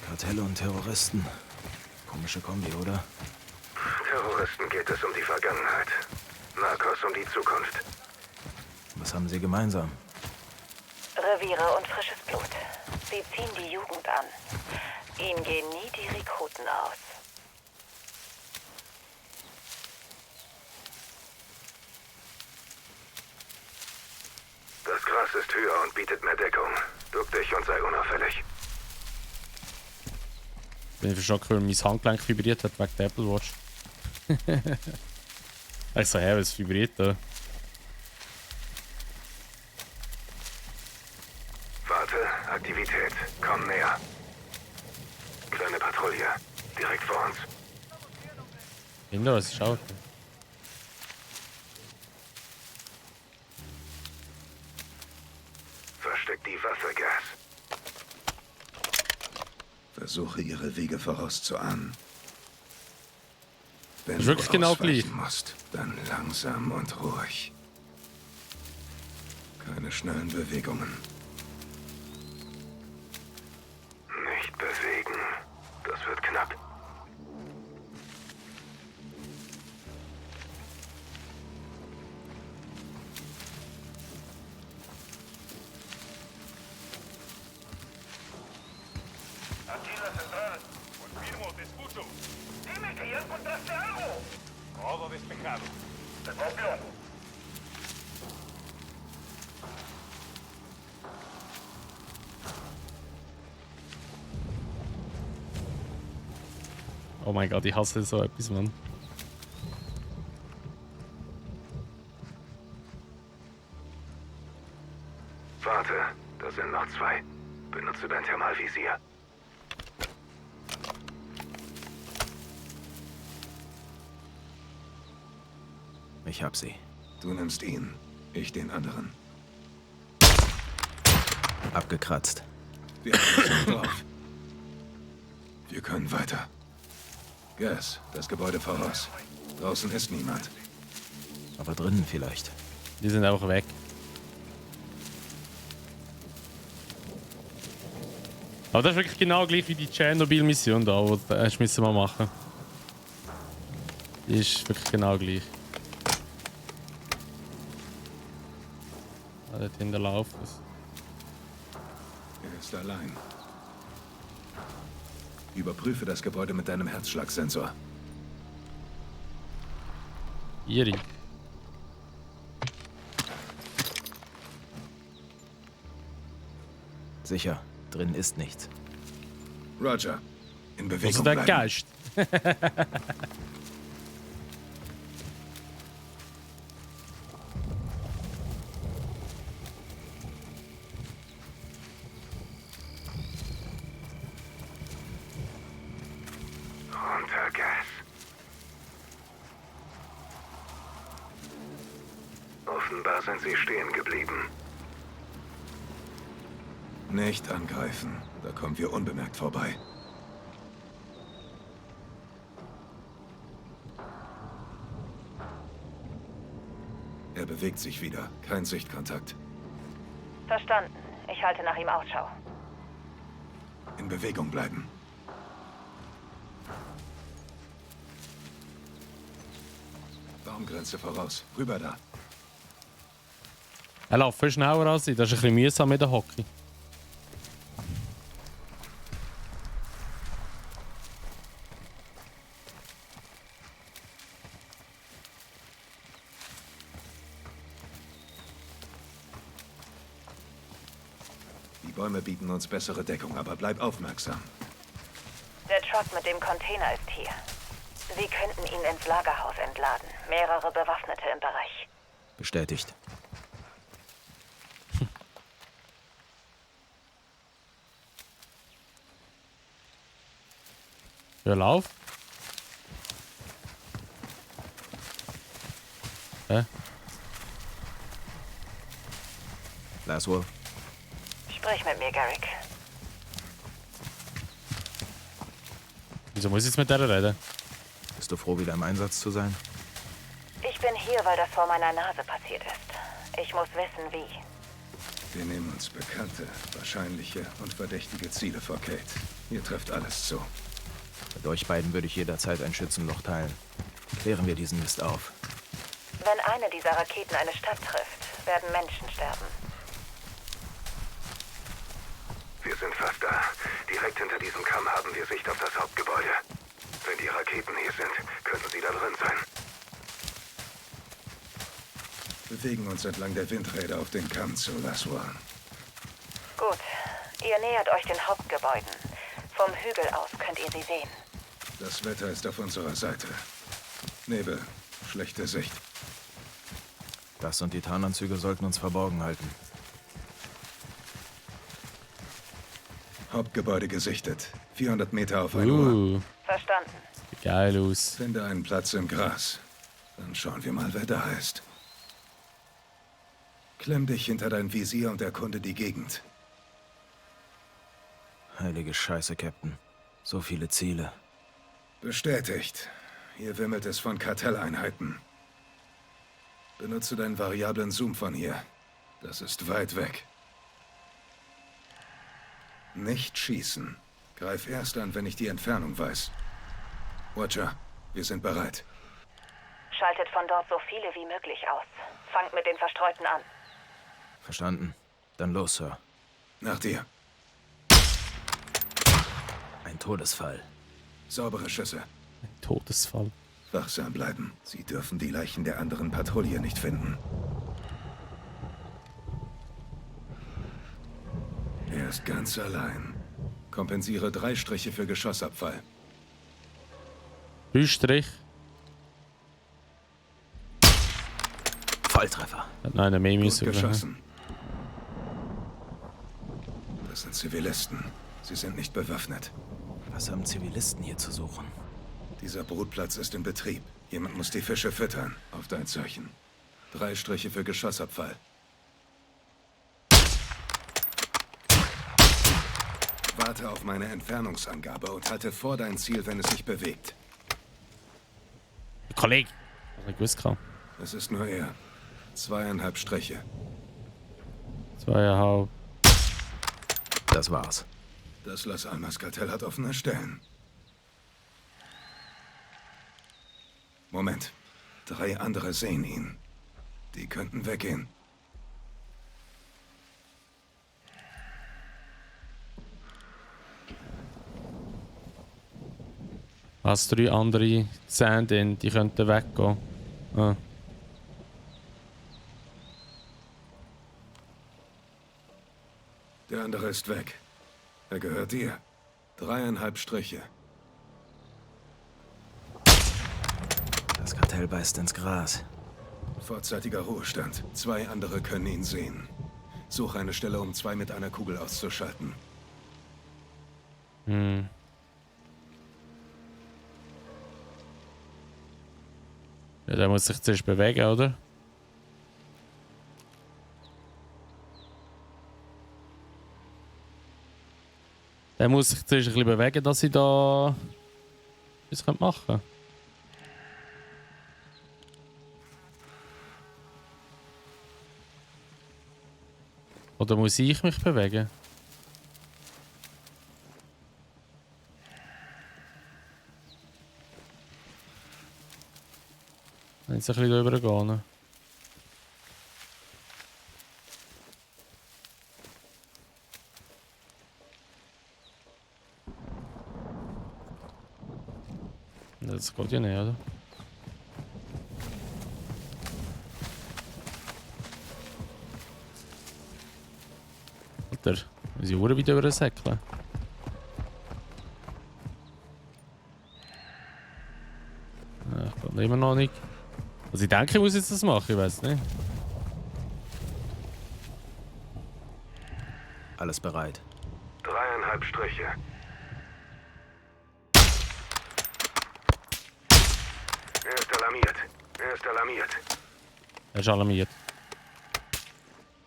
Kartelle und Terroristen. Komische Kombi, oder? Terroristen geht es um die Vergangenheit. Narcos um die Zukunft. Was haben sie gemeinsam? Reviere und frisches Blut. Sie ziehen die Jugend an. Ihnen gehen nie die Rekruten aus. Das Gras ist höher und bietet mehr Deckung. Duck dich und sei unauffällig. Bin ich verschockt, weil mein Handgelenk vibriert hat wegen der Apple Watch. Ich so, hä, was vibriert da? Warte, Aktivität. Komm näher. Kleine Patrouille. Direkt vor uns. Hinter uns ist auch. Versteckt die Waffe, Gas. Versuche ihre Wege vorauszuahnen. Wenn ist wirklich du genau ausweichen gleich. musst, dann langsam und ruhig. Keine schnellen Bewegungen. Nicht bewegen. Das wird knapp. Aquila Central. Confirmo, te escucho. Dime que ya encontraste algo. Todo despejado. Te copio. Oh mein Gott, ich hasse so etwas, Mann. Warte, da sind noch zwei. Benutze dein Thermalvisier. Ich hab sie. Du nimmst ihn, ich den anderen. Abgekratzt. Wir haben es drauf. Wir können weiter. Gas, das Gebäude voraus. Draußen ist niemand. Aber drinnen vielleicht. Die sind einfach weg. Aber das ist wirklich genau gleich wie die Tschernobyl-Mission da, die du müssen wir machen. Die ist wirklich genau gleich. Ah, dort hinten läuft es. Er ist allein. Überprüfe das Gebäude mit deinem Herzschlagsensor. Iri. Sicher, drin ist nichts. Roger, in Bewegung Also der bleiben. Geist. Runter, Gas. Offenbar sind sie stehen geblieben. Nicht angreifen. Da kommen wir unbemerkt vorbei. Er bewegt sich wieder. Kein Sichtkontakt. Verstanden. Ich halte nach ihm Ausschau. In Bewegung bleiben. Baumgrenze voraus. Rüber da. Er läuft viel schneller als ich. Das ist ein bisschen mühsam mit der Hockey. Die Bäume bieten uns bessere Deckung, aber bleib aufmerksam. Der Truck mit dem Container ist hier. Sie könnten ihn ins Lagerhaus entladen. Mehrere Bewaffnete im Bereich. Bestätigt. Ja, lauf. Hä? Laswell. Sprich mit mir, Garrick. Wieso muss ich jetzt mit der reden? Bist du froh, wieder im Einsatz zu sein? Ich bin hier, weil das vor meiner Nase passiert ist. Ich muss wissen, wie. Wir nehmen uns bekannte, wahrscheinliche und verdächtige Ziele vor, Kate. Hier trifft alles zu. Mit euch beiden würde ich jederzeit ein Schützenloch teilen. Klären wir diesen Mist auf. Wenn eine dieser Raketen eine Stadt trifft, werden Menschen sterben. sind fast da. Direkt hinter diesem Kamm haben wir Sicht auf das Hauptgebäude. Wenn die Raketen hier sind, könnten sie da drin sein. Bewegen uns entlang der Windräder auf den Kamm zu Laswar. Gut. Ihr nähert euch den Hauptgebäuden. Vom Hügel aus könnt ihr sie sehen. Das Wetter ist auf unserer Seite. Nebel, schlechte Sicht. Das und die Tarnanzüge sollten uns verborgen halten. Hauptgebäude gesichtet. 400 Meter auf 1 Uhr. Verstanden. Sieht geil aus. Finde einen Platz im Gras. Dann schauen wir mal, wer da ist. Klemm dich hinter dein Visier und erkunde die Gegend. Heilige Scheiße, Captain. So viele Ziele. Bestätigt. Hier wimmelt es von Kartelleinheiten. Benutze deinen variablen Zoom von hier. Das ist weit weg. Nicht schießen. Greif erst an, wenn ich die Entfernung weiß. Watcher, wir sind bereit. Schaltet von dort so viele wie möglich aus. Fangt mit den Verstreuten an. Verstanden. Dann los, Sir. Nach dir. Ein Todesfall. Saubere Schüsse. Ein Todesfall. Wachsam bleiben. Sie dürfen die Leichen der anderen Patrouille nicht finden. Er ist ganz allein. Kompensiere 3 Striche für Geschossabfall. 3 Strich. Volltreffer. Hat noch einer mehr Gut müssen. geschossen. Das sind Zivilisten. Sie sind nicht bewaffnet. Was haben Zivilisten hier zu suchen? Dieser Brutplatz ist in Betrieb. Jemand muss die Fische füttern. Auf dein Zeichen. 3 Striche für Geschossabfall. Warte auf meine Entfernungsangabe und halte vor dein Ziel, wenn es sich bewegt. Kollege. Ich wusste. Es ist nur er. 2,5 Striche. 2,5. Das war's. Das Las Almas Kartell hat offene Stellen. Moment. 3 andere sehen ihn. Die könnten weggehen. Was 3 andere sehen, denn die könnten weggehen. Ah. Der andere ist weg. Er gehört dir. 3,5 Striche. Das Kartell beißt ins Gras. Vorzeitiger Ruhestand. 2 andere können ihn sehen. Suche eine Stelle, um 2 mit einer Kugel auszuschalten. Hm. Ja, der muss sich zuerst bewegen, oder? Der muss sich zuerst ein bisschen bewegen, dass ich da etwas machen kann. Oder muss ich mich bewegen? Jetzt ein bisschen drüber gehen. Das geht ja nicht, oder? Alter, unsere Uhren wieder übersäckeln. Ich kann immer noch nicht. Also ich denke, ich muss jetzt das machen, ich weiß nicht. Alles bereit. 3,5 Striche. Er ist alarmiert. Er ist alarmiert. Er ist alarmiert.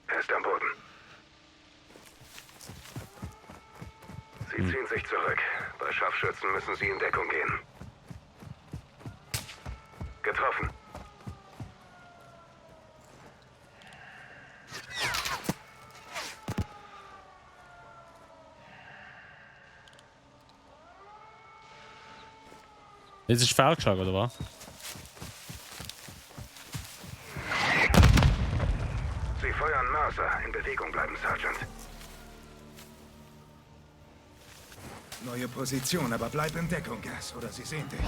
Er ist am Boden. Sie ziehen sich zurück. Bei Scharfschützen müssen sie in Deckung gehen. Getroffen. Jetzt ist fehlgeschlagen, oder was? Sie feuern Mörser. In Bewegung bleiben, Sergeant. Neue Position, aber bleib in Deckung, Gas, oder sie sehen dich.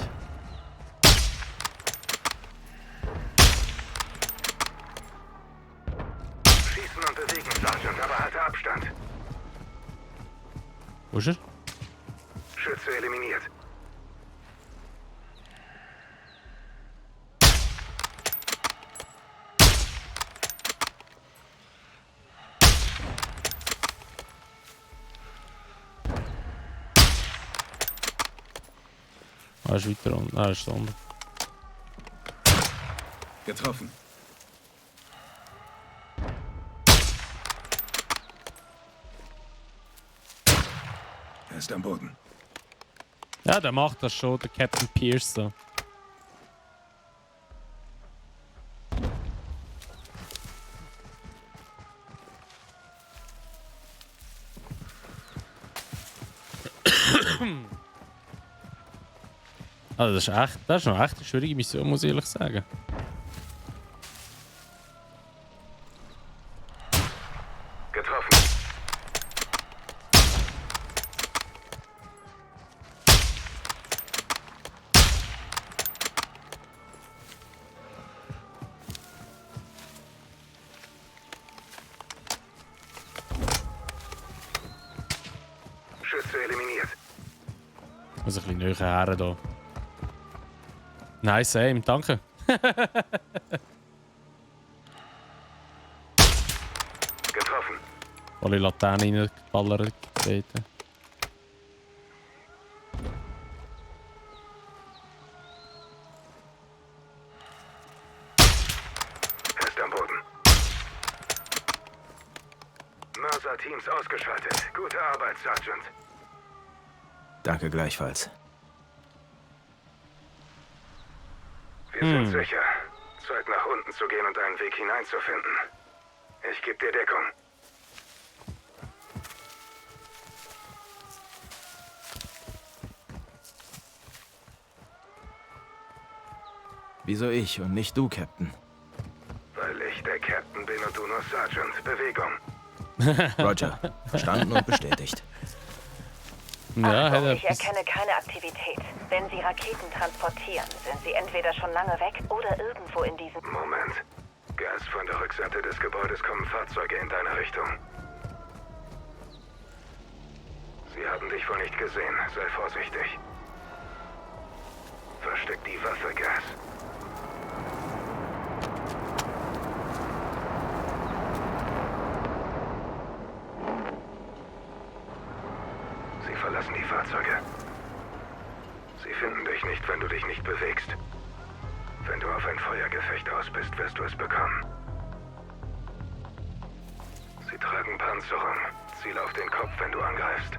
Schießen und bewegen, Sergeant, aber halte Abstand. Wo ist er? Schütze eliminiert. Ah, er ist weiter unten. Ah, er ist da unten. Getroffen. Er ist am Boden. Ja, der macht das schon, der Captain Pierce so. Also das ist noch echt eine schwierige Mission, muss ich ehrlich sagen. Getroffen. Schütze eliminiert. Muss ein bisschen näher her hier. Nice aim, danke. Getroffen. Volle Laterne reingeballert. Dort. Er ist am Boden. Mörser-Teams ausgeschaltet. Gute Arbeit, Sergeant. Danke gleichfalls. Wir sind sicher. Zeit nach unten zu gehen und einen Weg hineinzufinden. Ich gebe dir Deckung. Wieso ich und nicht du, Captain? Weil ich der Captain bin und du nur Sergeant. Bewegung. Roger. Verstanden und bestätigt. Ja, Achtung, ich erkenne keine Aktivität. Wenn Sie Raketen transportieren, sind sie entweder schon lange weg oder irgendwo in diesem... Moment. Gas, von der Rückseite des Gebäudes kommen Fahrzeuge in deine Richtung. Sie haben dich wohl nicht gesehen. Sei vorsichtig. Versteck die Waffe, Gas. Sie verlassen die Fahrzeuge. Sie finden dich nicht, wenn du dich nicht bewegst. Wenn du auf ein Feuergefecht aus bist, wirst du es bekommen. Sie tragen Panzerung. Ziel auf den Kopf, wenn du angreifst.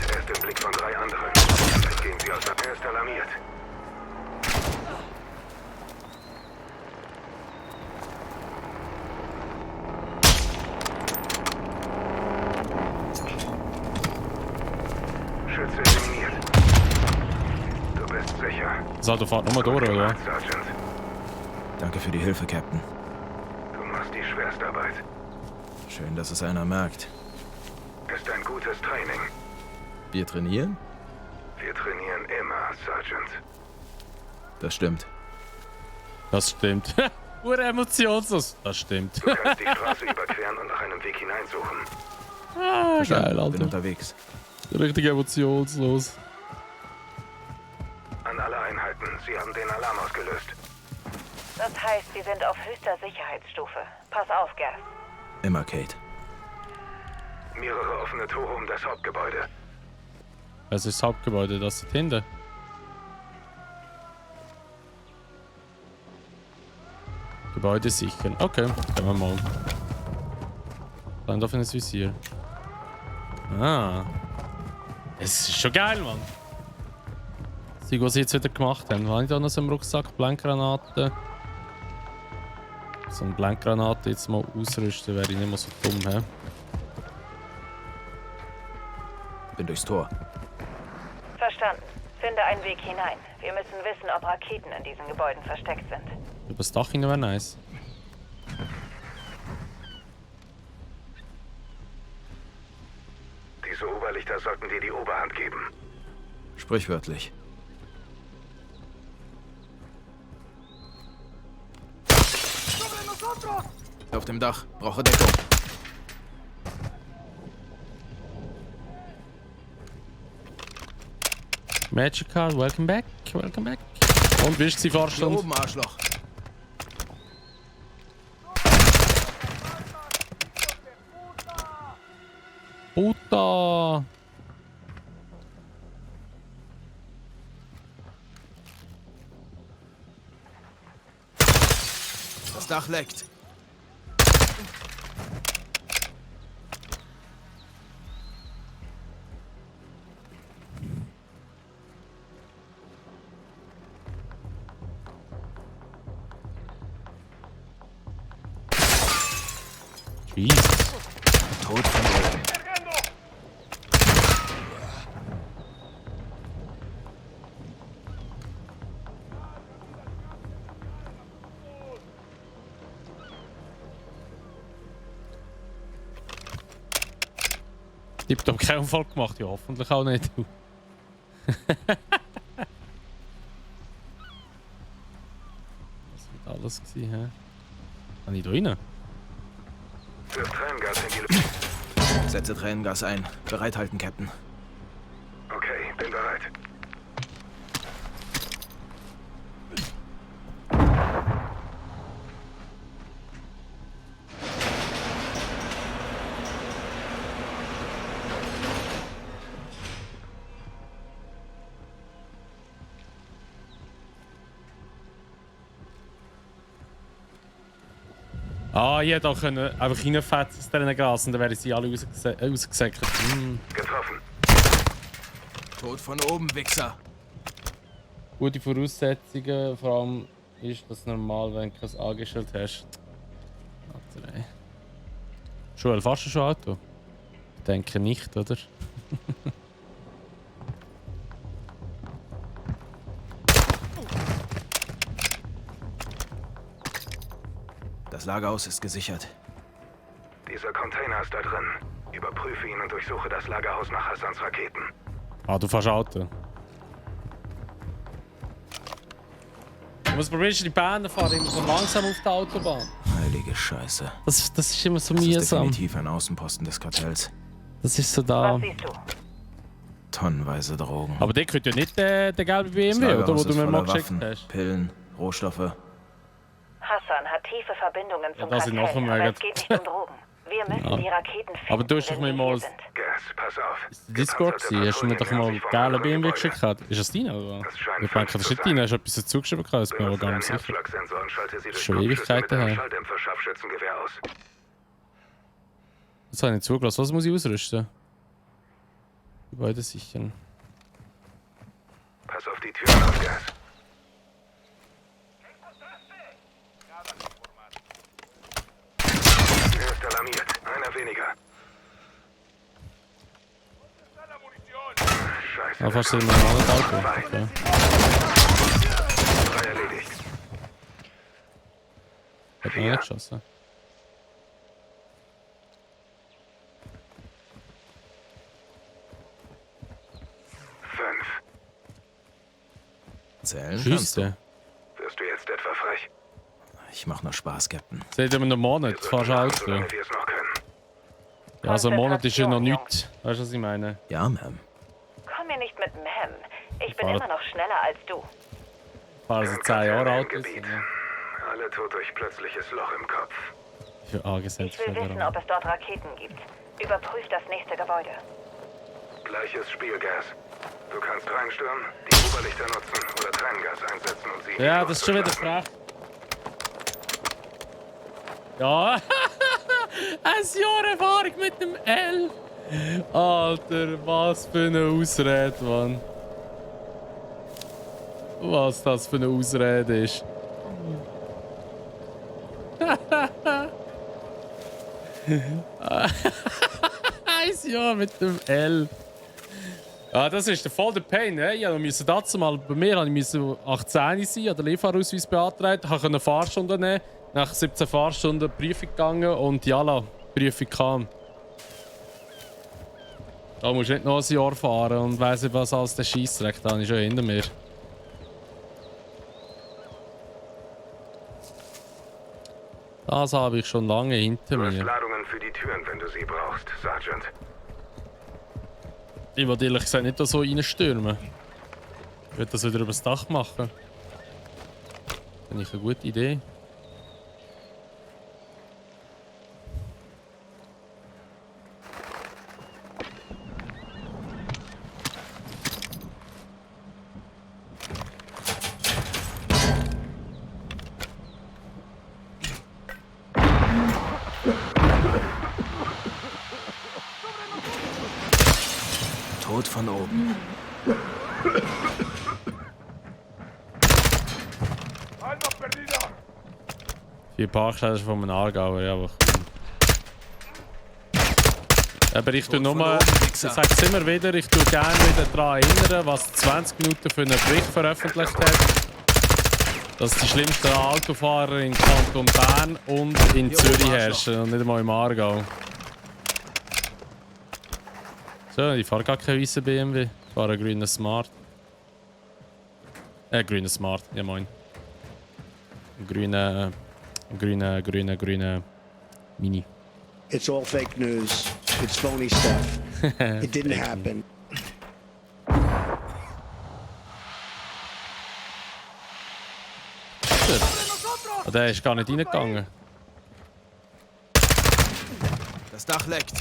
Er ist im Blick von 3 anderen. Vielleicht gehen sie aus. Er ist alarmiert. Schütze eliminiert. Du bist sicher. Das fährt nochmal durch, oder? Sergeant. Danke für die Hilfe, Captain. Du machst die Schwerstarbeit. Schön, dass es einer merkt. Ist ein gutes Training. Wir trainieren? Wir trainieren immer, Sergeant. Das stimmt. Das stimmt. Ure emotionslos. Das stimmt. Du kannst die Straße überqueren und nach einem Weg hineinsuchen. Ah, geil, Alter. Bin unterwegs. Richtig emotionslos. An alle Einheiten, Sie haben den Alarm ausgelöst. Das heißt, Sie sind auf höchster Sicherheitsstufe. Pass auf, Gas. Immer, Kate. Mehrere offene Tore um das Hauptgebäude. Das ist das Hauptgebäude, das ist hinten. Gebäude sichern. Okay, gehen wir mal. Dann offenes Visier. Ah. Es ist schon geil, Mann. Sieh, was sie jetzt wieder gemacht haben. Was habe ich da noch so im Rucksack? Blankgranaten. So eine Blankgranate jetzt mal ausrüsten, wäre ich nicht mehr so dumm, hä? Bin durchs Tor. Verstanden. Finde einen Weg hinein. Wir müssen wissen, ob Raketen in diesen Gebäuden versteckt sind. Über das Dach hin wäre nice. Diese Oberlichter sollten dir die Oberhand geben. Sprichwörtlich. Auf dem Dach. Brauche Deckung. Magical, welcome back. Welcome back. Und wie ist die Fahrstunde? Hier oben, Arschloch. Puta. Das Dach leckt. Jesus. Tot von oben. Ich hab doch keinen Unfall gemacht, ja, hoffentlich auch nicht. Was wird alles gewesen, hä? Kann ich da rein? Setze Tränengas ein. Bereithalten, Captain. Okay, bin bereit. Ah, ich hätte auch können einfach reinfetzen aus diesen Gas und dann wären sie alle rausgesäckert. Getroffen. Tot von oben, Wichser. Gute Voraussetzungen, vor allem ist das normal, wenn du kein angestellt hast. Alter, Joel, fährst du schon Auto? Ich denke nicht, oder? Das Lagerhaus ist gesichert. Dieser Container ist da drin. Überprüfe ihn und durchsuche das Lagerhaus nach Hassans Raketen. Ah, du fährst Auto. Du musst probieren, die Bahn fahren, immer so langsam auf der Autobahn. Heilige Scheiße. Das ist immer so das mühsam. ist definitiv ein Außenposten des Kartells. Das ist so da. Was siehst du? Tonnenweise Drogen. Aber der könnte ja nicht der gelbe BMW, oder? Wo du mir mal geschickt hast. Pillen, Rohstoffe. Hassan hat tiefe Verbindungen zum das sind noch Kartell, aber es geht nicht um Drogen. Wir müssen die Raketen finden, Aber du hast doch mir mal Gas, pass auf. Discord gesehen. Hast du mir doch mal geile BMW geschickt? Ist das deine, oder? Ich denke, das ist nicht deine. Hast du etwas dazu geschrieben? Das bin mir aber gar nicht sicher. Das ist schon Ewigkeiten her. Das habe ich nicht zugelassen. Was muss ich ausrüsten? Gebäude sichern. Pass auf die Türen auf, Gas. Er ist alarmiert. Einer weniger. Scheiße. Ah, fast ein normales Auto. Okay. Drei erledigt. Hat man nicht geschossen. Zählen kannst Schüsse. du. Wirst du jetzt etwa frech? Ich mach nur Spaß, Captain. Seht ihr, einen Monat fahrst du Auto. Solange wir es noch können. Ja, also ein Monat ist ja noch nichts. Weißt du, was ich meine? Ja, Ma'am. Komm mir nicht mit Ma'am. Ich bin Fahrt- immer noch schneller als du. Fahren sie 10 Jahre alt ist. Alle tot durch plötzliches Loch im Kopf. Für angesetzt Ich will wissen, ob es dort Raketen gibt. Überprüf das nächste Gebäude. Gleiches Spiel, Gas. Du kannst reinstürmen, die Oberlichter nutzen oder Tränengas einsetzen und sie... Ja, das ist schon wieder frech. Ja, ein Jahr Erfahrung mit dem L. Alter, was für eine Ausrede, Mann. Was das für eine Ausrede ist. Ein Jahr mit dem L. Ja, das ist voll der Pain. Ne? Ich musste dazu mal bei mir 18 sein, an der Lieferungsweise beantragt, konnte eine Fahrstunde nehmen. Nach 17 Fahrstunden Prüfung gegangen und die Prüfung kam. Da musst du nicht noch ein Jahr fahren und weiss nicht, was alles der Scheissdreck da ist schon hinter mir. Das habe ich schon lange hinter mir. Du hast Ladungen für die Türen, wenn du sie brauchst, Sergeant. Ich will ehrlich gesagt nicht da so reinstürmen. Ich will das wieder übers Dach machen. Finde ich eine gute Idee. Tod von oben. Vier Parkstellen von einem Aargauer, ja, aber ich tue nur, ich sage es immer wieder, ich tue gerne wieder daran erinnern, was 20 Minuten für einen Bericht veröffentlicht hat. Dass die schlimmsten Autofahrer in Kanton Bern und in Zürich herrschen und nicht einmal im Aargau. So, ich fahre gar keinen weißen BMW, ich fahre einen grünen Smart. Grünen Smart, ja moin. Grüne Mini. It's all fake news. It's phony stuff. It didn't happen. Oh, der ist gar nicht reingegangen. Das Dach leckt.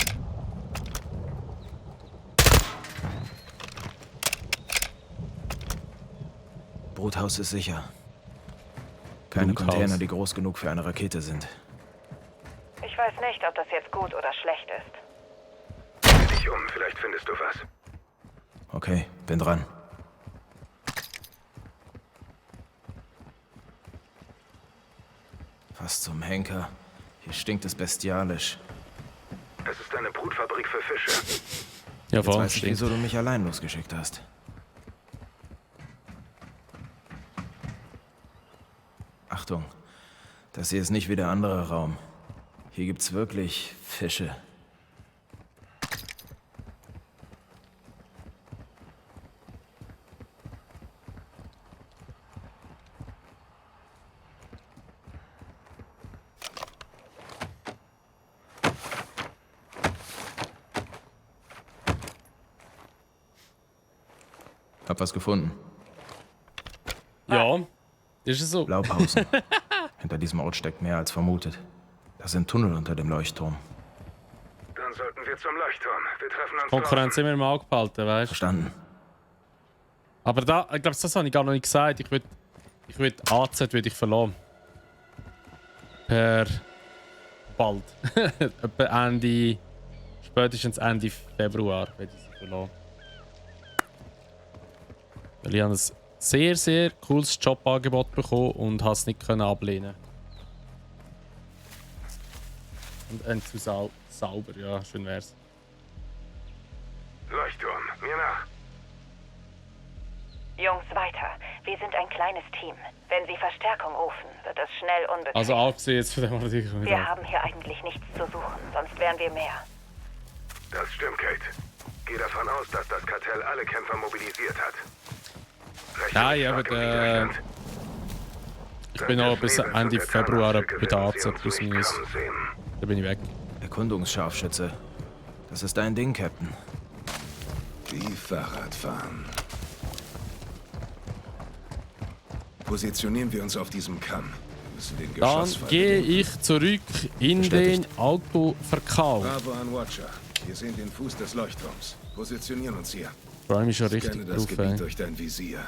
Bruthaus ist sicher. Keine Container, die groß genug für eine Rakete sind. Ich weiß nicht, ob das jetzt gut oder schlecht ist. Dreh dich um, vielleicht findest du was. Okay, bin dran. Was zum Henker? Hier stinkt es bestialisch. Es ist eine Brutfabrik für Fische. Ja, jetzt weiß ich, wieso du mich allein losgeschickt hast. Achtung, das hier ist nicht wie der andere Raum. Hier gibt's wirklich Fische. Hab was gefunden. Ja, ist es so. Blaupausen. Hinter diesem Ort steckt mehr als vermutet. Das sind Tunnel unter dem Leuchtturm. Dann sollten wir zum Leuchtturm. Wir treffen uns Konkurrenz immer im Auge behalten, weißt du? Verstanden. Aber da, ich glaube, das habe ich gar noch nicht gesagt. Ich würde AZ würde ich verlassen. Per bald. Etwa spätestens Ende Februar würde ich sie verlassen. Weil ich habe ein sehr, sehr cooles Jobangebot bekommen und habe es nicht ablehnen. Und zu sauber, ja, schön wär's. Leuchtturm, mir nach. Jungs, weiter. Wir sind ein kleines Team. Wenn Sie Verstärkung rufen, wird es schnell unbequem. Also abgesehen jetzt von dem Artikel. Wir haben hier eigentlich nichts zu suchen, sonst wären wir mehr. Das stimmt, Kate. Geh davon aus, dass das Kartell alle Kämpfer mobilisiert hat. Nein, aber ich bin auch bis Ende Februar bei der AZ plus minus. Da bin ich weg. Erkundungsscharfschütze. Das ist dein Ding, Captain. Wie Fahrradfahren. Positionieren wir uns auf diesem Kamm. Wir müssen den Dann gehe ich zurück in den Autoverkauf. Bravo an Watcher. Wir sehen den Fuß des Leuchtturms. Positionieren uns hier. Ich freue mich schon richtig Scanne das drauf, Gebiet durch dein Visier.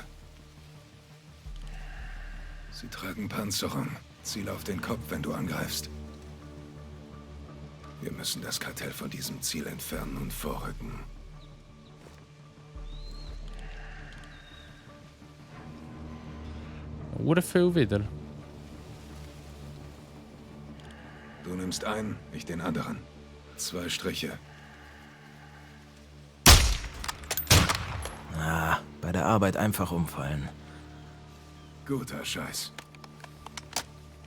Sie tragen Panzerung. Ziel auf den Kopf, wenn du angreifst. Wir müssen das Kartell von diesem Ziel entfernen und vorrücken. Oder viel wieder. Du nimmst einen, ich den anderen. 2 Striche. Ah, bei der Arbeit einfach umfallen. Guter Scheiß.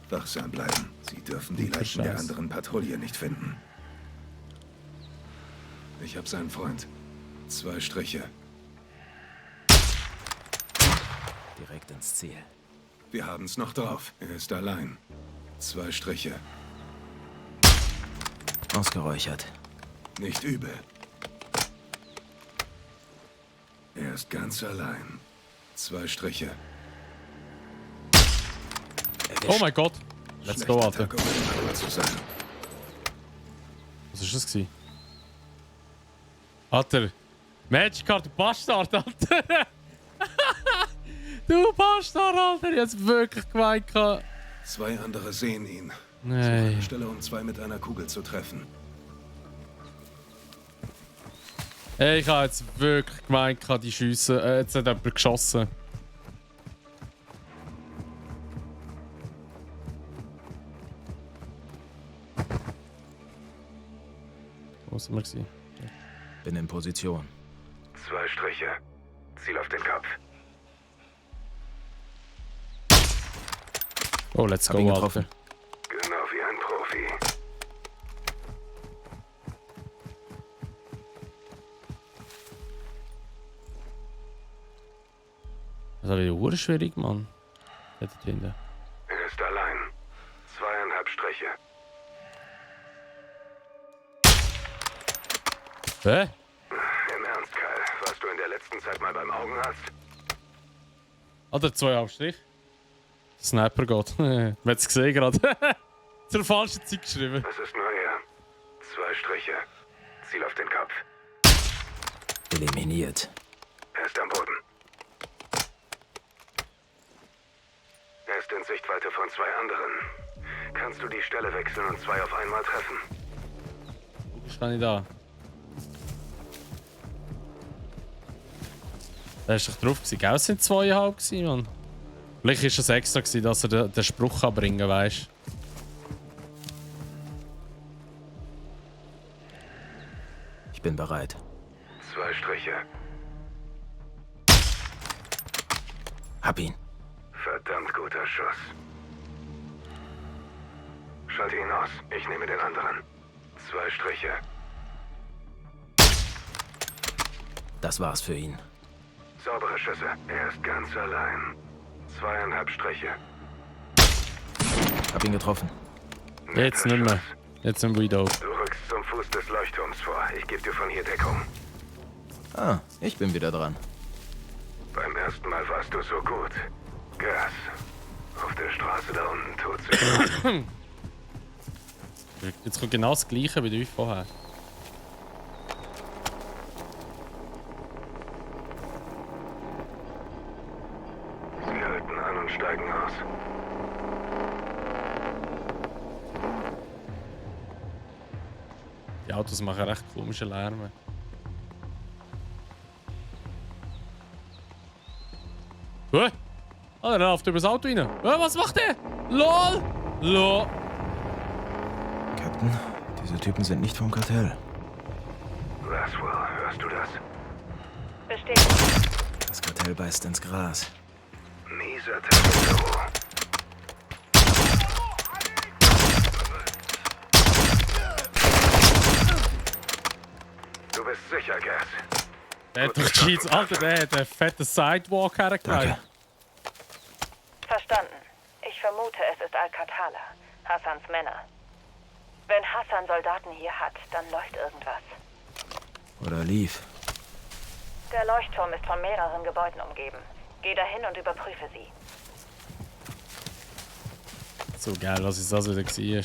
Wachsam bleiben. Sie dürfen die Leichen der anderen Patrouille nicht finden. Ich hab seinen Freund. 2 Striche. Direkt ins Ziel. Wir haben's noch drauf. Er ist allein. 2 Striche. Ausgeräuchert. Nicht übel. Er ist ganz allein. 2 Striche. Oh mein Gott. Let's go, Alter. Was ist das gewesen? Alter. Magicard, du Bastard, Alter. Du Bastard, Alter. Ich hab's wirklich gemeint. 2 andere sehen ihn. Nein. Stelle, um 2 mit einer Kugel zu treffen. Ey, ich habe jetzt wirklich gemeint, die schiessen. Jetzt hat jemand geschossen. Wo sind wir gewesen? Bin in Position. 2 Striche. Ziel auf den Kopf. Oh, let's go, Alter. Genau wie ein Profi. Das ist wieder schwierig, Mann. Da hinten. Er ist allein. 2,5 Striche. Hä? Im Ernst, Kyle. Warst du in der letzten Zeit mal beim Augenarzt? Alter, 2 Strich. Sniper geht. Man hat es gesehen gerade. Zur falschen Zeit geschrieben. Das ist nur er. 2 Striche. Ziel auf den Kopf. Eliminiert. Er ist am Boden. Er ist in Sichtweite von 2 anderen. Kannst du die Stelle wechseln und 2 auf einmal treffen? Ich kann nicht da. Da ist doch drauf gewesen. Gell, es sind 2,5 gewesen, Mann. Vielleicht war es extra gewesen, dass er den Spruch kann bringen kann, weißt du? Ich bin bereit. 2 Striche. Hab ihn. Verdammt guter Schuss. Schalte ihn aus. Ich nehme den anderen. 2 Striche. Das war's für ihn. Saubere Schüsse. Er ist ganz allein. 2,5 Striche. Hab ihn getroffen. Jetzt nicht mehr. Jetzt sind wir wieder auf. Du rückst zum Fuß des Leuchtturms vor. Ich gebe dir von hier Deckung. Ah, ich bin wieder dran. Beim ersten Mal warst du so gut. Gas. Auf der Straße da unten tut sich. Jetzt kommt genau das Gleiche wie vorher. Sie halten an und steigen aus. Die Autos machen recht komische Lärme. Alter, er läuft über das Auto rein. Was macht der? LOL! LOL! Captain, diese Typen sind nicht vom Kartell. Laswell, hörst du das? Bestätigt. Das Kartell beißt ins Gras. Mieser Terror. Du bist sicher, Gas. Der hat doch Cheats, Alter, der hat einen fetten Sidewalk hergekriegt. Verstanden. Ich vermute, es ist Al-Qatala, Hassans Männer. Wenn Hassan Soldaten hier hat, dann läuft irgendwas. Oder lief. Der Leuchtturm ist von mehreren Gebäuden umgeben. Geh dahin und überprüfe sie. So geil, was ist das wieder war.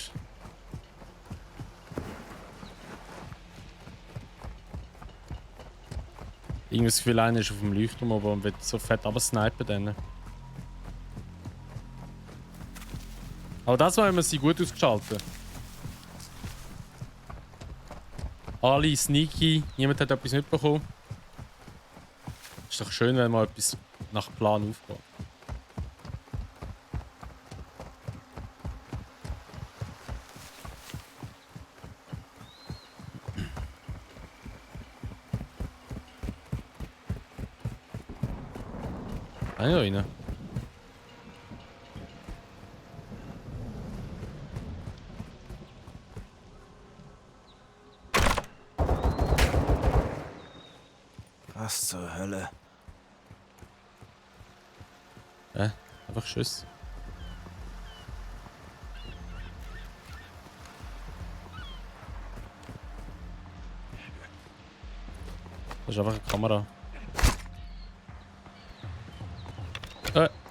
Irgendwie das Gefühl, einer ist auf dem Leuchtturm oben und wird so fett absnipen dann. Aber das war immer sie gut ausgeschaltet. Alle sneaky, niemand hat etwas mitbekommen. Ist doch schön, wenn mal etwas nach Plan aufgeht. Nein, rein. Was zur Hölle? Einfach Schuss. Das ist einfach eine Kamera.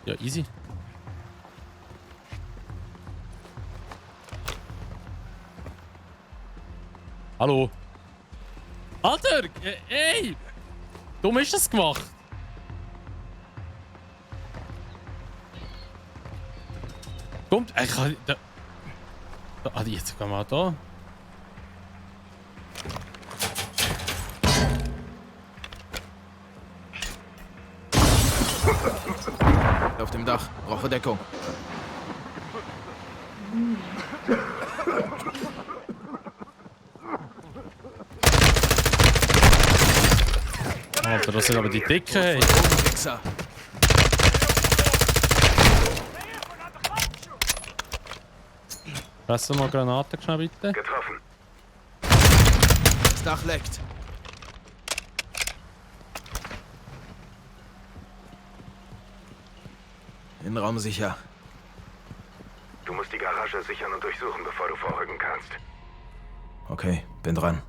Ja, easy. Hallo. Alter! Ey! Dumm ist das gemacht. Kommt, ich kann... jetzt gehen wir da. Auf dem Dach. Brauche Verdeckung. Alter, das sind aber die Dicken, ey. Lass mal Granaten schnell bitte. Getroffen. Das Dach leckt. Innenraum sicher. Du musst die Garage sichern und durchsuchen, bevor du vorrücken kannst. Okay, bin dran.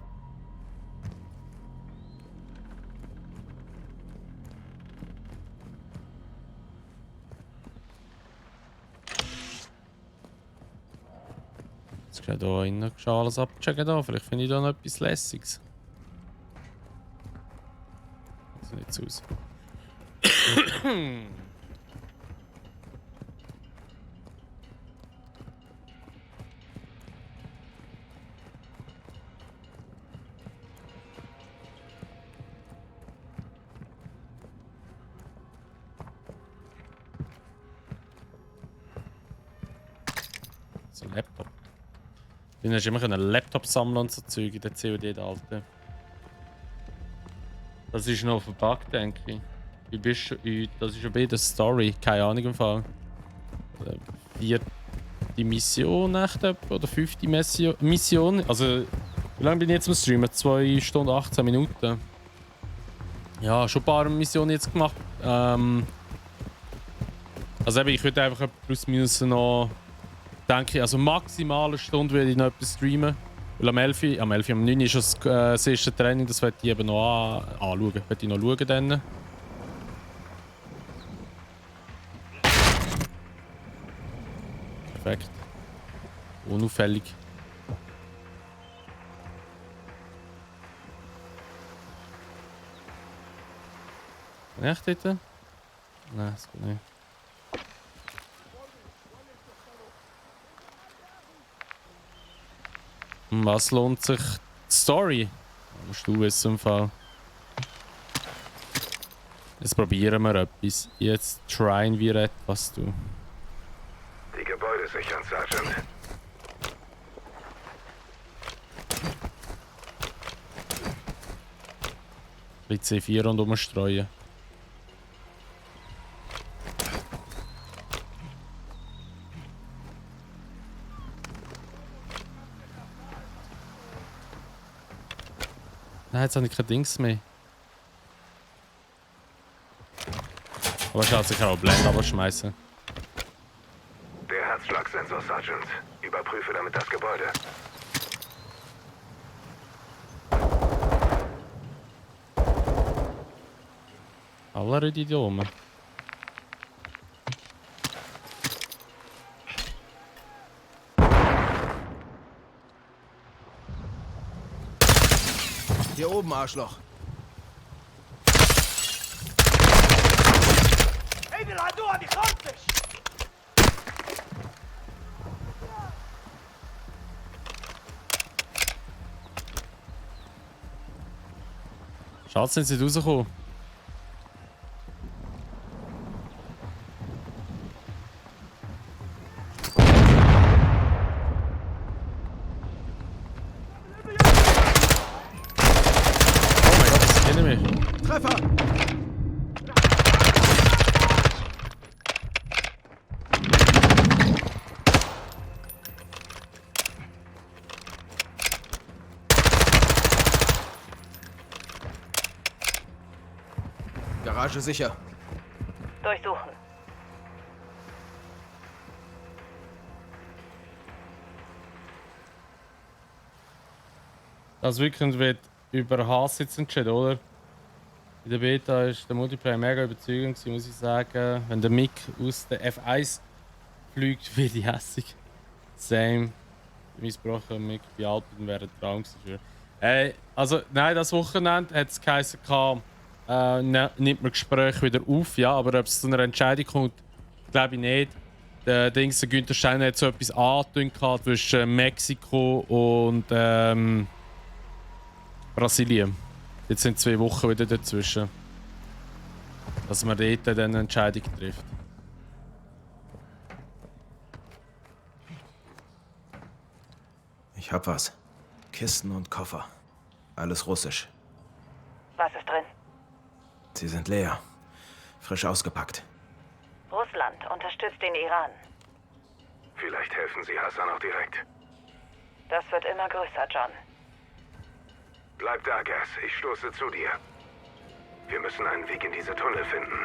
Jetzt kann ich hier innen schon alles abchecken. Da. Vielleicht finde ich da noch etwas Lässiges. Das sieht nicht so aus. So ein Laptop. Du hast immer einen Laptop sammeln und so Zeug in der COD, der alte. Das ist noch verpackt, denke ich. Wie bist du? Das ist ja bei der Story, keine Ahnung im Fall. 4. Mission echt oder 5. Mission. Also, wie lange bin ich jetzt am Streamen? 2 Stunden 18 Minuten. Ja, schon ein paar Missionen jetzt gemacht. Also eben, ich würde einfach plus minus noch, denke ich, also maximal eine Stunde werde ich noch etwas streamen. Weil am 9 ist das erste Training, das werde ich eben noch anschauen. Werde ich noch schauen dann. Perfekt. Unauffällig. Echt dort? Nein, das geht nicht. Was lohnt sich die Story? Musst du wissen im Fall. Jetzt probieren wir etwas. Jetzt tryen wir etwas, du. Die Gebäude sichern, Sergeant. Mit C4 und umstreuen. Nein, jetzt habe ich kein Dings mehr. Aber ich kann sich auch Blend abschmeißen. Der Herzschlagsensor, Sergeant. Überprüfe damit das Gebäude. Alle die oben. Hier oben, Arschloch. Schade, sind sie nicht rausgekommen. Garage sicher. Durchsuchen. Das Weekend wird über Hass jetzt entschieden, oder? In der Beta ist der Multiplayer mega überzeugend gewesen, muss ich sagen. Wenn der Mick aus der F1 fliegt, wird ich hässig. Same. Missbrochen Mick bei Alpen wäre ein Traum gewesen. Also nein, das Wochenende hat es geheißen, nimmt man Gespräche wieder auf, ja, aber ob es zu einer Entscheidung kommt, glaube ich nicht. Der Günther Steiner hat so etwas angetönt zwischen Mexiko und Brasilien. Jetzt sind 2 Wochen wieder dazwischen. Dass man dort dann eine Entscheidung trifft. Ich hab was. Kisten und Koffer. Alles russisch. Was ist drin? Sie sind leer. Frisch ausgepackt. Russland unterstützt den Iran. Vielleicht helfen Sie Hassan auch direkt. Das wird immer größer, John. Bleib da, Gas. Ich stoße zu dir. Wir müssen einen Weg in diese Tunnel finden.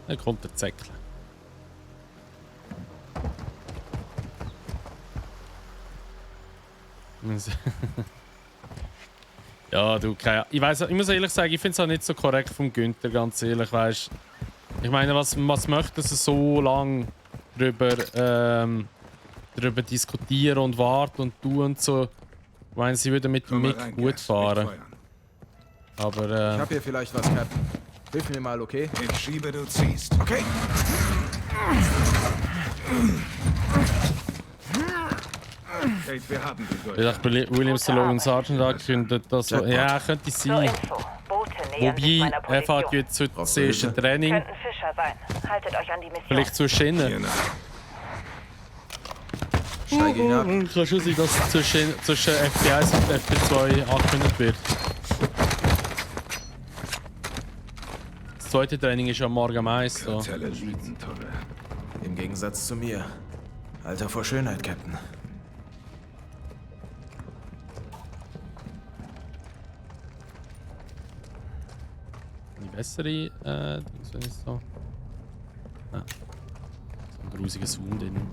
Da kommt der Zäckle. Ja, du, ich weiß, ich muss ehrlich sagen, ich finde es auch nicht so korrekt vom Günther, ganz ehrlich, weißt. Ich meine, was möchte sie so lange darüber diskutieren und warten und tun und so. Ich meine, sie würden mit dem Mick gut fahren. Aber ich hab hier vielleicht was, Captain. Hilf mir mal, okay? Ich schiebe, du ziehst. Okay. Kate, wir haben die ich dachte, Williams Logan Sargent angekündigt, dass ja, könnte sein. Wobei, er fährt jetzt heute das erste Training. Könnten Fischer sein. Haltet euch an die Mission. Vielleicht zur Schiene. Steige ihn ab. Kann schon sein, dass zwischen FP1 und FP2 angekündigt wird. Das zweite Training ist am Morgen am Eis. So. Im Gegensatz zu mir. Alter vor Schönheit, Captain. Die bessere, so ist so. Ah. So ein grusiger Zoom drin.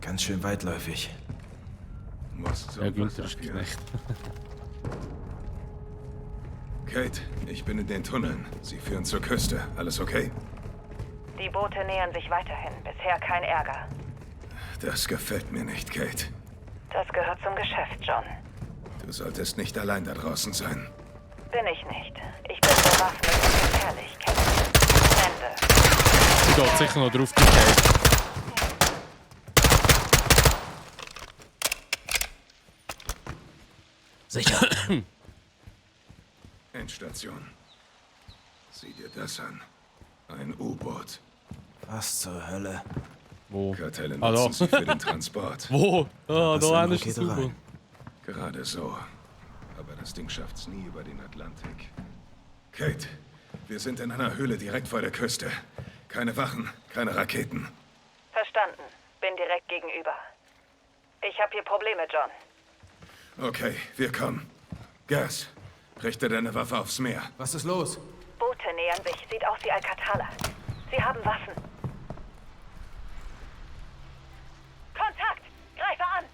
Ganz schön weitläufig. Ja, Günther ist Knecht. Kate, ich bin in den Tunneln. Sie führen zur Küste. Alles okay? Die Boote nähern sich weiterhin. Bisher kein Ärger. Das gefällt mir nicht, Kate. Das gehört zum Geschäft, John. Du solltest nicht allein da draußen sein. Bin ich nicht. Ich bin bewaffnet und gefährlich, Captain. Ende. Sie geht sicher noch drauf, die Kate. Sicher. Endstation. Sieh dir das an. Ein U-Boot. Was zur Hölle? Wo? Kartelle nutzen sie für den Transport. Wo? Ah, da ist das U-Boot. Gerade so. Aber das Ding schafft's nie über den Atlantik. Kate, wir sind in einer Höhle direkt vor der Küste. Keine Wachen, keine Raketen. Verstanden. Bin direkt gegenüber. Ich habe hier Probleme, John. Okay, wir kommen. Gas, richte deine Waffe aufs Meer. Was ist los? Boote nähern sich. Sieht aus wie Al-Qatala. Sie haben Waffen. Kontakt! Greife an!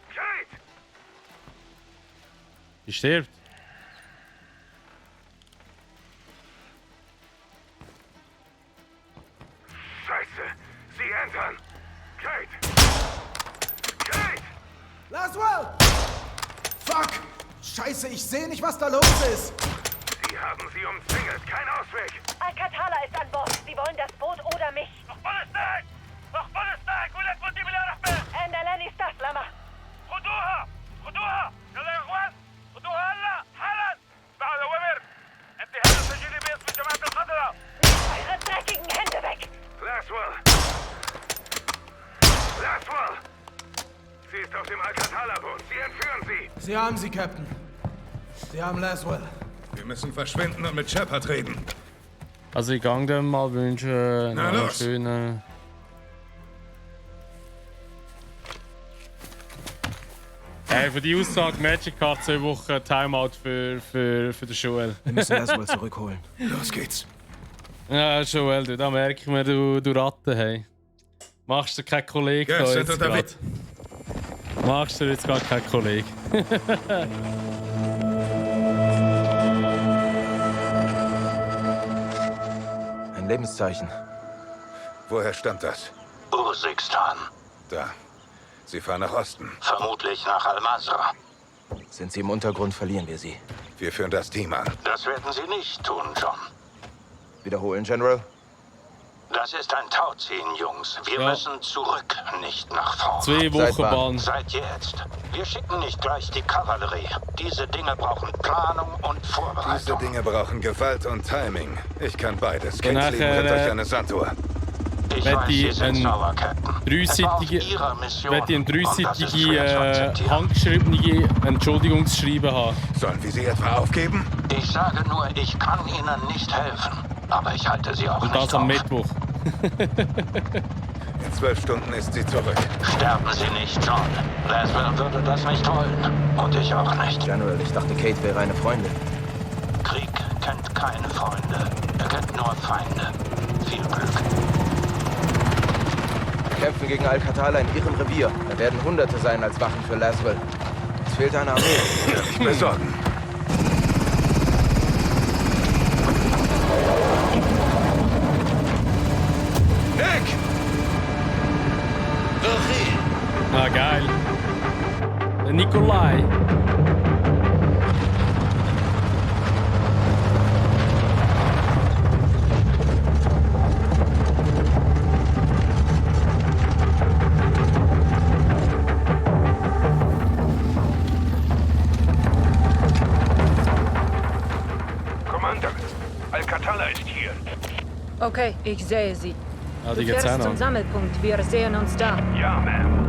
Kate! Die stirbt. Scheiße! Sie entern! Kate! Kate! Laswell! Fuck! Scheiße, ich sehe nicht, was da los ist! Sie haben sie umzingelt. Kein Ausweg! Al-Qatala ist an Bord. Sie wollen das Boot oder mich. Ende لاني استسلمه. خدوها! خدوها! يلا يا اخوان! خدوها هلا! حالا! بعد اوامر! انتهاء تسجيل باسم جماعة الخضراء! Eure dreckigen Hände weg! Laswell! Laswell! Sie ist auf dem Al-Qatala-Boot. Sie entführen sie! Sie haben sie, Captain. Sie haben Laswell. Wir müssen verschwinden und mit Shepard reden. Also ich gang dem mal wünschen Na, einen los. Hey, für die Aussage Magic hat 2 Wochen Timeout für den Joel. Wir müssen Laswell zurückholen. Los geht's. Ja, Joel, da merke ich mir, du Ratte, hey. Machst du keinen Kollegen Ja, da sind jetzt unterwegs. grad? Machst du jetzt gar keinen Kollegen? Ein Lebenszeichen. Woher stammt das? Ursikstan. Da. Sie fahren nach Osten. Vermutlich nach Al-Masra. Sind sie im Untergrund, verlieren wir sie. Wir führen das Team an. Das werden sie nicht tun, John. Wiederholen, General. Das ist ein Tauziehen, Jungs. Wir müssen zurück, nicht nach vorn. 2 Wochen Bahn. Seit jetzt. Wir schicken nicht gleich die Kavallerie. Diese Dinge brauchen Planung und Vorbereitung. Diese Dinge brauchen Gewalt und Timing. Ich kann beides. Und Kingsley nachher, bringt euch eine Sanduhr. Ich weiß, Sie sind sauer, Captain. Eine dreiseitige handgeschriebene Entschuldigungsschreiben haben. Sollen wir sie etwa aufgeben? Ich sage nur, ich kann Ihnen nicht helfen. Aber ich halte Sie auch Und nicht das am auf. Mittwoch. In 12 Stunden ist sie zurück. Sterben Sie nicht, John. Laswell würde das nicht wollen. Und ich auch nicht. General, ich dachte, Kate wäre eine Freundin. Krieg kennt keine Freunde. Er kennt nur Feinde. Viel Glück. Wir kämpfen gegen Al-Qatala in ihrem Revier. Da werden Hunderte sein als Wachen für Laswell. Es fehlt eine Armee. Kann ich besorgen. Nick! Ah, geil. Nikolai. Commander, Al-Qatala ist hier. Okay, ich sehe sie. Ah, die Du geht's fährst auch zum noch. Sammelpunkt. Wir sehen uns da. Ja, Ma'am.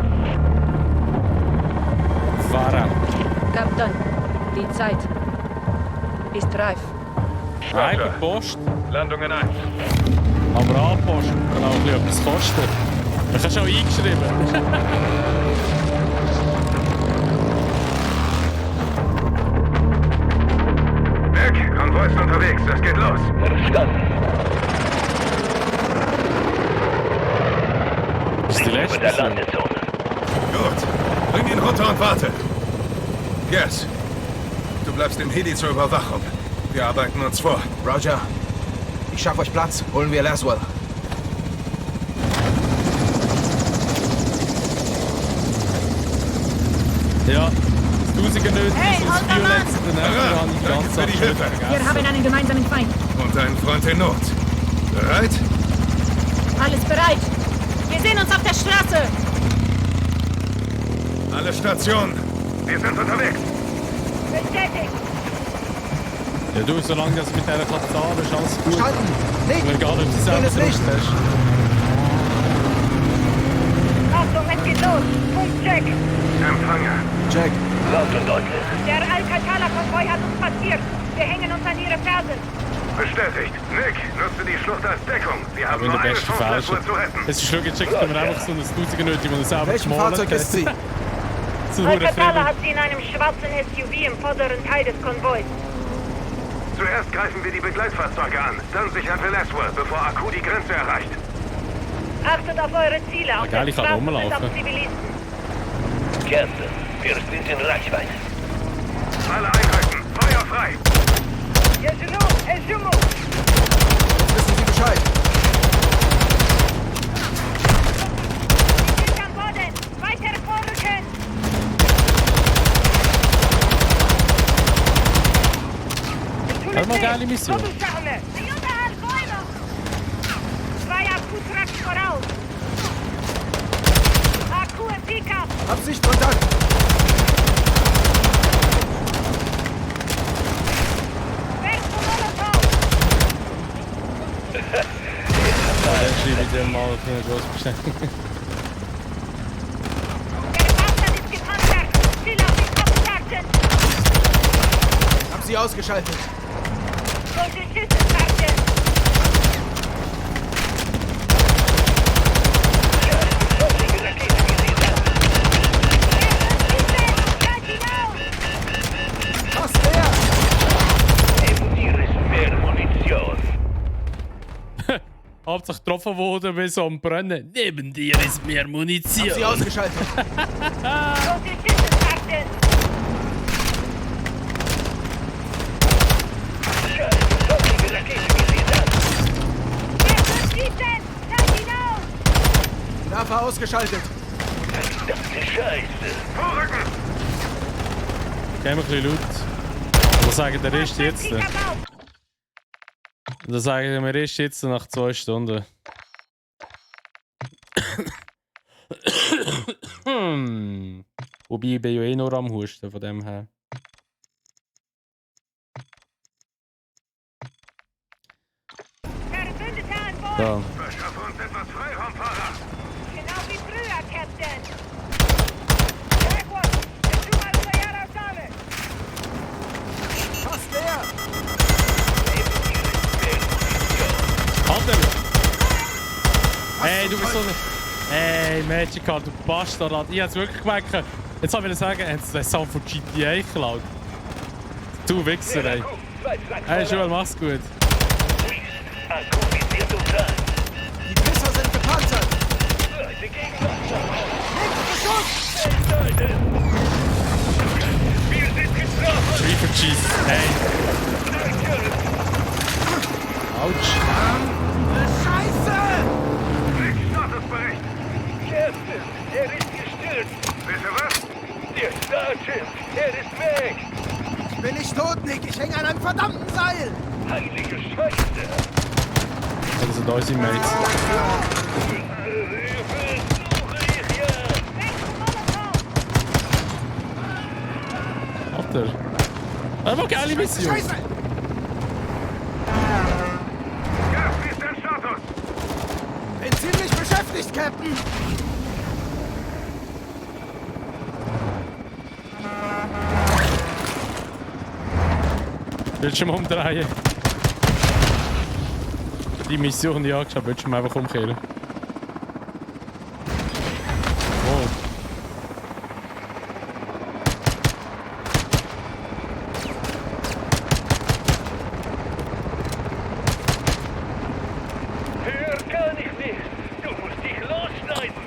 Fahrer. Kapitän, die Zeit ist reif. Nein, per Post. Landung in 1. Aber Anpost kann auch etwas kosten. Das hast du auch eingeschrieben. Nick, Konvoi ist unterwegs. Das geht los. Verstanden. Das ist die letzte der Mission. Landezone. Gut. Bring ihn runter und warte. Yes. Du bleibst im Heli zur Überwachung. Wir arbeiten uns vor. Roger. Ich schaffe euch Platz. Holen wir Laswell. Ja, das Tausende nötig Hey, ist das alter Vierletzte. Hurra! Dann die Danke ganze für die Hilfe. Wir haben einen gemeinsamen Feind. Und einen Freund in Not. Bereit? Alles bereit. Wir sehen uns auf der Straße. Alle Stationen. Wir sind unterwegs. Bestätigt. Ja, du, solange das mit dieser Katzare ist, alles gut. Schalten! Nicht! Mir egal, ob du selber Grünes Licht! hast. Achtung, es geht los. Funkcheck. Empfange. Jack, Laut und deutlich. Der Al-Qatala-Konvoi hat uns passiert. Wir hängen uns an ihre Fersen. Bestätigt. Nick, nutze die Schlucht als Deckung. Wir haben Ich bin nur der eine beste Chance, Falsche. Laswell zu retten. Es ist schon gecheckt, wenn man einfach so ein Tausende nötig, wo er selber welchem gemalt Fahrzeug hat. ist sie? So Al-Qatala hat sie in einem schwarzen SUV im vorderen Teil des Konvois. Zuerst greifen wir die Begleitfahrzeuge an. Dann sichern wir Laswell, bevor Akku die Grenze erreicht. Achtet auf eure Ziele. Auf geil, den ich kann Straßen sind rumlaufen. auch Zivilisten. Captain, wir sind in Reichweite. Alle Einheiten, Feuer frei. Jetzt wissen Sie Bescheid. Sie sind am Boden. Weiter vorrücken. Das war eine geile Mission. Ayuda al vuelo. 2 Akku-Trucks voraus. Akku im Pickup. Absicht Kontakt! Weg zum Molotov. Dann schreibe ich dir mal für eine Großbestellung. Der Bastard ist gepanzert. Ziel auf den Kopf starten. Hab sie ausgeschaltet. Rote Schüsse starten. Hauptsache getroffen worden, wie so am Brennen. Neben dir ist mehr Munition. Hab sie ausgeschaltet. Waffe ausgeschaltet. Verdammte Scheiße. Vorrücken! Gehen wir ein bisschen laut. Was sagen der Rest jetzt? Das sagen wir erst jetzt nach 2 Stunden. Wobei ich bin ja eh nur am Husten, von dem her. So. Verschaffe uns etwas Freiraum, Fahrer. Genau wie früher, Captain. Jaguar, bist du mal Feuer auf Dame? Fast leer. Alter! Hey, du bist so ein... Hey, Magica, du Bastard. Ich hab's wirklich gemerkt. Jetzt soll ich sagen, er hat den Sound von GTA geklaut. Du Wichser, ey. Hey, Joel, mach's gut. Die Pisser sind gepanzert. Reaper Cheese, hey. Autsch. Scheiße! Statusbericht. Captain, er ist gestürzt. Bitte was? Der Sergeant, er ist weg. Ich bin nicht tot, Nick. Ich hänge an einem verdammten Seil. Heilige Scheiße. Das sind unsere Mates. Alter. Das war geile Mission. Scheiße! Ja, wie ist dein Status? Bin ziemlich beschäftigt, Captain. Bildschirm umdrehen. Die Mission, die ich angeschaut habe, Bildschirm einfach umkehren. Oh. Höher kann ich nicht. Du musst dich losschneiden.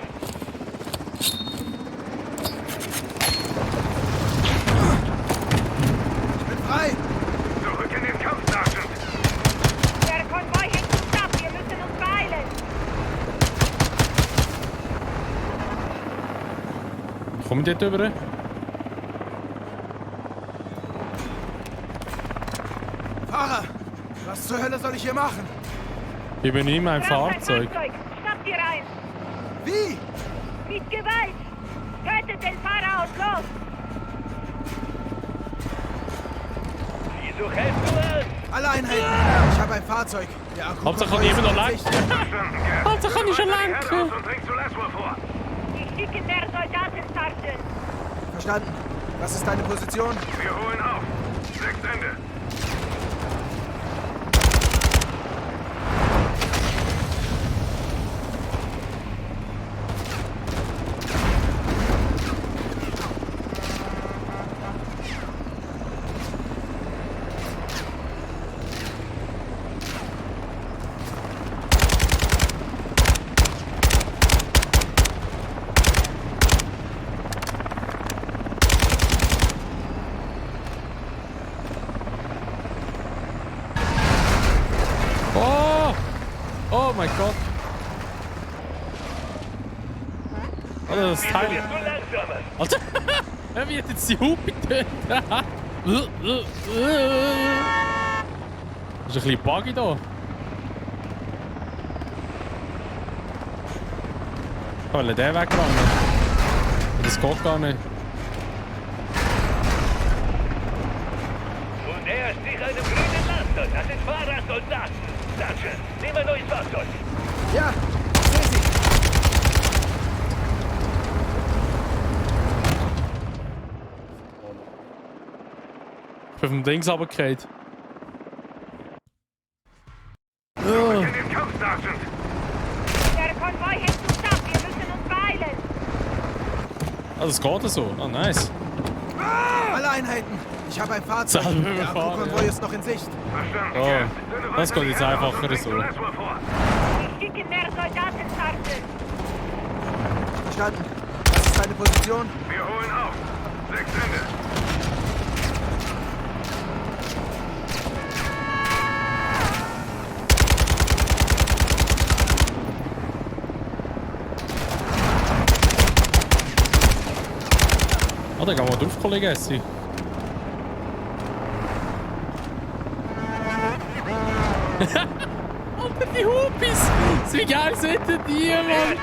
Ich bin frei. Zurück in den Kampf, Sergeant. Der Konvoi hängt uns ab. Wir müssen uns beeilen. Komm ich dort rüber? Fahrer, was zur Hölle soll ich hier machen? Ich bin in meinem Fahrzeug. Schnappt ihr ein. Wie? Mit Gewalt. Tötet den Fahrer aus. Los. Wieso hältst du an? Alle Einheiten. Ich habe ein Fahrzeug. Der Akku Hauptsache kann ich immer noch lang. Hauptsache kann ich schon lang. Und bring zu Laswell vor. Die schicken der Soldaten, Sergeant. Verstanden. Was ist deine Position? Wir holen auf. 6 Ende. Oh mein Gott. Alter, das Teil. Alter, er wird jetzt die Hupe getötet. Das ist ein bisschen buggy da. Will der wegrennen? Das geht gar nicht. Und er sticht einem grünen Laster. Das sind Fahrersoldaten. Sergeant, nimm ein neues Fahrzeug. Ja, seh sie. Ich bin vom Dings runtergefallen. Zurück in den Kampf, Sergeant. Der Konvoi hängt uns ab. Wir müssen uns beeilen. Ah, das geht so. Ah, nice. Alle Einheiten. Ich habe ein Fahrzeug. Sollen wir Der fahren, Akku-Konvoi ja. ist noch in Sicht. Verstanden. Oh, das geht jetzt einfacher so. Die schicken benötigen mehr Soldaten, Sergeant. Verstanden. Was ist deine Position? Wir holen auf. 6 Ende. Ah, da gehen wir drauf, Kollege Essi. Alter, die Hupis! Wie geil sind denn die, Mann?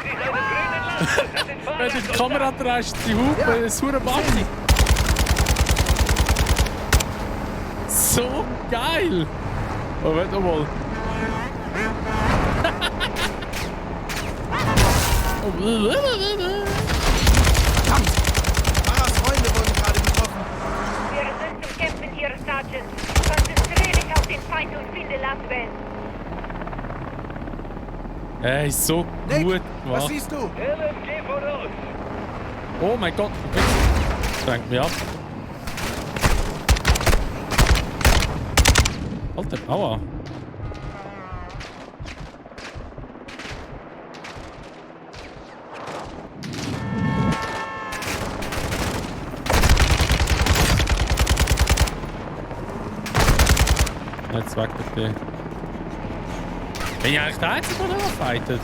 Wenn du die Kamera drehst, die Hupe, das ist hure Basti. So geil! Oh, warte mal. Maras Freunde wurden gerade getroffen. Wir sind zum Kämpfen hier, Sergeant. Konzentriere dich auf den Feind und finde Laswell. Ey, so Nick, gut was gemacht. siehst du? LMG voraus. Oh mein Gott, das lenkt mich ab. Alter, aua. Jetzt weg bitte. Bin ich eigentlich der Einzige, der noch fightet?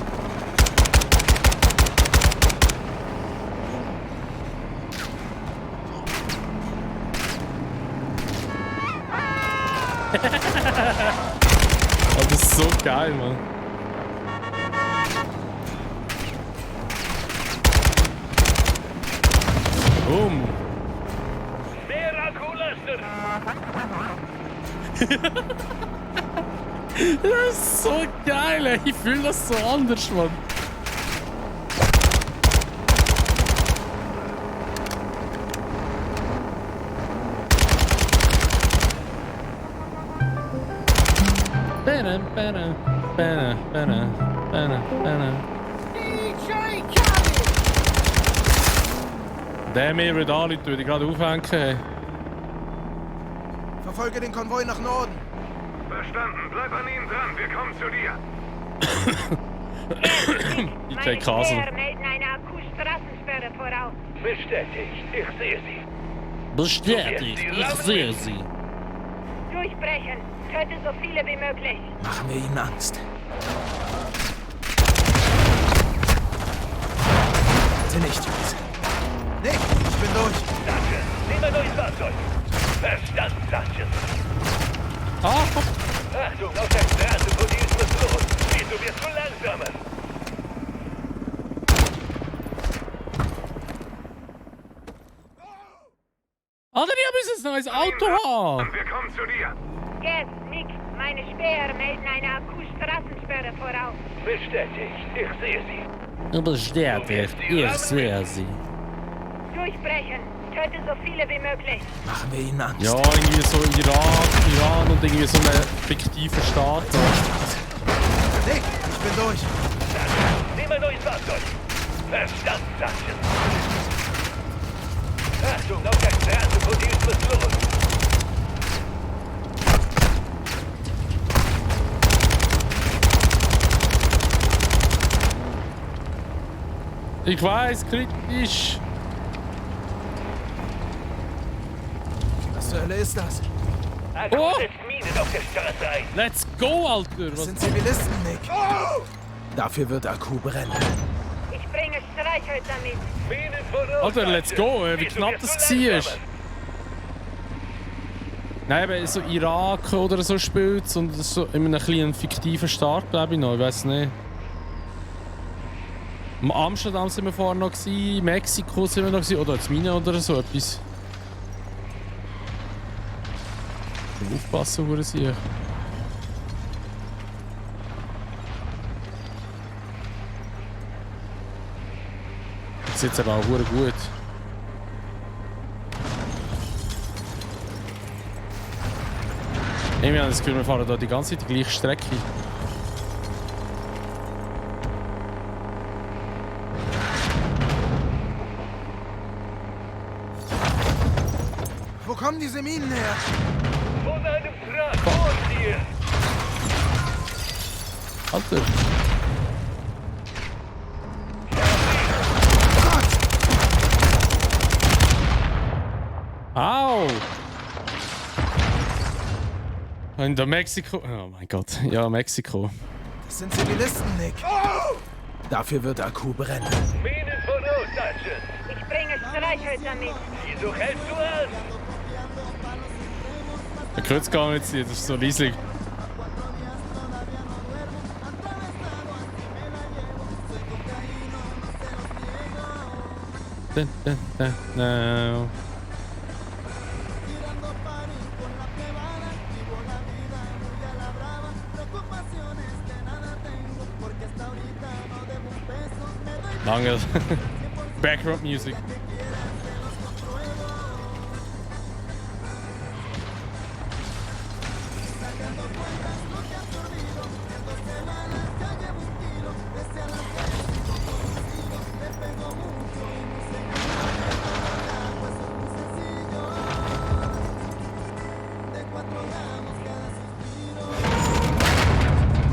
Oh, das ist so geil, Mann. Boom. Mehr Akkulaster. Das ist so geil, ey. Ich fühle das so anders, Mann. Der mir wird anrufen, würde ich gerade aufhängen. Verfolge den Konvoi nach Norden. Verstanden. Bleib an ihm dran. Wir kommen zu dir. Ich krieg Kasel. Meine melden eine Akku-Straßensperre voraus. Bestätigt. Ich sehe sie. Bestätigt, ich sehe sie. Durchbrechen. Töte so viele wie möglich. Machen wir ihnen Angst. Bitte nicht, Jungs. Nick, ich bin durch. Sergeant, nehmen wir neues Fahrzeug. Verstanden, Sergeant. Achtung, auf der Straße vor dir ist was los. Du wirst verlangsamen. Alter, die müssen ein neues Auto haben. Wir kommen zu dir. Yes, Nick. Meine Späher melden eine Akku-Straßensperre voraus. Bestätigt. Ich sehe sie. Bestätigt, ich sehe sie. Durchbrechen. Töte so viele wie möglich. Machen wir ihnen Angst. Ja, irgendwie so Irak, Iran und irgendwie so eine fiktive Staat. Nick, ich bin durch. Nehmen wir neues Fahrzeug. Verstanden, Sergeant. Achtung, auf der Straße vor dir ist was los. Ich weiß, kritisch. Was zur Hölle ist das? Oh! Setzt Minen auf der Straße ein. Let's go, Alter! Das sind Zivilisten, Nick. Oh! Dafür wird Akku brennen. Ich bringe Streichhölzer mit. Minen voraus. Alter, let's go, wie knapp das war. Nein, aber so Irak oder so spielt und so in einem kleinen fiktiven Staat, glaube ich noch, ich weiß nicht. In Amsterdam sind wir vorher noch, in Mexiko sind wir noch, oder in Minen oder so etwas. Aufpassen, wo er sich. Das ist jetzt aber auch gut. Ich habe das Gefühl, wir fahren hier die ganze Zeit die gleiche Strecke. Wo kommen diese Minen her? Von einem Wrack vor dir. Alter. Wow! In der Mexiko... Oh mein Gott. Ja, Mexiko. Das sind Zivilisten, Nick. Dafür wird Akku brennen. Minen voraus, Sergeant. Ich bringe Streichhölzer mit. Wieso hältst du an? Der Kreuz gar nicht, das ist so riesig. No. Lange Background Music.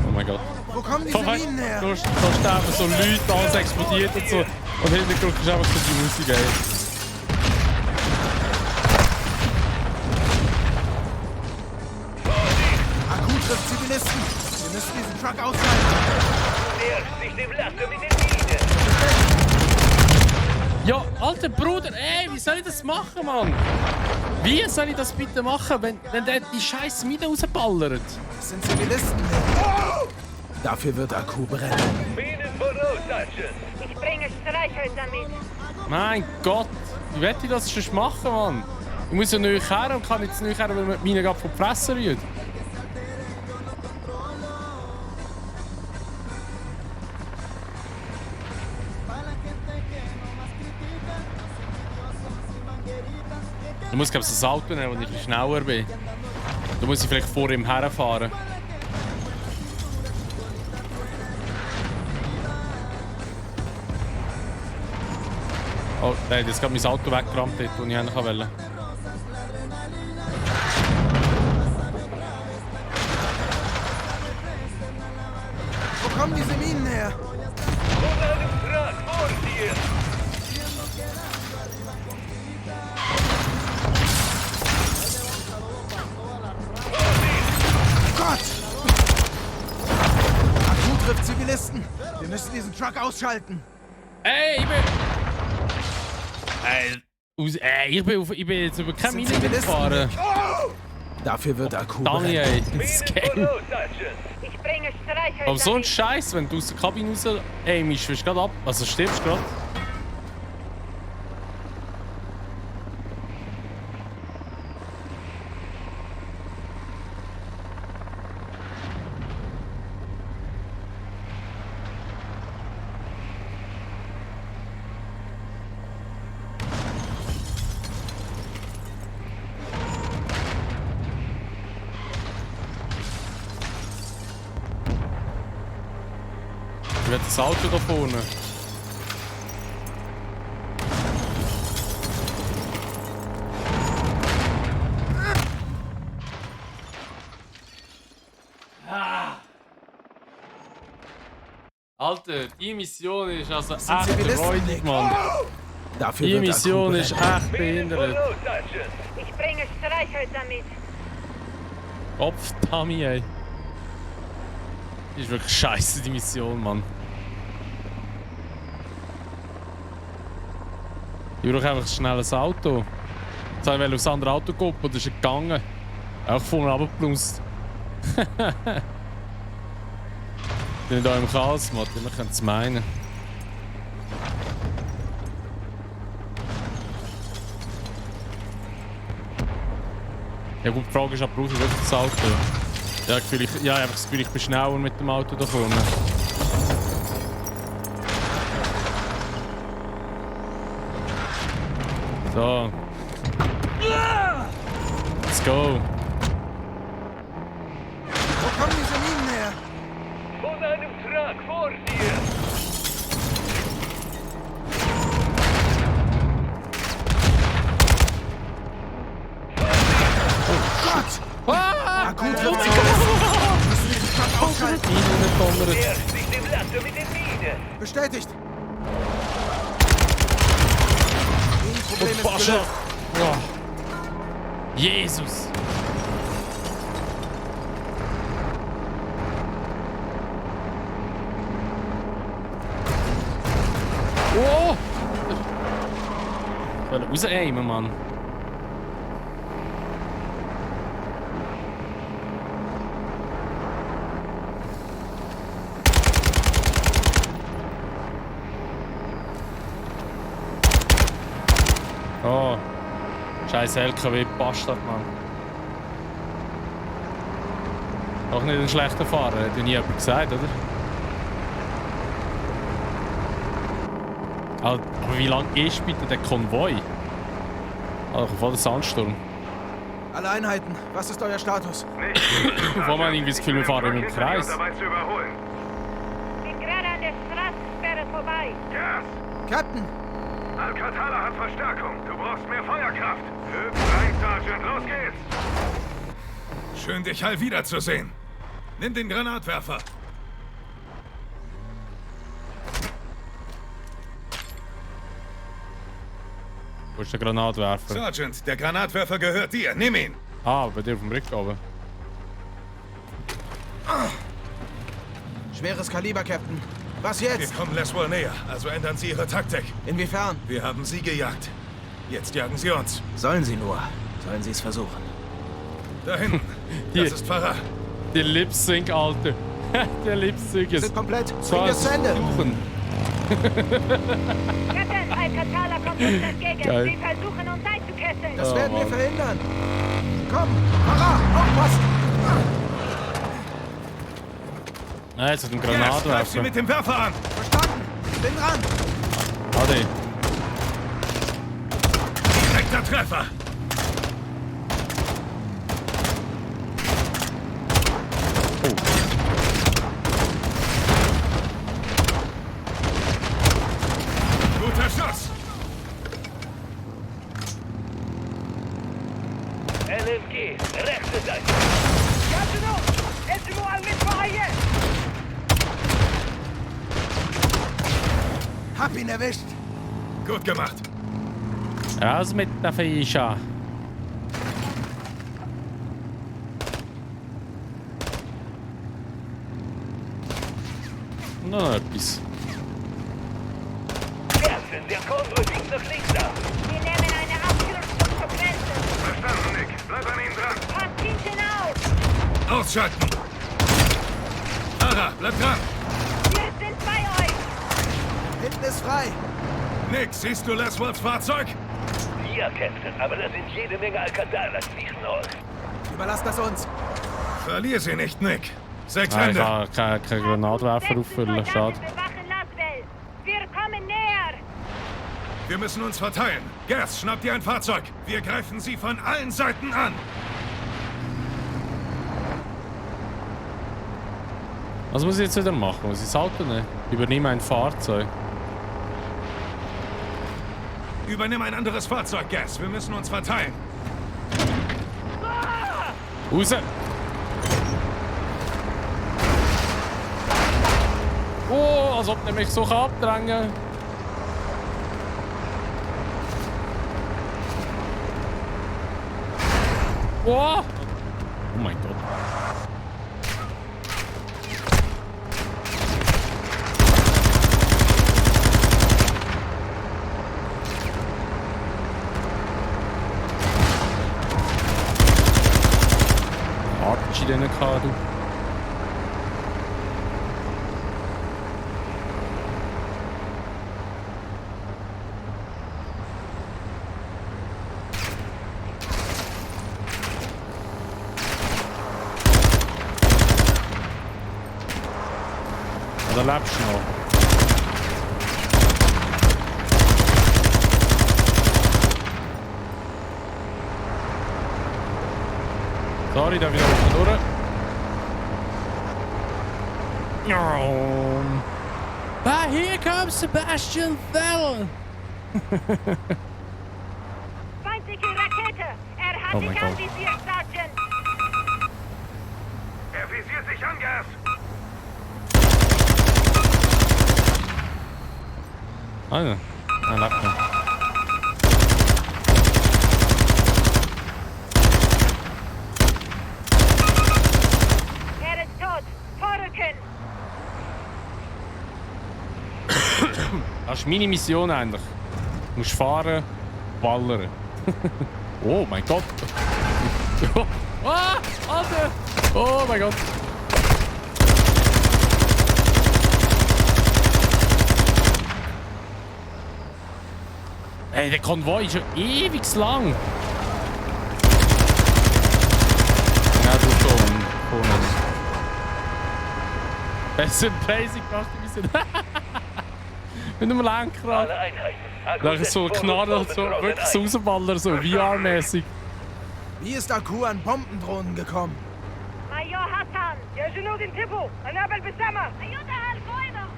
Oh mein Gott. Wo kommen diese Minen her? Da sterben so Leute, alles explodiert und so. Und hinterher ist einfach so die Musik, ey. Akku trifft Zivilisten. Wir müssen diesen Truck aushalten. Näherst dich dem Laster mit den Minen. Ja, alter Bruder, ey, wie soll ich das machen, Mann? Wie soll ich das bitte machen, wenn der die scheiß Mine rausballert? Das sind Zivilisten. Dafür wird Akku brennen. Minen voraus, Sergeant. Ich bringe Streichhölzer mit. Mein Gott, wie werde ich das schon machen, Mann? Ich muss ja nicht her und kann jetzt nicht her, weil man meine gerade von die Fresse rührt. Du musst, glaube ich, das Auto nehmen, wo ich ein bisschen schneller bin. Da muss ich vielleicht vor ihm herfahren. Oh, der hat jetzt gerade mein Auto weggerammt, das ich eigentlich wollte. Wo kommen diese Minen her? Von einem Truck vor dir. Gott! Akku trifft Zivilisten. Wir müssen diesen Truck ausschalten. Ey, ich bin jetzt über keine Mine gefahren. Dafür wird Akku Dani, ey, das Game. Ich bringe Streichhölzer Aber so ein mit. Scheiß, wenn du aus der Kabine raus aimst, wirst du gerade ab. Also stirbst gerade. Ich will das Auto da vorne. Alter, die Mission ist also echt räudig, Mann. Die Mission ist echt behindert. Ich bringe Streichhölzer mit. Kopf, Dummy, ey. Die ist wirklich scheiße, die Mission, Mann. Ich brauche einfach ein schnelles Auto. Jetzt wollte ich aufs andere Auto gucken, und das ist gegangen. Auch vorne runtergeplumst. Ich bin hier im Chaos, Matti, wir können es meinen. Ja gut, die Frage ist, brauche ich wirklich das Auto? Ja, ich habe das Gefühl, ich bin schneller mit dem Auto da vorne. So. Let's go. Wo kommen diese Minen her? Von einem Truck vor dir. Oh Gott! Akku trifft Zivilisten. Wir müssen diesen Truck ausschalten. Näherst dich dem Laster mit den Minen. Bestätigt. Problem ist Pascha. gelöst. Ja. Jesus! Oh! Ich will raus-aimen, Mann. Oh. Scheiß LKW, Bastard, Mann. Auch nicht ein schlechter Fahrer, hat ja nie jemand gesagt, oder? Aber wie lang ist bitte der Konvoi? Also voll der Sandsturm. Alle Einheiten, was ist euer Status? Wo man irgendwie das Gefühl, wir fahren im Kreis. Bin gerade an der Straßensperre vorbei. Gas! Captain! Al-Qatala hat Verstärkung. Du brauchst mehr Feuerkraft. Hüpf rein, Sergeant. Los geht's. Schön, dich all wiederzusehen. Nimm den Granatwerfer. Wo ist der Granatwerfer? Sergeant, der Granatwerfer gehört dir. Nimm ihn. Ah, bei dir auf dem Rücken oben. Schweres Kaliber, Captain. Was jetzt? Wir kommen Laswell näher, also ändern Sie Ihre Taktik. Inwiefern? Wir haben Sie gejagt. Jetzt jagen Sie uns. Sollen Sie nur. Sollen Sie es versuchen. Da hinten. Das ist Farah. Der Lip-Sync, Alter. Der Lip-Sync ist... Sind komplett. So Bring es zu Ende. Captain, Al-Qatala kommt uns entgegen. Geil. Sie versuchen uns einzukesseln. Das Oh, werden wir Mann. verhindern. Komm, Farah, aufpassen. Nein, jetzt hat ein Greif Sie Granatwerfer. mit dem Werfer an. Verstanden. Bin dran. Ade. Direkter Treffer. Guter Schuss. LMG, rechte Seite. Hab ihn erwischt. Gut gemacht. Raus mit der Fischa. Noch etwas. Kerzen, der Konvoi liegt nach links ab. Wir nehmen eine Abkürzung zur Grenze. Verstanden, Nick. Bleib an ihm dran. Passt hinten auf. Ausschalten. Farah, bleib dran. Wir sind bei euch. Hinten ist frei. Nick, siehst du Laswells Fahrzeug? Ja, Captain, aber da sind jede Menge Al-Qatala zwischen uns. Überlass das uns. Verlier sie nicht, Nick. 6 Nein, ich Hände. kann keinen Granatwerfer auffüllen, schade. Bewachen Laswell. Wir kommen näher. Wir müssen uns verteilen. Gas, schnapp dir ein Fahrzeug. Wir greifen sie von allen Seiten an. Was muss ich jetzt wieder machen? Muss ich das Auto nehmen? Übernehme ein Fahrzeug. Übernimm ein anderes Fahrzeug, Gas. Wir müssen uns verteilen. Raus! Oh, als ob der mich so abdrängen kann. Oh! Oh mein Gott. RPG drin gehabt, du. Oder lebst du noch? Sorry, da wieder unten durch. Oh. Ah, here comes Sebastian Vettel. Feindliche Rakete. Er hat Oh mein dich Gott. anvisiert, Sergeant. Er visiert sich an, Gas. Ah, ja. Er lebt noch. Das ist meine Mission eigentlich. Du musst fahren, ballern. Oh mein Gott. Ah, Alter. Oh mein Gott. Ey, der Konvoi ist schon ewig lang. Ja, du schon. Es sind crazy gemacht, ein bisschen. Mit einem Lenkrad. Da ist so Knarre, so wirklich so Rausballer, so VR-mäßig. Wie ist Aku an Bombendrohnen gekommen? Major Hassan! يا جنود انتبهوا! قنابل بالسما! أيدها الفويضة!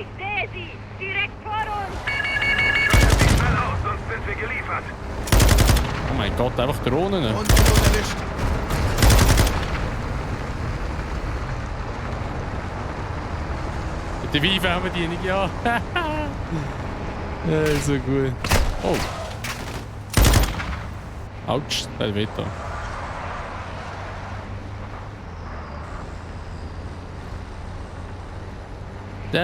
Ich sehe sie! Direkt vor uns! Schüttet sie schnell aus, sonst sind wir geliefert! Oh mein Gott, einfach Drohnen. Und erwischt. Die Weinfernbedienung, ja. Ja, so gut. Oh. Autsch, das weht da. Wir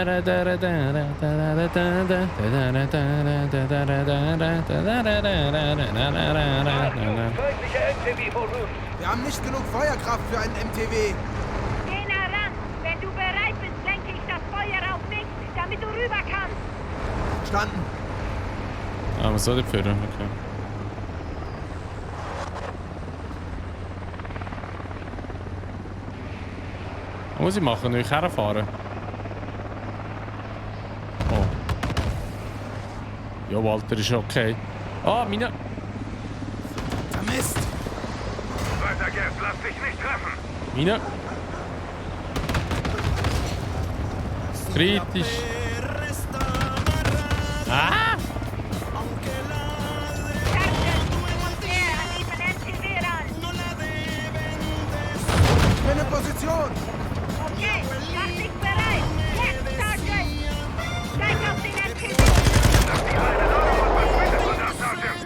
haben nicht genug Feuerkraft für einen MTW. Geh nah ran! Wenn du bereit bist, lenke ich das Feuer auf mich, damit du rüber kannst! Verstanden. Ah, was soll der führen? Okay. Was muss ich machen? Will ich herfahren? Oh. Ja, Walter, ist okay. Ah, meine... Vermisst! Weiter geht's, lass dich nicht treffen! Meine... Kritisch. Ah! Ich bin in Position! Okay, mach dich bereit! Jetzt, Sergeant! Steig auf den MTV! Lass die Leine los und verschwindet von da, Sergeant!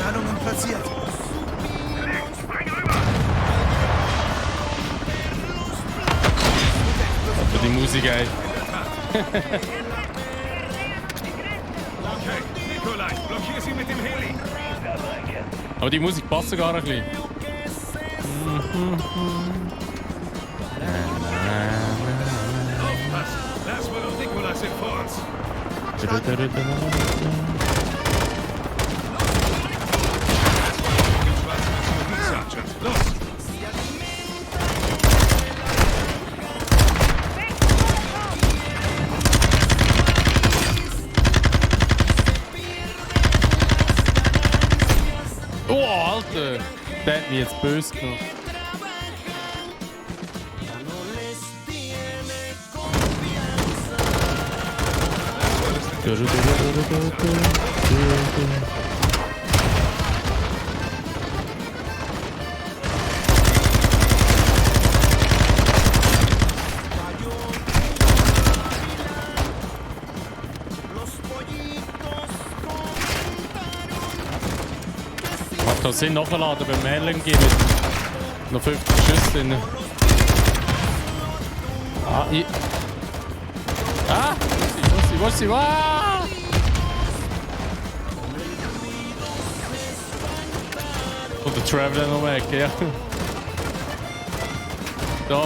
Ladungen platziert. Links, spring rüber! Aber die Musik, ey. Okay, Nikolai, blockier sie mit dem Heli. Aber die Musik passt sogar ein bisschen. Aufpassen! Laswell und Nikolai sind vor uns. Sergeant, los! Oh, Alter! Der hat mich jetzt böse gemacht. Macht das Sinn, nachladen beim LMG mit noch 50 Schüsse drin. Ah, ich... Ah! Wo ist sie? Ah! Und der Traveler noch weg, ja. Da.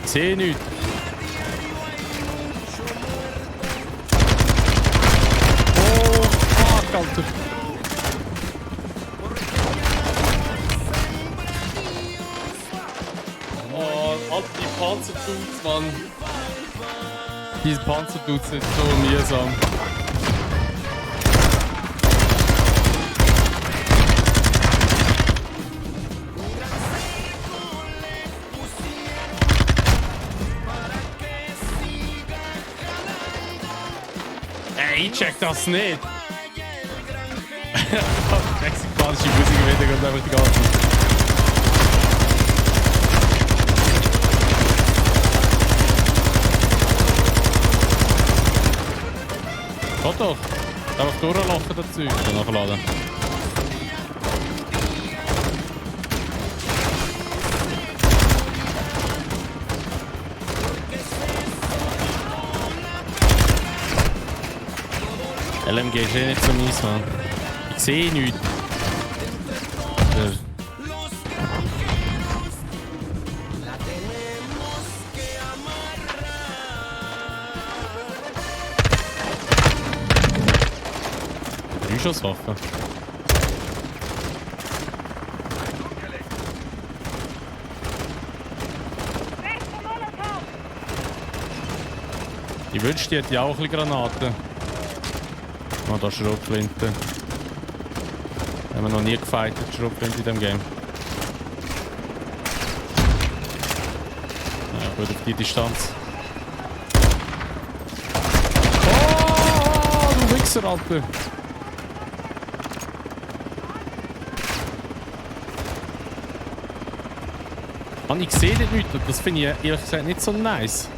Ich sehe nichts. Oh, fuck, Alter. Oh, Alter, die Panzerdudes, Mann. Diese Panzerdudes sind so mühsam. Ey, ich check das nicht. Mexikanische Musik im Hintergrund einfach die ganze Zeit. Geht doch. Einfach durchlaufen, das Zeug. Dann nachladen. LMG ist eh nicht so mies, Mann. Ich sehe nichts. Schusswaffe. Ich wünschte, die hätte auch ein bisschen Granaten. Oh, da ist Schrotflinte. Haben wir noch nie gefightet, Schrotflinte in diesem Game. Ja, gut auf die Distanz. Oh, du Wichser, Alter! Mann, ich sehe das nicht und das finde ich ehrlich gesagt nicht so nice.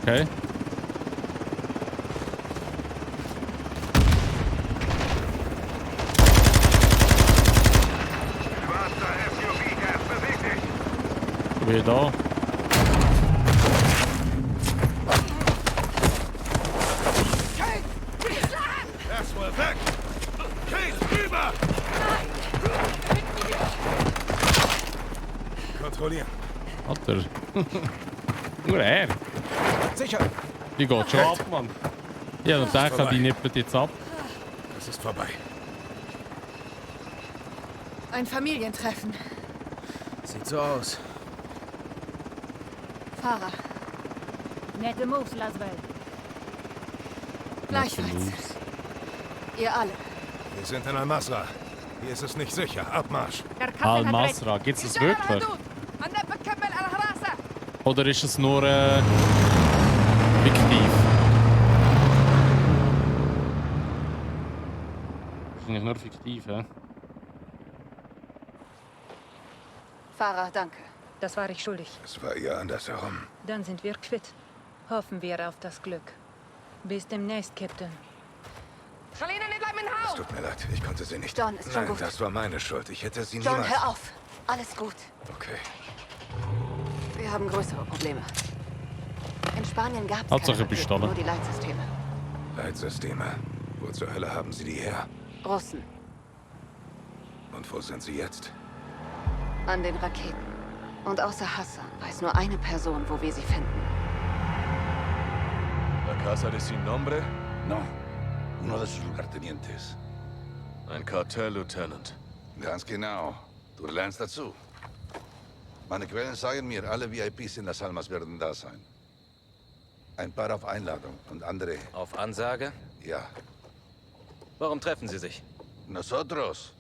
Okay. Wie da? Erstmal weg! Kate, rüber! Kontrollieren. Alter. Nur er. Sicher. Die geht schon ab, Mann. Ja, und der kann die nippelt jetzt ab. Es ist vorbei. Ein Familientreffen. Sieht so aus. Fahrer. Nette Moves, Laswell. Gleichfalls. Ihr alle. Wir sind in Al-Masra. Hier ist es nicht sicher. Abmarsch. Al-Masra, gibt's das wirklich? Oder ist es nur fiktiv? Wahrscheinlich nur fiktiv, hä? Fahrer, danke. Das war ich schuldig. Es war eher andersherum. Dann sind wir quitt. Hoffen wir auf das Glück. Bis demnächst, Captain. Es tut mir leid, ich konnte sie nicht. John, ist schon Nein, gut. das war meine Schuld. Ich hätte sie John, niemals... hör auf. Alles gut. Okay. Wir haben größere Probleme. In Spanien gab es Hauptsache keine Pistole. Raketen, nur die Leitsysteme. Leitsysteme. Wo zur Hölle haben sie die her? Russen. Und wo sind sie jetzt? An den Raketen. Und außer Hassan weiß nur eine Person, wo wir sie finden. La Casa de Sin Nombre? No. Uno de sus lugartenientes. Ein Kartell-Lieutenant. Ganz genau. Du lernst dazu. Meine Quellen sagen mir, alle VIPs in Las Almas werden da sein. Ein paar auf Einladung und andere... Auf Ansage? Ja. Warum treffen Sie sich? Nosotros.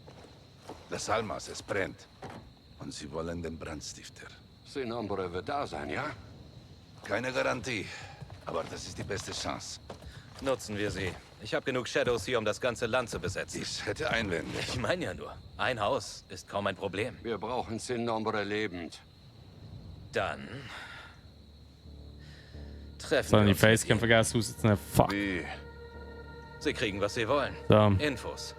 Las Almas, es brennt. Und sie wollen den Brandstifter. Sin Nombre wird da sein, ja? Keine Garantie. Aber das ist die beste Chance. Nutzen wir sie. Ich habe genug Shadows hier, um das ganze Land zu besetzen. Ich hätte Einwände. Ich meine ja nur, ein Haus ist kaum ein Problem. Wir brauchen Sin Nombre lebend. Dann treffen Sollen wir die uns Facecam vergessen auszunehmen? Fuck. Wie? Sie kriegen, was sie wollen. Da. Infos.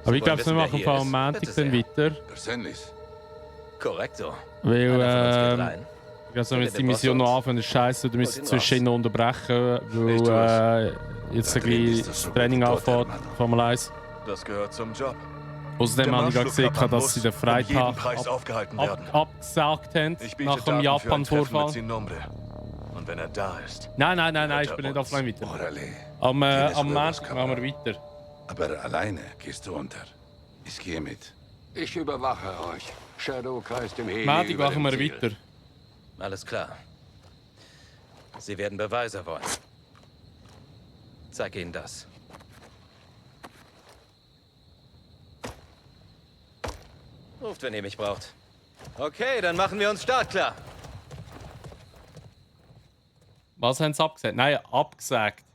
Aber ich wollen glaube, wir wissen, machen wer ein paar hier ist? Montag Bitte dann sehr. weiter. Persönlich. Korrekto. Weil, Einer von uns geht rein. ich glaube, wenn wir jetzt die den Mission Boss noch aus. anfangen, ist scheiße, du müsst ihn zwischendurch noch unterbrechen, weil jetzt ein bisschen das Training anfängt, Formel 1. Das gehört zum Job. Außerdem habe ich gerade gesehen, dass sie den um jeden Freitag Preis aufgehalten werden. abgesagt haben, Ich biete nach dem Daten für ein Treffen Japan-Vorfall. mit Sin Nombre. Und wenn er da ist... Nein, ich bin nicht offline weiter. Orale. Am Tienes Montag huevos, machen wir weiter. Aber alleine gehst du unter. Ich gehe mit. Ich überwache euch. Shadow kreist im Heli Montag über machen dem wir Ziel. weiter. Alles klar. Sie werden Beweise wollen. Zeig ihnen das. Ruft, wenn ihr mich braucht. Okay, dann machen wir uns startklar. Was haben sie abgesagt? Nein, abgesagt.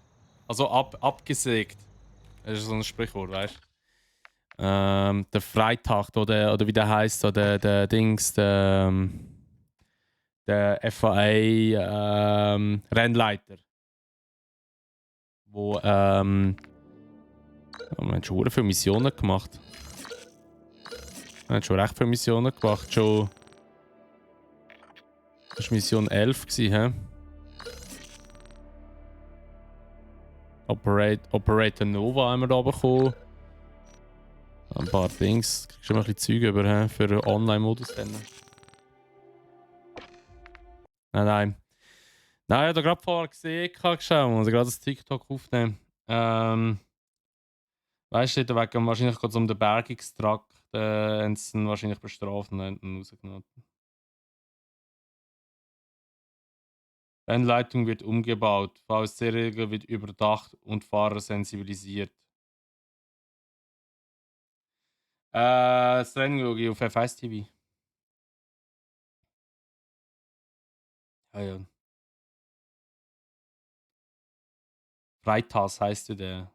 Also abgesägt. Das ist so ein Sprichwort, weißt du? Der Freitag oder wie der heißt, so der Dings, der FAA Rennleiter. wo wir haben schon viele Missionen gemacht. Wir haben schon recht viele Missionen gemacht. Schon. Das war Mission 11, hä? Operator Nova haben wir da bekommen. Ein paar Dings. Kriegst du mal ein bisschen Zeug über, für den Online-Modus dann. Nein, ich habe da gerade vorher gesehen, muss ich gerade das TikTok aufnehmen. Weißt du, wegen wahrscheinlich geht es um den Bergungstrakt, haben sie ihn wahrscheinlich bestraft und haben ihn rausgenommen. Rennleitung wird umgebaut, VSC-Regel wird überdacht und Fahrer sensibilisiert. Das Training schaue ich auf F1 TV. Ja. Freitas heisst der.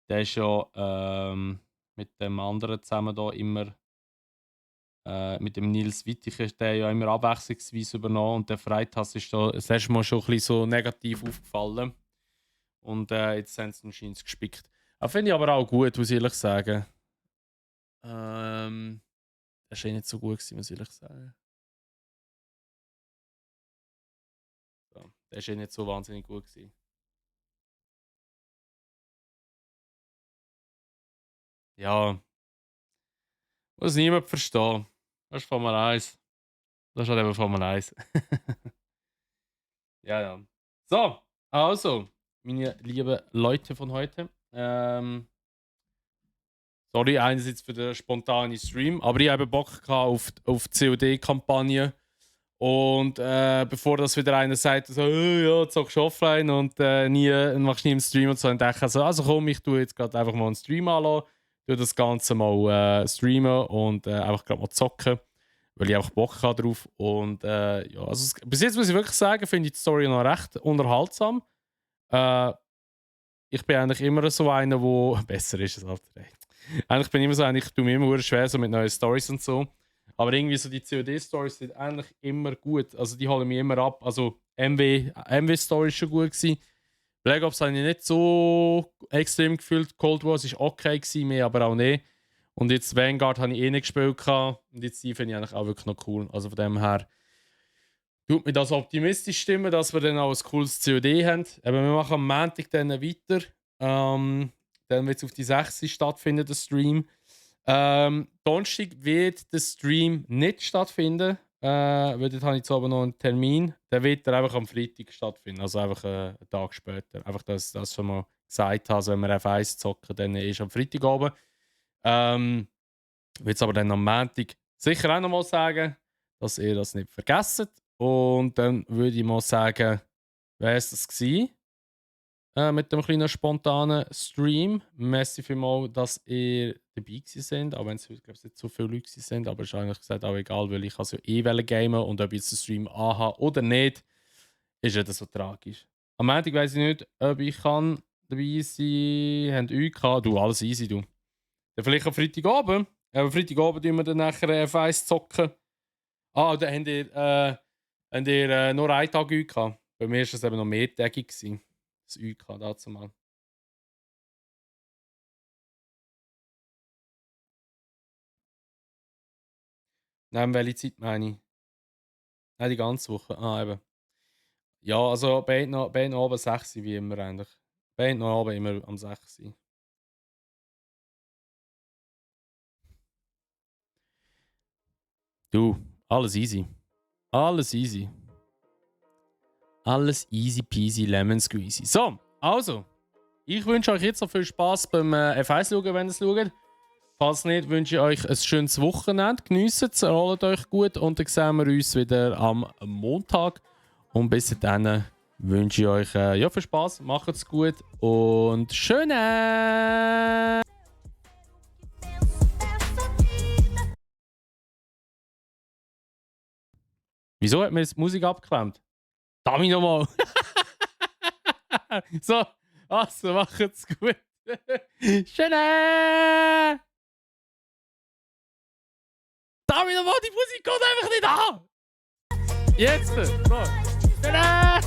Der ist ja mit dem anderen zusammen da immer. Mit dem Nils Wittig ist der ja immer abwechslungsweise übernommen. Und der Freitas ist da das erste Mal schon ein bisschen so negativ aufgefallen. Und jetzt haben sie ihn scheinbar gespickt. Finde ich aber auch gut, muss ich ehrlich sagen. Das war nicht so gut, muss ich ehrlich sagen. So, der war nicht so wahnsinnig gut gewesen. Ja. Muss niemand verstehen. Das ist Formel 1. Das ist halt eben Formel 1. Ja. So, also, meine lieben Leute von heute. Sorry, einerseits für den spontanen Stream, aber ich habe Bock auf die COD-Kampagne. Und bevor das wieder einer sagt, so, ja, zockst du offline und machst nie im Stream und so, dann denke ich also komm, ich tue jetzt gerade einfach mal einen Stream anlassen, tue das Ganze mal streamen und einfach gerade mal zocken, weil ich einfach Bock habe drauf. Und ja, also bis jetzt muss ich wirklich sagen, finde ich die Story noch recht unterhaltsam. Ich bin eigentlich immer so einer, wo besser ist als Alter. Eigentlich bin ich immer so einer, ich tue mir immer schwer so mit neuen Stories und so. Aber irgendwie so die COD-Stories sind eigentlich immer gut. Also die holen mich immer ab. Also MW-Story ist schon gut gewesen. Black Ops habe ich nicht so extrem gefühlt. Cold War war okay gewesen, mehr aber auch nicht. Und jetzt Vanguard habe ich eh nicht gespielt. Und jetzt die finde ich eigentlich auch wirklich noch cool. Also von dem her tut mir das optimistisch stimmen, dass wir dann auch ein cooles COD haben. Aber wir machen am Montag dann weiter. Dann wird es auf die 6. stattfinden, der Stream. Donnerstag wird der Stream nicht stattfinden, weil dort habe ich jetzt aber noch einen Termin. Der wird einfach am Freitag stattfinden, also einfach einen Tag später. Einfach, dass ich das schon mal gesagt habe, also wenn wir F1 zocken, dann ist am Freitag oben. Ich will es aber dann am Montag sicher auch noch mal sagen, dass ihr das nicht vergesst. Und dann würde ich mal sagen, wer ist das gewesen? Mit dem kleinen spontanen Stream. Merci vielmals, dass ihr dabei seid. Auch wenn es heute nicht so viele Leute sind. Aber es ist eigentlich gesagt auch egal, weil ich also gamen und ob ich jetzt den Stream anhabe oder nicht, ist ja das so tragisch. Am Montag weiss ich nicht, ob ich kann dabei sein kann. Habt ihr UK? Du, alles easy, du. Dann vielleicht am Freitagabend. Am Freitagabend tun wir dann nachher F1 zocken. Ah, dann habt ihr nur einen Tag UK. Bei mir war es eben noch mehrtägig. Das UK dazu mal. Nein, welche Zeit meine ich? Nein, die ganze Woche. Ah, eben. Ja, also beide noch oben 6 wie immer eigentlich. Beide noch oben immer am 6. Du, alles easy. Alles easy. Alles easy peasy lemon squeezy. So, also. Ich wünsche euch jetzt noch viel Spaß beim F1 schauen, wenn ihr es schaut. Falls nicht, wünsche ich euch ein schönes Wochenende. Geniessen es, erholt euch gut und dann sehen wir uns wieder am Montag. Und bis dann wünsche ich euch ja, viel Spaß, macht es gut und schöne! Wieso hat mir jetzt die Musik abgeklemmt? Darf ich nochmal? So, also macht's gut. Schöne! Darf ich nochmal? Die Musik geht einfach nicht an! Jetzt! So! Schöne!